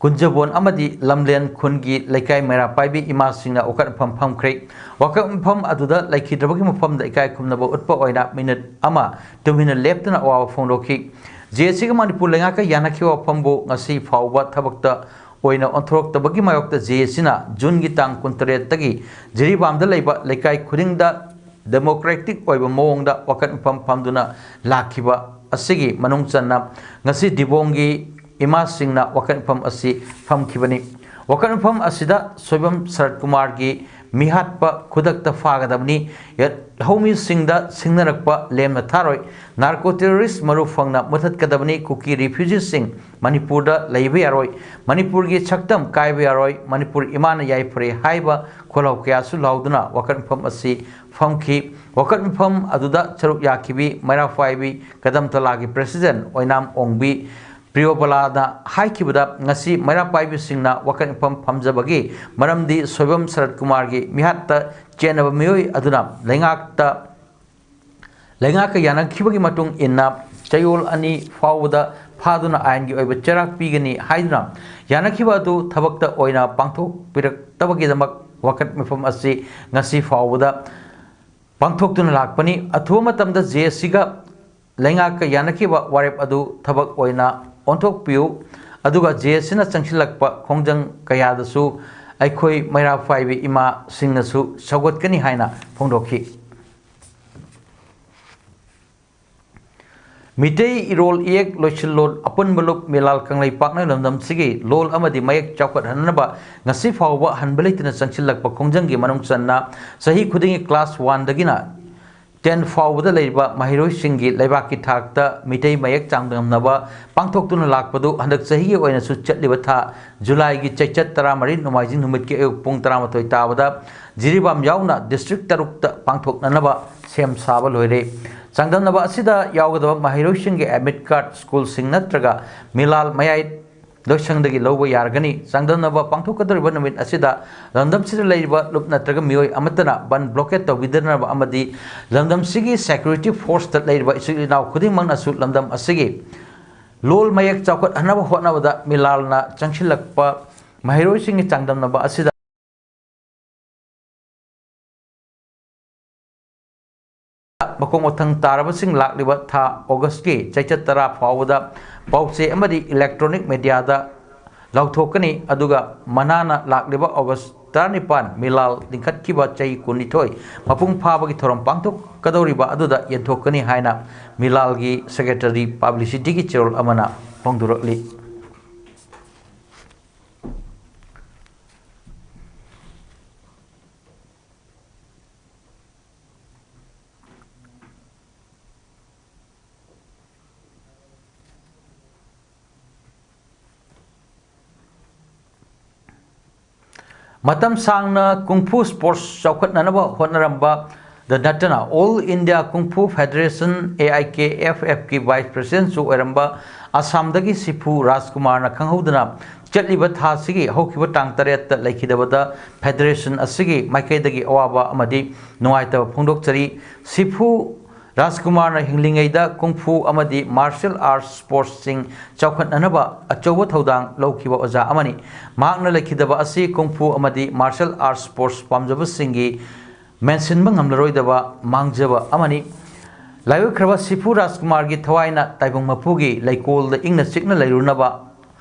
ꯀꯨꯟꯖꯕꯣꯟ ꯑꯃꯗꯤ ꯂꯝꯂꯦꯟ ꯈꯨꯟꯒꯤ ꯂꯩꯀꯥꯏ ꯃꯩꯔꯥ ꯄꯥꯏꯕꯤ ꯏꯃꯥꯁꯤꯡꯅ ꯋꯥꯀꯠ ꯃꯐꯝ ꯐꯝꯈ꯭ꯔꯦ꯫ ꯋꯥꯀꯠ ꯃꯐꯝ ꯑꯗꯨꯗ ꯂꯩꯈꯤꯗ꯭ꯔꯕꯒꯤ ꯃꯐꯝꯗ ꯏꯀꯥꯏ ꯈꯨꯝꯅꯕ ꯎꯠꯄ ꯑꯣꯏꯅ ꯃꯤꯅꯤꯠ ꯑꯃ ꯇꯨꯃꯤꯟꯅ ꯂꯦꯞꯇꯨꯅ ꯑꯋꯥꯕ ꯐꯣꯡꯗꯣꯛꯈꯤ꯫ JACꯒ ꯃꯅꯤꯄꯨꯔ ꯂꯩꯉꯥꯛꯀ ꯌꯥꯅꯈꯤꯕ ꯋꯥꯐꯝꯕꯨ ꯉꯁꯤ ꯐꯥꯎꯕ ꯊꯕꯛꯇ ꯑꯣꯏꯅ ꯑꯣꯟꯊꯣꯔꯛꯇꯕꯒꯤ ꯃꯥꯌꯣꯛꯇ JACꯅ ꯖꯨꯟꯒꯤ ꯇꯥꯡ ꯀꯨꯟꯇꯔꯦꯠꯇꯒꯤ ꯖꯤꯔꯤꯕꯥꯝꯗ ꯂꯩꯕ ꯂꯩꯀꯥꯏ ꯈꯨꯗꯤꯡꯗ democratic ꯑꯣꯏꯕ ꯃꯑꯣꯡꯗ ꯋꯥꯀꯠ ꯃꯐꯝ ꯐꯝꯗꯨꯅ ꯂꯥꯛꯈꯤꯕ ꯑꯁꯤꯒꯤ ꯃꯅꯨꯡ ꯆꯟꯅ ꯉꯁꯤ ꯗꯤꯕꯣꯡꯒꯤ ꯏꯃꯥꯁꯤꯡꯅ ꯋꯥꯀꯠ ꯃꯤꯐꯝ ꯑꯁꯤ ꯐꯝꯈꯤꯕꯅꯤ꯫ ꯋꯥꯀꯠ ꯃꯤꯐꯝ ꯑꯁꯤꯗ ꯁꯣꯏꯕꯝ ꯁꯔꯠ ꯀꯨꯃꯥꯔꯒꯤ ꯃꯤꯍꯥꯠꯄ ꯈꯨꯗꯛꯇ ꯐꯥꯒꯗꯕꯅꯤ, ꯂꯧꯃꯤꯁꯤꯡꯗ ꯁꯤꯡꯅꯔꯛꯄ ꯂꯦꯝꯅ ꯊꯥꯔꯣꯏ, ꯅꯥꯔꯀꯣ ꯇꯦꯔꯣꯔꯤꯁ ꯃꯔꯨ ꯐꯪꯅ ꯃꯨꯊꯠꯀꯗꯕꯅꯤ, ꯀꯨꯀꯤ ꯔꯤꯐ꯭ꯌꯨꯖꯤꯁꯤꯡ ꯃꯅꯤꯄꯨꯔꯗ ꯂꯩꯕ ꯌꯥꯔꯣꯏ, ꯃꯅꯤꯄꯨꯔꯒꯤ ꯁꯛꯇꯝ ꯀꯥꯏꯕ ꯌꯥꯔꯣꯏ, ꯃꯅꯤꯄꯨꯔ ꯏꯃꯥꯅ ꯌꯥꯏꯐꯔꯦ ꯍꯥꯏꯕ ꯈꯣꯜꯂꯥꯎ ꯀꯌꯥꯁꯨ ꯂꯥꯎꯗꯨꯅ ꯋꯥꯀꯠ ꯃꯤꯐꯝ ꯑꯁꯤ ꯐꯝꯈꯤ꯫ ꯋꯥꯀꯠ ꯃꯤꯐꯝ ꯑꯗꯨꯗ ꯁꯔꯨꯛ ꯌꯥꯈꯤꯕꯤ ꯃꯩꯔꯥ ꯄꯥꯏꯕꯤ ꯀꯗꯝ ꯇꯂꯥꯒꯤ ꯄ꯭ꯔꯦꯁꯤꯗꯦꯟ ꯑꯣꯏꯅꯥꯝ ꯑꯣꯡꯕꯤ ꯄ꯭ꯔꯤꯌꯣꯕꯂꯥꯅ ꯍꯥꯏꯈꯤꯕꯗ, ꯉꯁꯤ ꯃꯩꯔꯥ ꯄꯥꯏꯕꯤꯁꯤꯡꯅ ꯋꯥꯀꯠ ꯃꯤꯐꯝ ꯐꯝꯖꯕꯒꯤ ꯃꯔꯝꯗꯤ ꯁꯣꯏꯕꯝ ꯁꯔꯠ ꯀꯨꯃꯥꯔꯒꯤ ꯃꯤꯍꯥꯠꯇ ꯆꯦꯟꯅꯕ ꯃꯤꯑꯣꯏ ꯑꯗꯨꯅ ꯂꯩꯉꯥꯛꯇ, ꯂꯩꯉꯥꯛꯀ ꯌꯥꯅꯈꯤꯕꯒꯤ ꯃꯇꯨꯡ ꯏꯟꯅ ꯆꯌꯣꯜ ꯑꯅꯤ ꯐꯥꯎꯕꯗ ꯐꯥꯗꯨꯅ ꯑꯥꯏꯟꯒꯤ ꯑꯣꯏꯕ ꯆꯩꯔꯥꯛ ꯄꯤꯒꯅꯤ ꯍꯥꯏꯗꯨꯅ ꯌꯥꯅꯈꯤꯕ ꯑꯗꯨ ꯊꯕꯛꯇ ꯑꯣꯏꯅ ꯄꯥꯡꯊꯣꯛꯄꯤꯔꯛꯇꯕꯒꯤꯗꯃꯛ ꯋꯥꯀꯠ ꯃꯤꯐꯝ ꯑꯁꯤ ꯉꯁꯤ ꯐꯥꯎꯕꯗ ꯄꯥꯡꯊꯣꯛꯇꯨꯅ ꯂꯥꯛꯄꯅꯤ꯫ ꯑꯊꯨꯕ ꯃꯇꯝꯗ ꯖꯦ ꯑꯦꯁ ꯁꯤꯒ ꯂꯩꯉꯥꯛꯀ ꯌꯥꯅꯈꯤꯕ ꯋꯥꯔꯦꯞ ꯑꯗꯨ ꯊꯕꯛ ꯑꯣꯏꯅ ꯑꯣꯟꯊꯣꯛꯄꯤꯌꯨ, ꯑꯗꯨꯒ ꯖꯦ ꯑꯦꯁ ꯁꯤꯅ ꯆꯪꯁꯤꯜꯂꯛꯄ ꯈꯣꯡꯖꯪ ꯀꯌꯥꯗꯁꯨ ꯑꯩꯈꯣꯏ ꯃꯩꯔꯥ ꯄꯥꯏꯕꯤ ꯏꯃꯥꯁꯤꯡꯅꯁꯨ ꯁꯧꯒꯠꯀꯅꯤ ꯍꯥꯏꯅ ꯐꯣꯡꯗꯣꯛꯈꯤ꯫ ꯃꯤꯇꯩ ꯏꯔꯣꯜ ꯏꯌꯦꯛ ꯂꯣꯏꯁꯤꯜꯂꯣꯟ ꯑꯄꯨꯟꯕ ꯂꯨꯞ ꯃꯤꯂꯥꯜ ꯀꯪꯂꯩꯄꯥꯛꯅ ꯂꯝꯗꯝꯁꯤꯒꯤ ꯂꯣꯜ ꯑꯃꯗꯤ ꯃꯌꯦꯛ ꯆꯥꯎꯈꯠꯍꯟꯅꯕ ꯉꯁꯤ ꯐꯥꯎꯕ ꯍꯟꯕ ꯂꯩꯇꯅ ꯆꯪꯁꯤꯜꯂꯛꯄ ꯈꯣꯡꯖꯪꯒꯤ ꯃꯅꯨꯡ ꯆꯟꯅ ꯆꯍꯤ ꯈꯨꯗꯤꯡꯒꯤ ꯀ꯭ꯂꯥꯁ ꯋꯥꯟꯗꯒꯤꯅ ꯇꯦꯟ ꯐꯥꯎꯕꯗ ꯂꯩꯔꯤꯕ ꯃꯍꯩꯔꯣꯏꯁꯤꯡꯒꯤ ꯂꯩꯕꯥꯛꯀꯤ ꯊꯥꯛꯇ ꯃꯤꯇꯩ ꯃꯌꯦꯛ ꯆꯥꯡꯗꯝꯅꯕ ꯄꯥꯡꯊꯣꯛꯇꯨꯅ ꯂꯥꯛꯄꯗꯨ ꯍꯟꯗꯛ ꯆꯍꯤꯒꯤ ꯑꯣꯏꯅꯁꯨ ꯆꯠꯂꯤꯕ ꯊꯥ ꯖꯨꯂꯥꯏꯒꯤ ꯆꯩꯆꯠ ꯇꯔꯥꯃꯔꯤ ꯅꯣꯡꯃꯥꯏꯖꯤꯡ ꯅꯨꯃꯤꯠꯀꯤ ꯑꯌꯨꯛ ꯄꯨꯡ ꯇꯔꯥꯃꯥꯊꯣꯏ ꯇꯥꯕꯗ ꯖꯤꯔꯤꯕꯥꯝ ꯌꯥꯎꯅ ꯗꯤꯁꯇ꯭ꯔꯤꯛ ꯇꯔꯨꯛꯇ ꯄꯥꯡꯊꯣꯛꯅꯅꯕ ꯁꯦꯝ ꯁꯥꯕ ꯂꯣꯏꯔꯦ꯫ ꯆꯥꯡꯗꯝꯅꯕ ꯑꯁꯤꯗ ꯌꯥꯎꯒꯗꯕ ꯃꯍꯩꯔꯣꯏꯁꯤꯡꯒꯤ ꯑꯦꯗꯃꯤꯠ ꯀꯥꯔꯗ ꯁ꯭ꯀꯨꯜꯁꯤꯡ ꯅꯠꯇ꯭ꯔꯒ ꯃꯤꯂꯥꯜ ꯃꯌꯥꯏ ꯂꯣꯏꯁꯪꯗꯒꯤ ꯂꯧꯕ ꯌꯥꯔꯒꯅꯤ꯫ ꯆꯥꯡꯗꯝꯅꯕ ꯄꯥꯡꯊꯣꯛꯀꯗꯧꯔꯤꯕ ꯅꯨꯃꯤꯠ ꯑꯁꯤꯗ ꯂꯝꯗꯝꯁꯤꯗ ꯂꯩꯔꯤꯕ ꯂꯨꯞ ꯅꯠꯇ꯭ꯔꯒ ꯃꯤꯑꯣꯏ ꯑꯃꯠꯇꯅ ꯕꯟ ꯕ꯭ꯂꯣꯀꯦꯠ ꯇꯧꯕꯤꯗꯅꯕ ꯑꯃꯗꯤ ꯂꯝꯗꯝꯁꯤꯒꯤ ꯁꯦꯀ꯭ꯌꯨꯔꯤꯇꯤ ꯐꯣꯔꯁꯇ ꯂꯩꯔꯤꯕ ꯏꯆꯤꯜ ꯏꯅꯥꯎ ꯈꯨꯗꯤꯡꯃꯛꯅꯁꯨ ꯂꯝꯗꯝ ꯑꯁꯤꯒꯤ ꯂꯣꯜ ꯃꯌꯦꯛ ꯆꯥꯎꯈꯠꯍꯟꯅꯕ ꯍꯣꯠꯅꯕꯗ ꯃꯤꯂꯥꯜꯅ ꯆꯪꯁꯤꯜꯂꯛꯄ ꯃꯍꯩꯔꯣꯏꯁꯤꯡꯒꯤ ꯆꯥꯡꯗꯝꯅꯕ ꯑꯁꯤꯗ ꯃꯈꯣꯡ ꯃꯊꯪ ꯇꯥꯔꯕꯁꯤꯡ ꯂꯥꯛꯂꯤꯕ ꯊꯥ ꯑꯣꯒꯁꯀꯤ ꯆꯩꯆꯠ ꯇꯔꯥ ꯐꯥꯎꯕꯗ ꯄꯥꯎꯆꯦ ꯑꯃꯗꯤ ꯏꯂꯦꯛꯇ꯭ꯔꯣꯅꯤꯛ ꯃꯦꯗꯤꯌꯥꯗ ꯂꯥꯎꯊꯣꯛꯀꯅꯤ꯫ ꯑꯗꯨꯒ ꯃꯅꯥꯅ ꯂꯥꯛꯂꯤꯕ ꯑꯣꯒꯁ ꯇꯔꯥꯅꯤꯄꯥꯟ ꯃꯤꯂꯥꯜ ꯂꯤꯡꯈꯠꯈꯤꯕ ꯆꯍꯤ ꯀꯨꯟꯅꯤꯊꯣꯏ ꯃꯄꯨꯡ ꯐꯥꯕꯒꯤ ꯊꯧꯔꯝ ꯄꯥꯡꯊꯣꯛꯀꯗꯧꯔꯤꯕ ꯑꯗꯨꯗ ꯌꯦꯟꯊꯣꯛꯀꯅꯤ ꯍꯥꯏꯅ ꯃꯤꯂꯥꯜꯒꯤ ꯁꯦꯀ꯭ꯔꯦꯇꯔꯤ ꯄꯕ꯭ꯂꯤꯁꯤꯇꯤꯒꯤ ꯆꯦꯔꯣꯜ ꯑꯃꯅ ꯐꯣꯡꯗꯣꯔꯛꯂꯤ꯫ ꯃꯇꯝ ꯁꯥꯡꯅ ꯀꯨꯡꯐꯨ ꯁ꯭ꯄꯣꯔꯠꯁ ꯆꯥꯎꯈꯠꯅꯅꯕ ꯍꯣꯠꯅꯔꯝꯕꯗ ꯅꯠꯇꯅ All India Kung Fu Federation, A I K F F ꯀꯤ ꯚꯥꯏꯁ ꯄ꯭ꯔꯦꯁꯤꯗꯦꯟꯠꯁꯨ ꯑꯣꯏꯔꯝꯕ ꯑꯁꯥꯝꯗꯒꯤ ꯁꯤꯐꯨ ꯔꯥꯖꯀꯨꯃꯥꯔꯅ ꯈꯪꯍꯧꯗꯅ ꯆꯠꯂꯤꯕ ꯊꯥ ꯑꯁꯤꯒꯤ ꯍꯧꯈꯤꯕ ꯇꯥꯡ ꯇꯔꯦꯠꯇ ꯂꯩꯈꯤꯗꯕꯗ ꯐꯦꯗꯔꯦꯁꯟ ꯑꯁꯤꯒꯤ ꯃꯥꯏꯀꯩꯗꯒꯤ ꯑꯋꯥꯕ ꯑꯃꯗꯤ ꯅꯨꯡꯉꯥꯏꯇꯕ ꯐꯣꯡꯗꯣꯛꯆꯔꯤ꯫ ꯁꯤꯐꯨ ꯔꯥꯖꯀꯨꯃꯥꯔꯅ ꯍꯤꯡꯂꯤꯉꯩꯗ ꯀꯨꯡꯐꯨ ꯑꯃꯗꯤ ꯃꯥꯔꯁꯤꯌꯦꯜ ꯑꯥꯔꯠꯁ ꯁ꯭ꯄꯣꯔꯠꯁꯁꯤꯡ ꯆꯥꯎꯈꯠꯅꯅꯕ ꯑꯆꯧꯕ ꯊꯧꯗꯥꯡ ꯂꯧꯈꯤꯕ ꯑꯣꯖꯥ ꯑꯃꯅꯤ꯫ ꯃꯍꯥꯛꯅ ꯂꯩꯈꯤꯗꯕ ꯑꯁꯤ ꯀꯨꯡꯐꯨ ꯑꯃꯗꯤ ꯃꯥꯔꯁꯤꯌꯦꯜ ꯑꯥꯔꯠꯁ ꯁ꯭ꯄꯣꯔꯠꯁ ꯄꯥꯝꯖꯕꯁꯤꯡꯒꯤ ꯃꯦꯟꯁꯤꯟꯕ ꯉꯝꯂꯔꯣꯏꯗꯕ ꯃꯥꯡꯖꯕ ꯑꯃꯅꯤ꯫ ꯂꯥꯏꯑꯣꯏꯈ꯭ꯔꯕ ꯁꯤꯐꯨ ꯔꯥꯖꯀꯨꯃꯥꯔꯒꯤ ꯊꯋꯥꯏꯅ ꯇꯥꯏꯕꯪ ꯃꯄꯨꯒꯤ ꯂꯩꯀꯣꯜꯗ ꯏꯪꯅ ꯆꯤꯛꯅ ꯂꯩꯔꯨꯅꯕ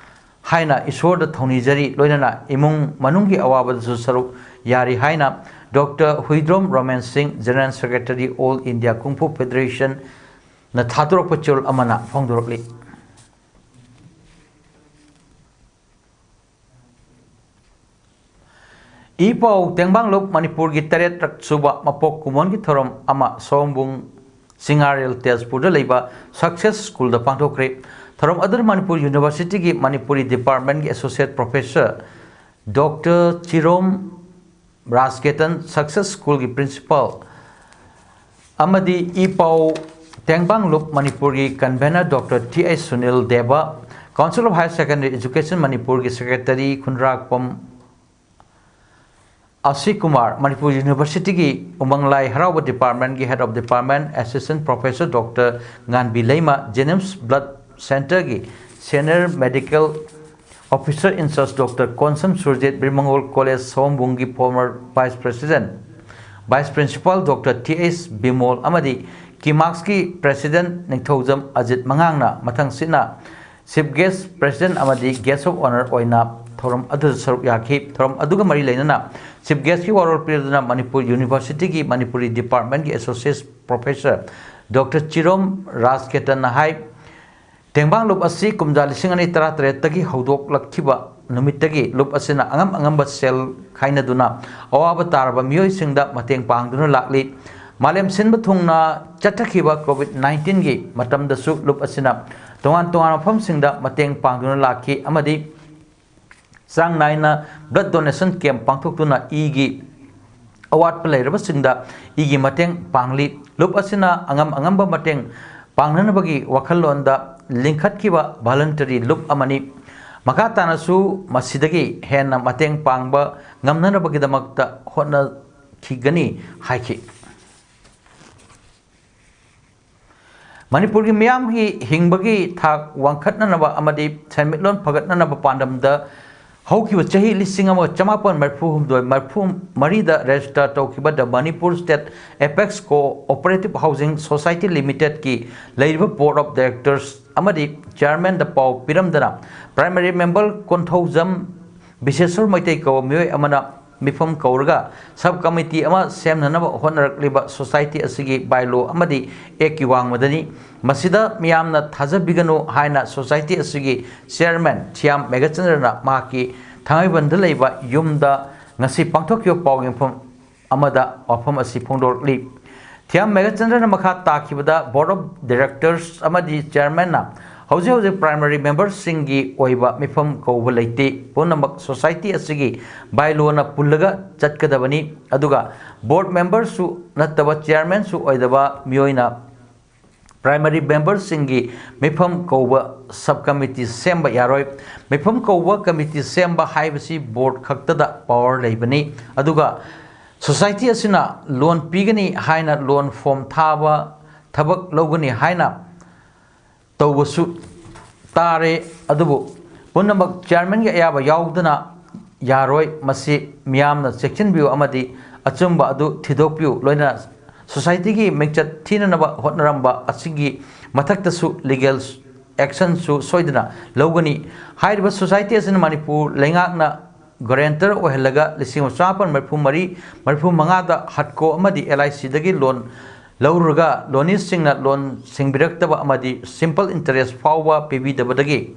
ꯍꯥꯏꯅ ꯏꯁꯣꯔꯗ ꯊꯧꯅꯤꯖꯔꯤ, ꯂꯣꯏꯅꯅ ꯏꯃꯨꯡ ꯃꯅꯨꯡꯒꯤ ꯑꯋꯥꯕꯗꯁꯨ ꯁꯔꯨꯛ ꯌꯥꯔꯤ ꯍꯥꯏꯅ ꯗꯣꯛꯇꯔ ꯍꯨꯏꯗ꯭ꯔꯣꯝ ꯔꯣꯃꯦꯟ ꯁꯤꯡ, ꯖꯦꯅꯔꯦꯜ ꯁꯦꯀ꯭ꯔꯦꯇꯔꯤ, ꯑꯣꯜ ꯏꯟꯗꯤꯌꯥ ꯀꯨꯡꯐꯨ ꯐꯦꯗꯔꯦꯁꯟꯅ ꯊꯥꯗꯣꯔꯛꯄ ꯆꯦꯔꯣꯜ ꯑꯃꯅ ꯐꯣꯡꯗꯣꯔꯛꯂꯤ꯫ ꯏ ꯄꯥꯎ ꯇꯦꯡꯕꯥꯡꯂꯨꯞ ꯃꯅꯤꯄꯨꯔꯒꯤ ꯇꯔꯦꯠꯔꯛ ꯁꯨꯕ ꯃꯄꯣꯛ ꯀꯨꯝꯑꯣꯟꯒꯤ ꯊꯧꯔꯝ ꯑꯃ ꯁꯑꯣꯝꯕꯨꯡ ꯆꯤꯉꯥꯔꯦꯜ ꯇꯦꯖꯄꯨꯔꯗ ꯂꯩꯕ ꯁꯛꯁꯦꯁ ꯁ꯭ꯀꯨꯜꯗ ꯄꯥꯡꯊꯣꯛꯈ꯭ꯔꯦ꯫ ꯊꯧꯔꯝ ꯑꯗꯨꯗ ꯃꯅꯤꯄꯨꯔ ꯌꯨꯅꯤꯚꯔꯁꯤꯇꯤꯒꯤ ꯃꯅꯤꯄꯨꯔꯤ ꯗꯤꯄꯥꯔꯠꯃꯦꯟꯒꯤ associate professor doctor Chirom Rajketan, success ꯁ꯭ꯀꯨꯜꯒꯤ ꯄ꯭ꯔꯤꯟꯁꯤꯄꯥꯜ ꯑꯃꯗꯤ ꯏ ꯄꯥꯎ ꯇꯦꯡꯕꯥꯡꯂꯨꯞ ꯃꯅꯤꯄꯨꯔꯒꯤ convener doctor T H Sunil Deb, Council of Higher Secondary Education ꯃꯅꯤꯄꯨꯔꯒꯤ ꯁꯦꯀ꯭ꯔꯦꯇꯔꯤ ꯈꯨꯟꯗ꯭ꯔꯥꯛꯄꯝ ꯑꯁꯤ ꯀꯨꯃꯥꯔ, ꯃꯅꯤꯄꯨꯔ ꯌꯨꯅꯤꯚꯔꯁꯤꯇꯤꯒꯤ ꯎꯃꯪ ꯂꯥꯏ ꯍꯔꯥꯎꯕ ꯗꯤꯄꯥꯔꯠꯃꯦꯟꯒꯤ head of department assistant professor doctor Nganbi Leima, JNIMS blood ꯁꯦꯟꯇꯔꯒꯤ senior medical officer in charge doctor Konsam Surjit, Birmangol college ꯁꯑꯣꯝꯕꯨꯡꯒꯤ former vice president, vice principal doctor T H Bimol ꯑꯃꯗꯤ ꯀꯤꯃꯥꯛꯁꯀꯤ president ꯅꯤꯡꯊꯧꯖꯝ Ajit ꯃꯉꯥꯡꯅ ꯃꯊꯪꯁꯤꯠꯅ chief gas, president ꯑꯃꯗꯤ ꯒꯦꯁ ꯑꯣꯐ ꯑꯣꯅꯔ ꯑꯣꯏꯅ ꯊꯧꯔꯝ ꯑꯗꯨꯗ ꯁꯔꯨꯛ ꯌꯥꯈꯤ꯫ ꯊꯧꯔꯝ ꯑꯗꯨꯒ ꯃꯔꯤ ꯂꯩꯅꯅ Chief Guestꯀꯤ ꯋꯥꯔꯣꯜ ꯄꯤꯔꯗꯨꯅ Manipur Universityꯒꯤ Manipuri Departmentꯀꯤ Associate Professor Doctor ꯆꯤꯔꯣꯝ ꯔꯥꯖꯀꯦꯇꯟꯅ ꯍꯥꯏ, ꯇꯦꯡꯕꯥꯡ ꯂꯨꯞ ꯑꯁꯤ ꯀꯨꯝꯖꯥ ꯂꯤꯁꯤꯡ ꯑꯅꯤ ꯇꯔꯥꯇꯔꯦꯠꯇꯒꯤ ꯍꯧꯗꯣꯛꯂꯛꯈꯤꯕ ꯅꯨꯃꯤꯠꯇꯒꯤ ꯂꯨꯞ ꯑꯁꯤꯅ ꯑꯉꯝ ꯑꯉꯝꯕ ꯁꯦꯜ ꯈꯥꯏꯅꯗꯨꯅ ꯑꯋꯥꯕ ꯇꯥꯔꯕ ꯃꯤꯑꯣꯏꯁꯤꯡꯗ ꯃꯇꯦꯡ ꯄꯥꯡꯗꯨꯅ ꯂꯥꯛꯂꯤ꯫ ꯃꯥꯂꯦꯝ ꯁꯤꯟꯕ ꯊꯨꯡꯅ ꯆꯠꯊꯈꯤꯕ COVID nineteenꯒꯤ ꯃꯇꯝꯗꯁꯨ ꯂꯨꯞ ꯑꯁꯤꯅ ꯇꯣꯉꯥꯟ ꯇꯣꯉꯥꯟꯕ ꯃꯐꯝꯁꯤꯡꯗ ꯃꯇꯦꯡ ꯄꯥꯡꯗꯨꯅ ꯂꯥꯛꯈꯤ ꯑꯃꯗꯤ ꯆꯥꯡ ꯅꯥꯏꯅ blood donation camp ꯄꯥꯡꯊꯣꯛꯇꯨꯅ ꯏꯒꯤ ꯑꯋꯥꯠꯄ ꯂꯩꯔꯕꯁꯤꯡꯗ ꯏꯒꯤ ꯃꯇꯦꯡ ꯄꯥꯡꯂꯤ꯫ ꯂꯨꯞ ꯑꯁꯤꯅ ꯑꯉꯝ ꯑꯉꯝꯕ ꯃꯇꯦꯡ ꯄꯥꯡꯅꯅꯕꯒꯤ ꯋꯥꯈꯜꯂꯣꯟꯗ ꯂꯤꯡꯈꯠꯈꯤꯕ voluntary ꯂꯨꯞ ꯑꯃꯅꯤ꯫ ꯃꯈꯥ ꯇꯥꯅꯁꯨ ꯃꯁꯤꯗꯒꯤ ꯍꯦꯟꯅ ꯃꯇꯦꯡ ꯄꯥꯡꯕ ꯉꯝꯅꯅꯕꯒꯤꯗꯃꯛꯇ ꯍꯣꯠꯅꯈꯤꯒꯅꯤ ꯍꯥꯏꯈꯤ꯫ ꯃꯅꯤꯄꯨꯔꯒꯤ ꯃꯤꯌꯥꯝꯒꯤ ꯍꯤꯡꯕꯒꯤ ꯊꯥꯛ ꯋꯥꯡꯈꯠꯅꯅꯕ ꯑꯃꯗꯤ ꯁꯦꯟꯃꯤꯠꯂꯣꯟ ꯐꯒꯠꯅꯅꯕ ꯄꯥꯟꯗꯝꯗ ꯍꯧꯈꯤꯕ ꯆꯍꯤ ꯂꯤꯁꯤꯡ ꯑꯃꯒ ꯆꯃꯥꯄꯟ ꯃꯔꯤꯐꯨ ꯍꯨꯝꯗꯣꯏ ꯃꯔꯤꯐꯨ ꯃꯔꯤꯗ register ꯇꯧꯈꯤꯕ The Manipur State Apex Cooperative Housing Society Limitedꯀꯤ ꯂꯩꯔꯤꯕ Board of Directors ꯑꯃꯗꯤ Chairmanꯗ ꯄꯥꯎ ꯄꯤꯔꯝꯗꯅ primary member ꯀꯣꯟꯊꯧꯖꯝ ꯕꯤꯁꯦꯁꯣꯔ ꯃꯩꯇꯩ ꯀꯧꯕ ꯃꯤꯑꯣꯏ ꯑꯃꯅ ꯃꯤꯐꯝ ꯀꯧꯔꯒ sub committee ꯑꯃ ꯁꯦꯝꯅꯅꯕ ꯍꯣꯠꯅꯔꯛꯂꯤꯕ society ꯑꯁꯤꯒꯤ bylaw ꯑꯃꯗꯤ actꯀꯤ ꯋꯥꯡꯃꯗꯅꯤ꯫ ꯃꯁꯤꯗ ꯃꯤꯌꯥꯝꯅ ꯊꯥꯖꯕꯤꯒꯅꯨ ꯍꯥꯏꯅ society ꯑꯁꯤꯒꯤ chairman ꯊꯤꯌꯥꯝ ꯃꯦꯘꯆꯟꯗ꯭ꯔꯅ ꯃꯍꯥꯛꯀꯤ ꯊꯥꯡꯃꯩꯕꯟꯗ ꯂꯩꯕ ꯌꯨꯝꯗ ꯉꯁꯤ ꯄꯥꯡꯊꯣꯛꯈꯤꯕ ꯄꯥꯎ ꯌꯦꯡꯐꯝ ꯑꯃꯗ ꯋꯥꯐꯝ ꯑꯁꯤ ꯐꯣꯡꯗꯣꯔꯛꯂꯤ꯫ ꯊꯤꯌꯥꯝ ꯃꯦꯘꯆꯟꯗ꯭ꯔꯅ ꯃꯈꯥ ꯇꯥꯈꯤꯕꯗ Board of Directors ꯑꯃꯗꯤ Chairmanꯅ ꯍꯧꯖꯤꯛ ꯍꯧꯖꯤꯛ primary memberꯁꯤꯡꯒꯤ ꯑꯣꯏꯕ ꯃꯤꯐꯝ ꯀꯧꯕ ꯂꯩꯇꯦ꯫ ꯄꯨꯝꯅꯃꯛ society ꯑꯁꯤꯒꯤ bylawꯅ ꯄꯨꯜꯂꯒ ꯆꯠꯀꯗꯕꯅꯤ꯫ ꯑꯗꯨꯒ board memberꯁꯨ ꯅꯠꯇꯕ chairmanꯁꯨ ꯑꯣꯏꯗꯕ ꯃꯤꯑꯣꯏꯅ primary memberꯁꯤꯡꯒꯤ ꯃꯤꯐꯝ ꯀꯧꯕ sub committee ꯁꯦꯝꯕ ꯌꯥꯔꯣꯏ꯫ ꯃꯤꯐꯝ ꯀꯧꯕ committee ꯁꯦꯝꯕ ꯍꯥꯏꯕꯁꯤ board ꯈꯛꯇꯗ power ꯂꯩꯕꯅꯤ꯫ ꯑꯗꯨꯒ society ꯑꯁꯤꯅ loan ꯄꯤꯒꯅꯤ ꯍꯥꯏꯅ loan form ꯊꯥꯕ, ꯊꯕꯛ ꯂꯧꯒꯅꯤ ꯍꯥꯏꯅ ꯇꯧꯕꯁꯨ ꯇꯥꯔꯦ꯫ ꯑꯗꯨꯕꯨ ꯄꯨꯝꯅꯃꯛ chairmanꯒꯤ ꯑꯌꯥꯕ ꯌꯥꯎꯗꯅ ꯌꯥꯔꯣꯏ꯫ ꯃꯁꯤ ꯃꯤꯌꯥꯝꯅ ꯆꯦꯛꯁꯤꯟꯕꯤꯌꯨ ꯑꯃꯗꯤ ꯑꯆꯨꯝꯕ ꯑꯗꯨ ꯊꯤꯗꯣꯛꯄꯤꯌꯨ꯫ ꯂꯣꯏꯅꯅ societyꯒꯤ ꯃꯤꯡꯆꯠ ꯊꯤꯅꯅꯕ ꯍꯣꯠꯅꯔꯝꯕ ꯑꯁꯤꯒꯤ ꯃꯊꯛꯇꯁꯨ legal ꯑꯦꯛꯁꯟꯁꯨ ꯁꯣꯏꯗꯅ ꯂꯧꯒꯅꯤ꯫ ꯍꯥꯏꯔꯤꯕ ꯁꯣꯁꯥꯏꯇꯤ ꯑꯁꯤꯅ ꯃꯅꯤꯄꯨꯔ ꯂꯩꯉꯥꯛꯅ ꯒꯔꯦꯟꯇꯔ ꯑꯣꯏꯍꯜꯂꯒ ꯂꯤꯁꯤꯡ ꯑꯃ ꯆꯃꯥꯄꯟ ꯃꯔꯤꯐꯨ ꯃꯔꯤ ꯃꯔꯤꯐꯨ ꯃꯉꯥꯗ ꯍꯠꯀꯣ ꯑꯃꯗꯤ ꯑꯦꯜ ꯑꯥꯏ ꯁꯤꯗꯒꯤ ꯂꯣꯟ ꯂꯧꯔꯨꯔꯒ ꯂꯣꯅꯤꯁꯤꯡꯅ ꯂꯣꯟ ꯁꯤꯡꯕꯤꯔꯛꯇꯕ ꯑꯃꯗꯤ ꯁꯤꯝꯄꯜ ꯏꯟꯇꯔꯦꯁ ꯐꯥꯎꯕ ꯄꯤꯕꯤꯗꯕꯗꯒꯤ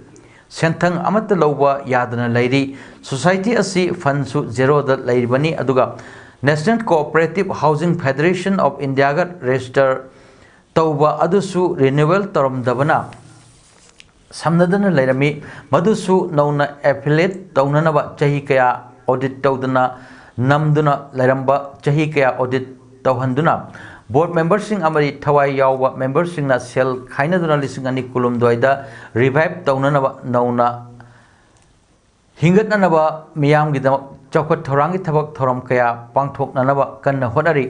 ꯁꯦꯟꯊꯪ ꯑꯃꯠꯇ ꯂꯧꯕ ꯌꯥꯗꯅ ꯂꯩꯔꯤ꯫ ꯁꯣꯁꯥꯏꯇꯤ ꯑꯁꯤ ꯐꯟꯁꯨ ꯖꯦꯔꯣꯗ ꯂꯩꯔꯤꯕꯅꯤ, ꯑꯗꯨꯒ National Cooperative Housing Federation of Indiaꯒ ꯔꯦꯖꯤꯁꯇꯔ ꯇꯧꯕ ꯑꯗꯨꯁꯨ ꯔꯤꯅ꯭ꯌꯨꯋꯦꯜ ꯇꯧꯔꯝꯗꯕꯅ ꯁꯝꯅꯗꯅ ꯂꯩꯔꯝꯃꯤ꯫ ꯃꯗꯨꯁꯨ ꯅꯧꯅ ꯑꯦꯐꯤꯂꯦꯠ ꯇꯧꯅꯅꯕ ꯆꯍꯤ ꯀꯌꯥ ꯑꯣꯗꯤꯠ ꯇꯧꯗꯅ ꯅꯝꯗꯨꯅ ꯂꯩꯔꯝꯕ, ꯆꯍꯤ ꯀꯌꯥ ꯑꯣꯗꯤꯠ ꯇꯧꯍꯟꯗꯨꯅ ꯕꯣꯔꯗ ꯃꯦꯝꯕꯔꯁꯤꯡ ꯑꯃꯗꯤ ꯊꯋꯥꯏ ꯌꯥꯎꯕ ꯃꯦꯝꯕꯔꯁꯤꯡꯅ ꯁꯦꯜ ꯈꯥꯏꯅꯗꯨꯅ ꯂꯤꯁꯤꯡ ꯑꯅꯤ ꯀꯨꯟꯍꯨꯝꯗꯣꯏꯗ ꯔꯤꯚꯥꯏꯚ ꯇꯧꯅꯅꯕ ꯅꯧꯅ ꯍꯤꯡꯒꯠꯅꯅꯕ ꯃꯤꯌꯥꯝꯒꯤꯗꯃꯛ ꯆꯥꯎꯈꯠ ꯊꯧꯔꯥꯡꯒꯤ ꯊꯕꯛ ꯊꯧꯔꯝ ꯀꯌꯥ ꯄꯥꯡꯊꯣꯛꯅꯅꯕ ꯀꯟꯅ ꯍꯣꯠꯅꯔꯤ꯫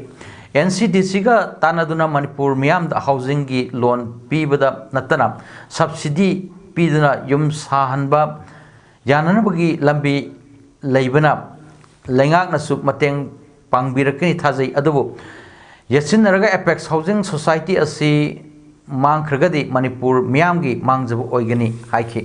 ꯑꯦꯟ ꯁꯤ ꯗꯤ ꯁꯤꯒ ꯇꯥꯟꯅꯗꯨꯅ ꯃꯅꯤꯄꯨꯔ ꯃꯤꯌꯥꯝꯗ ꯍꯥꯎꯖꯤꯡꯒꯤ ꯂꯣꯟ ꯄꯤꯕꯗ ꯅꯠꯇꯅ ꯁꯕꯁꯤꯗꯤ ꯄꯤꯗꯨꯅ ꯌꯨꯝ ꯁꯥꯍꯟꯕ ꯌꯥꯅꯅꯕꯒꯤ ꯂꯝꯕꯤ ꯂꯩꯕꯅ ꯂꯩꯉꯥꯛꯅꯁꯨ ꯃꯇꯦꯡ ꯄꯥꯡꯕꯤꯔꯛꯀꯅꯤ ꯊꯥꯖꯩ꯫ ꯑꯗꯨꯕꯨ ꯌꯦꯠꯁꯤꯟꯅꯔꯒ ꯑꯦꯄꯦꯛꯁ ꯍꯥꯎꯖꯤꯡ ꯁꯣꯁꯥꯏꯇꯤ ꯑꯁꯤ ꯃꯥꯡꯈ꯭ꯔꯒꯗꯤ ꯃꯅꯤꯄꯨꯔ ꯃꯤꯌꯥꯝꯒꯤ ꯃꯥꯡꯖꯕ ꯑꯣꯏꯒꯅꯤ ꯍꯥꯏꯈꯤ꯫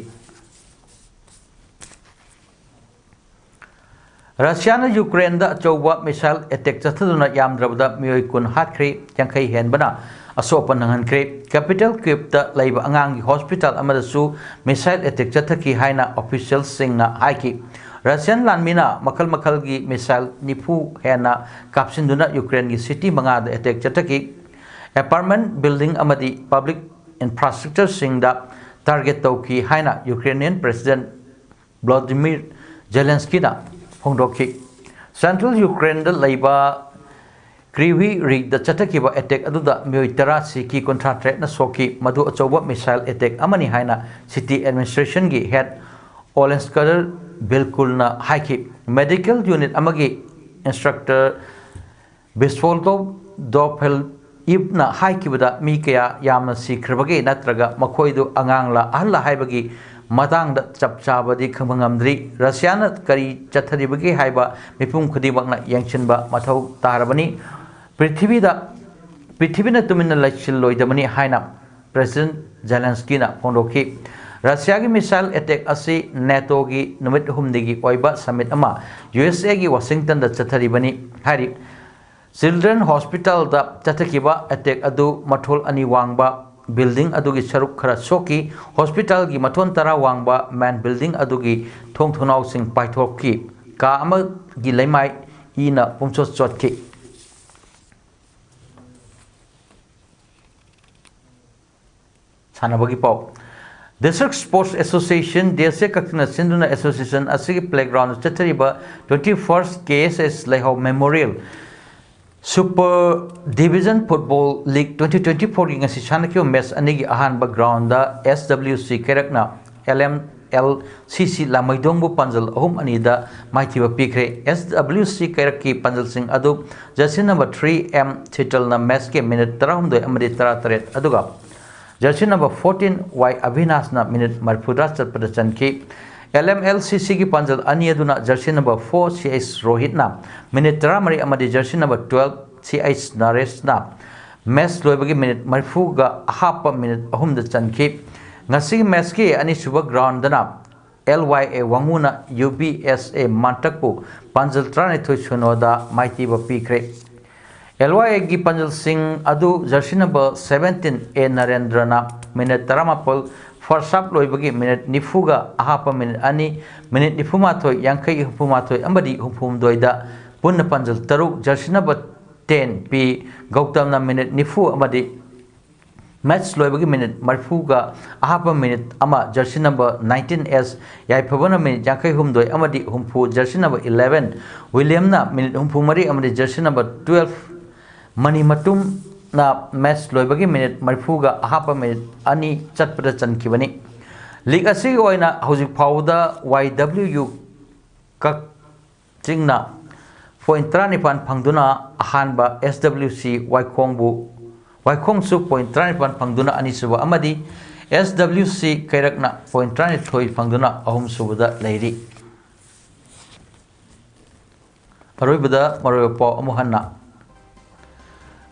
ꯔꯁꯤꯌꯥꯅ ꯌꯨꯀ꯭ꯔꯦꯟꯗ ꯑꯆꯧꯕ ꯃꯤꯁꯥꯏꯜ ꯑꯦꯇꯦꯛ ꯆꯠꯊꯗꯨꯅ ꯌꯥꯝꯗ꯭ꯔꯕꯗ ꯃꯤꯑꯣꯏ ꯀꯨꯟ ꯍꯥꯠꯈ꯭ꯔꯦ, ꯌꯥꯡꯈꯩ ꯍꯦꯟꯕꯅ ꯑꯁꯣꯛ ꯑꯄꯟ ꯅꯪꯍꯟꯈ꯭ꯔꯦ꯫ ꯀꯦꯄꯤꯇꯦꯜ ꯀꯤꯞꯇ ꯂꯩꯕ ꯑꯉꯥꯡꯒꯤ ꯍꯣꯁꯄꯤꯇꯥꯜ ꯑꯃꯗꯁꯨ ꯃꯤꯁꯥꯏꯜ ꯑꯦꯇꯦꯛ ꯆꯠꯊꯈꯤ ꯍꯥꯏꯅ ꯑꯣꯐꯤꯁꯤꯌꯦꯜꯁꯤꯡꯅ ꯍꯥꯏꯈꯤ꯫ ꯔꯁꯤꯌꯟ ꯂꯥꯟꯃꯤꯅ ꯃꯈꯜ ꯃꯈꯜꯒꯤ ꯃꯤꯁꯥꯏꯜ ꯅꯤꯐꯨ ꯍꯦꯟꯅ ꯀꯥꯞꯁꯤꯟꯗꯨꯅ ꯌꯨꯀ꯭ꯔꯦꯟꯒꯤ ꯁꯤꯇꯤ ꯃꯉꯥꯗ ꯑꯦꯇꯦꯛ ꯆꯠꯊꯈꯤ꯫ ꯑꯦꯄꯥꯔꯠꯃꯦꯟ ꯕꯤꯜꯗꯤꯡ ꯑꯃꯗꯤ ꯄꯕ꯭ꯂꯤꯛ ꯏꯟꯐ꯭ꯔꯥꯁ꯭ꯇ꯭ꯔꯛꯆꯔꯁꯤꯡꯗ ꯇꯥꯔꯒꯦꯠ ꯇꯧꯈꯤ ꯍꯥꯏꯅ ꯌꯨꯀ꯭ꯔꯦꯅꯤꯌꯟ ꯄ꯭ꯔꯦꯁꯤꯗꯦꯟꯠ ꯚ꯭ꯂꯣꯗꯤꯃꯤꯔ ꯖꯦꯂꯦꯟꯁꯀꯤꯅ ꯐꯣꯡꯗꯣꯛꯈꯤ꯫ ꯁꯦꯟꯇ꯭ꯔꯦꯜ ꯌꯨꯀ꯭ꯔꯦꯟꯗ ꯂꯩꯕ ꯀ꯭ꯔꯤꯚꯤ ꯔꯤꯒꯗ ꯆꯠꯊꯈꯤꯕ ꯑꯦꯇꯦꯛ ꯑꯗꯨꯗ ꯃꯤꯑꯣꯏ ꯇꯔꯥ ꯁꯤꯈꯤ, ꯀꯨꯟꯊ꯭ꯔꯥ ꯇꯔꯦꯠꯅ ꯁꯣꯛꯈꯤ꯫ ꯃꯗꯨ ꯑꯆꯧꯕ ꯃꯤꯁꯥꯏꯜ ꯑꯦꯇꯦꯛ ꯑꯃꯅꯤ ꯍꯥꯏꯅ ꯁꯤꯇꯤ ꯑꯦꯗꯃꯤꯅꯤꯁꯇ꯭ꯔꯦꯁꯟꯒꯤ ꯍꯦꯗ ꯑꯣꯂꯦꯟꯁꯀꯔ ꯕꯤꯜꯀꯨꯜꯅ ꯍꯥꯏꯈꯤ꯫ ꯃꯦꯗꯤꯀꯦꯜ ꯌꯨꯅꯤꯠ ꯑꯃꯒꯤ ꯏꯟꯁꯇ꯭ꯔꯛꯇꯔ ꯕꯤꯁꯣꯜꯗꯣꯞ ꯗꯣꯐꯦꯜ ꯏꯞꯅ ꯍꯥꯏꯈꯤꯕꯗ ꯃꯤ ꯀꯌꯥ ꯌꯥꯝꯅ ꯁꯤꯈ꯭ꯔꯕꯒꯦ ꯅꯠꯇ꯭ꯔꯒ ꯃꯈꯣꯏꯗꯨ ꯑꯉꯥꯡꯂ ꯑꯍꯜꯂ ꯍꯥꯏꯕꯒꯤ ꯃꯇꯥꯡꯗ ꯆꯞ ꯆꯥꯕꯗꯤ ꯈꯪꯕ ꯉꯝꯗ꯭ꯔꯤ꯫ ꯔꯁꯤꯌꯥꯅ ꯀꯔꯤ ꯆꯠꯊꯔꯤꯕꯒꯦ ꯍꯥꯏꯕ ꯃꯤꯄꯨꯝ ꯈꯨꯗꯤꯡꯃꯛꯅ ꯌꯦꯡꯁꯤꯟꯕ ꯃꯊꯧ ꯇꯥꯔꯕꯅꯤ꯫ ꯄ꯭ꯔꯤꯊꯤꯕꯤꯗ, ꯄ꯭ꯔꯤꯊꯤꯕꯤꯅ ꯇꯨꯃꯤꯟꯅ ꯂꯩꯁꯤꯜꯂꯣꯏꯗꯕꯅꯤ ꯍꯥꯏꯅ ꯄ꯭ꯔꯦꯁꯤꯗꯦꯟꯠ ꯖꯦꯂꯦꯟꯁꯀꯤꯅ ꯐꯣꯡꯗꯣꯛꯈꯤ꯫ ꯔꯁꯤꯌꯥꯒꯤ ꯃꯤꯁꯥꯏꯜ ꯑꯦꯇꯦꯛ ꯑꯁꯤ ꯅꯦꯇꯣꯒꯤ ꯅꯨꯃꯤꯠ ꯍꯨꯝꯅꯤꯒꯤ ꯑꯣꯏꯕ ꯁꯃꯤꯠ ꯑꯃ ꯌꯨ ꯑꯦꯁ ꯑꯦꯒꯤ ꯋꯥꯁꯤꯡꯇꯟꯗ ꯆꯠꯊꯔꯤꯕꯅꯤ ꯍꯥꯏꯔꯤ꯫ ꯆꯤꯜꯗ꯭ꯔꯦꯟ ꯍꯣꯁꯄꯤꯇꯥꯜꯗ ꯆꯠꯊꯈꯤꯕ ꯑꯦꯇꯦꯛ ꯑꯗꯨ ꯃꯊꯣꯜ ꯑꯅꯤ ꯋꯥꯡꯕ ꯕꯤꯜꯗꯤꯡ ꯑꯗꯨꯒꯤ ꯁꯔꯨꯛ ꯈꯔ ꯁꯣꯛꯈꯤ꯫ ꯍꯣꯁꯄꯤꯇꯥꯜꯒꯤ ꯃꯊꯣꯟ ꯇꯔꯥ ꯋꯥꯡꯕ ꯃꯦꯟ ꯕꯤꯜꯗꯤꯡ ꯑꯗꯨꯒꯤ ꯊꯣꯡ ꯊꯣꯡꯅꯥꯎꯁꯤꯡ ꯄꯥꯏꯊꯣꯛꯈꯤ꯫ ꯀꯥ ꯑꯃꯒꯤ ꯂꯩꯃꯥꯏ ꯏꯅ ꯄꯨꯝꯆꯣꯠ ꯆꯣꯠꯈꯤ꯫ ꯁꯥꯟꯅꯕꯒꯤ ꯄꯥꯎ꯫ District Sports Association, D S ꯑꯦ ꯀꯛꯆꯤꯡꯅ ꯁꯤꯟꯗꯨꯅ ꯑꯦꯁꯣꯁꯤꯌꯦꯁꯟ ꯑꯁꯤꯒꯤ ꯄ꯭ꯂꯦꯒ꯭ꯔꯥꯎꯟꯗ ꯆꯠꯊꯔꯤꯕ twenty first K S S ꯂꯩꯍꯥꯎ memorial super division football league twenty twenty fourꯒꯤ ꯉꯁꯤ ꯁꯥꯟꯅꯈꯤꯕ ꯃꯦꯆ ꯑꯅꯤꯒꯤ ꯑꯍꯥꯟꯕ ground S W C ꯀꯩꯔꯛꯅ L M L C C ꯂꯥꯃꯩꯗꯣꯡꯕꯨ ꯄꯥꯟꯖꯜ ꯑꯍꯨꯝ ꯑꯅꯤꯗ ꯃꯥꯏꯊꯤꯕ ꯄꯤꯈ꯭ꯔꯦ꯫ S W C ꯀꯩꯔꯛꯀꯤ ꯄꯥꯟꯖꯜꯁꯤꯡ ꯑꯗꯨ ꯖꯔꯁꯤ ꯅꯝꯕꯔ three M ꯁꯤꯇꯜꯅ ꯃꯦꯆꯀꯤ ꯃꯤꯅꯤꯠ ꯇꯔꯥꯍꯨꯝꯗꯣꯏ ꯑꯃꯗꯤ ꯇꯔꯥꯇꯔꯦꯠ ꯑꯗꯨꯒ ꯖꯔꯁꯤ ꯅꯝꯕꯔ fourteen Y ꯑꯚꯤꯅꯥꯁꯅ ꯃꯤꯅꯤꯠ ꯃꯔꯤꯐꯨꯇꯔꯥ ꯆꯠꯄꯗ ꯆꯟꯈꯤ꯫ L M L C Cꯒꯤ ꯄꯥꯟꯖꯜ ꯑꯅꯤ ꯑꯗꯨꯅ jersey number four C H ꯔꯣꯍꯤꯠꯅ ꯃꯤꯅꯤꯠ ꯇꯔꯥꯃꯔꯤ ꯑꯃꯗꯤ jersey number twelve C H ꯅꯔꯦꯁꯅ ꯃꯦꯆ ꯂꯣꯏꯕꯒꯤ ꯃꯤꯅꯤꯠ ꯃꯔꯤꯐꯨꯒ ꯑꯍꯥꯞꯄ ꯃꯤꯅꯤꯠ ꯑꯍꯨꯝꯗ ꯆꯟꯈꯤ꯫ ꯉꯁꯤꯒꯤ ꯃꯦꯆꯀꯤ ꯑꯅꯤꯁꯨꯕ ꯒ꯭ꯔꯥꯎꯟꯗꯅ L Y A ꯋꯥꯉꯨꯅ U B S A ꯃꯥꯟꯇꯛꯄꯨ ꯄꯥꯟꯖꯜ ꯇꯔꯥꯅꯤꯊꯣꯏ ꯁꯨꯅꯣꯗ ꯃꯥꯏꯊꯤꯕ ꯄꯤꯈ꯭ꯔꯦ꯫ L Y Aꯒꯤ ꯄꯥꯟꯖꯜꯁꯤꯡ ꯑꯗꯨ ꯖꯔꯁꯤ ꯅꯝꯕꯔ seventeen A ꯅꯔꯦꯟꯗ꯭ꯔꯅ ꯃꯤꯅꯤꯠ ꯇꯔꯥꯃꯥꯄꯜ, first half ꯂꯣꯏꯕꯒꯤ ꯃꯤꯅꯤꯠ ꯅꯤꯐꯨꯒ ꯑꯍꯥꯞꯄ ꯃꯤꯅꯤꯠ ꯑꯅꯤ, ꯃꯤꯅꯤꯠ ꯅꯤꯐꯨꯃꯥꯊꯣꯏ, ꯌꯥꯡꯈꯩ ꯍꯨꯝꯐꯨꯃꯥꯊꯣꯏ ꯑꯃꯗꯤ ꯍꯨꯝꯐꯨꯍꯨꯝꯗꯣꯏꯗ ꯄꯨꯟꯅ ꯄꯥꯟꯖꯜ ꯇꯔꯨꯛ, ꯖꯔꯁꯤ ꯅꯝꯕꯔ ten P ꯒꯧꯇꯝꯅ ꯃꯤꯅꯤꯠ ꯅꯤꯐꯨ ꯑꯃꯗꯤ ꯃꯦꯆ ꯂꯣꯏꯕꯒꯤ ꯃꯤꯅꯤꯠ ꯃꯔꯤꯐꯨꯒ ꯑꯍꯥꯞꯄ ꯃꯤꯅꯤꯠ ꯑꯃ, ꯖꯔꯁꯤ ꯅꯝꯕꯔ nineteen S ꯌꯥꯏꯐꯕꯅ ꯃꯤꯅꯤꯠ ꯌꯥꯡꯈꯩ ꯍꯨꯝꯗꯣꯏ ꯑꯃꯗꯤ ꯍꯨꯝꯐꯨ, ꯖꯔꯁꯤ ꯅꯝꯕꯔ eleven ꯋꯤꯂꯤꯌꯝꯅ ꯃꯤꯅꯤꯠ ꯍꯨꯝꯐꯨ ꯃꯔꯤ ꯑꯃꯗꯤ ꯖꯔꯁꯤ ꯅꯝꯕꯔ twelve ꯃꯅꯤꯃꯇꯨꯝꯅ ꯃꯦꯆ ꯂꯣꯏꯕꯒꯤ ꯃꯤꯅꯤꯠ ꯃꯔꯤꯐꯨꯒ ꯑꯍꯥꯞꯄ ꯃꯤꯅꯤꯠ ꯑꯅꯤ ꯆꯠꯄꯗ ꯆꯟꯈꯤꯕꯅꯤ꯫ ꯂꯤꯒ ꯑꯁꯤꯒꯤ ꯑꯣꯏꯅ ꯍꯧꯖꯤꯛ ꯐꯥꯎꯕꯗ Y W U ꯀꯛ ꯆꯤꯡꯅ ꯄꯣꯏꯟ ꯇꯔꯥꯅꯤꯄꯥꯟ ꯐꯪꯗꯨꯅ ꯑꯍꯥꯟꯕ, S W C ꯋꯥꯏꯈꯣꯡꯕꯨ, ꯋꯥꯏꯈꯣꯡꯁꯨ ꯄꯣꯏꯟ ꯇꯔꯥꯅꯤꯄꯥꯟ ꯐꯪꯗꯨꯅ ꯑꯅꯤꯁꯨꯕ ꯑꯃꯗꯤ S W C ꯀꯩꯔꯛꯅ ꯄꯣꯏꯟ ꯇꯔꯥꯅꯤꯊꯣꯏ ꯐꯪꯗꯨꯅ ꯑꯍꯨꯝꯁꯨꯕꯗ ꯂꯩꯔꯤ꯫ ꯑꯔꯣꯏꯕꯗ ꯃꯔꯨꯑꯣꯏꯕ ꯄꯥꯎ ꯑꯃꯨꯛ ꯍꯟꯅ꯫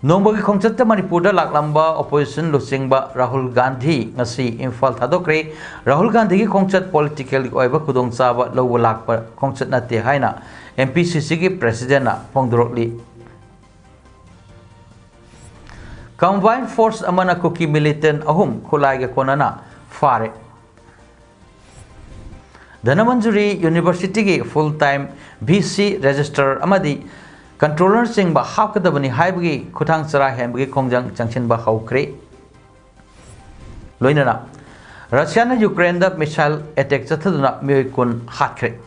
ꯅꯣꯡꯃꯒꯤ ꯈꯣꯡꯆꯠꯇ ꯃꯅꯤꯄꯨꯔꯗ ꯂꯥꯛꯂꯝꯕ ꯑꯣꯄꯣꯖꯤꯁꯟ ꯂꯨꯆꯤꯡꯕ ꯔꯥꯍꯨꯜ ꯒꯥꯟꯙꯤ ꯉꯁꯤ ꯏꯝꯐꯥꯜ ꯊꯥꯗꯣꯛꯈ꯭ꯔꯦ꯫ ꯔꯥꯍꯨꯜ ꯒꯥꯟꯙꯤꯒꯤ ꯈꯣꯡꯆꯠ ꯄꯣꯂꯤꯇꯤꯀꯦꯜꯒꯤ ꯑꯣꯏꯕ ꯈꯨꯗꯣꯡꯆꯥꯕ ꯂꯧꯕ ꯂꯥꯛꯄ ꯈꯣꯡꯆꯠ ꯅꯠꯇꯦ ꯍꯥꯏꯅ ꯑꯦꯝ ꯄꯤ ꯁꯤ ꯁꯤꯒꯤ ꯄ꯭ꯔꯦꯁꯤꯗꯦꯟꯅ ꯐꯣꯡꯗꯣꯔꯛꯂꯤ꯫ ꯀꯝꯕꯥꯏꯟ ꯐꯣꯔꯁ ꯑꯃꯅ ꯀꯨꯀꯤ ꯃꯤꯂꯤꯇꯦꯟ ꯑꯍꯨꯝ ꯈꯨꯠꯂꯥꯏꯒ ꯀꯣꯟꯅꯅ ꯐꯥꯔꯦ꯫ ꯙꯅꯃꯟꯖꯨꯔꯤ ꯌꯨꯅꯤꯚꯔꯁꯤꯇꯤꯒꯤ ꯐꯨꯜ ꯇꯥꯏꯝ ꯚꯤ ꯁꯤ ꯔꯦꯖꯤꯁꯇꯔ ꯑꯃꯗꯤ ꯀꯟꯇ꯭ꯔꯣꯂꯔꯅꯆꯤꯡꯕ ꯍꯥꯞꯀꯗꯕꯅꯤ ꯍꯥꯏꯕꯒꯤ ꯈꯨꯊꯥꯡ ꯆꯔꯥ ꯍꯦꯟꯕꯒꯤ ꯈꯣꯡꯖꯪ ꯆꯪꯁꯤꯟꯕ ꯍꯧꯈ꯭ꯔꯦ꯫ ꯂꯣꯏꯅꯅ ꯔꯁꯤꯌꯥꯅ ꯌꯨꯀ꯭ꯔꯦꯟꯗ ꯃꯤꯁꯥꯏꯜ ꯑꯦꯇꯦꯛ ꯆꯠꯊꯗꯨꯅ ꯃꯤꯑꯣꯏ ꯀꯨꯟ ꯍꯥꯠꯈ꯭ꯔꯦ꯫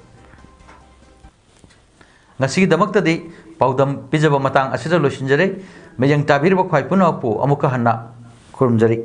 ꯉꯁꯤꯒꯤꯗꯃꯛꯇꯗꯤ ꯄꯥꯎꯗꯝ ꯄꯤꯖꯕ ꯃꯇꯥꯡ ꯑꯁꯤꯗ ꯂꯣꯏꯁꯤꯟꯖꯔꯦ꯫ ꯃꯤꯠꯌꯦꯡ ꯇꯥꯕꯤꯔꯤꯕ ꯈ꯭ꯋꯥꯏ ꯄꯨꯝꯅꯃꯛꯄꯨ ꯑꯃꯨꯛꯀ ꯍꯟꯅ ꯈꯨꯔꯨꯝꯖꯔꯤ꯫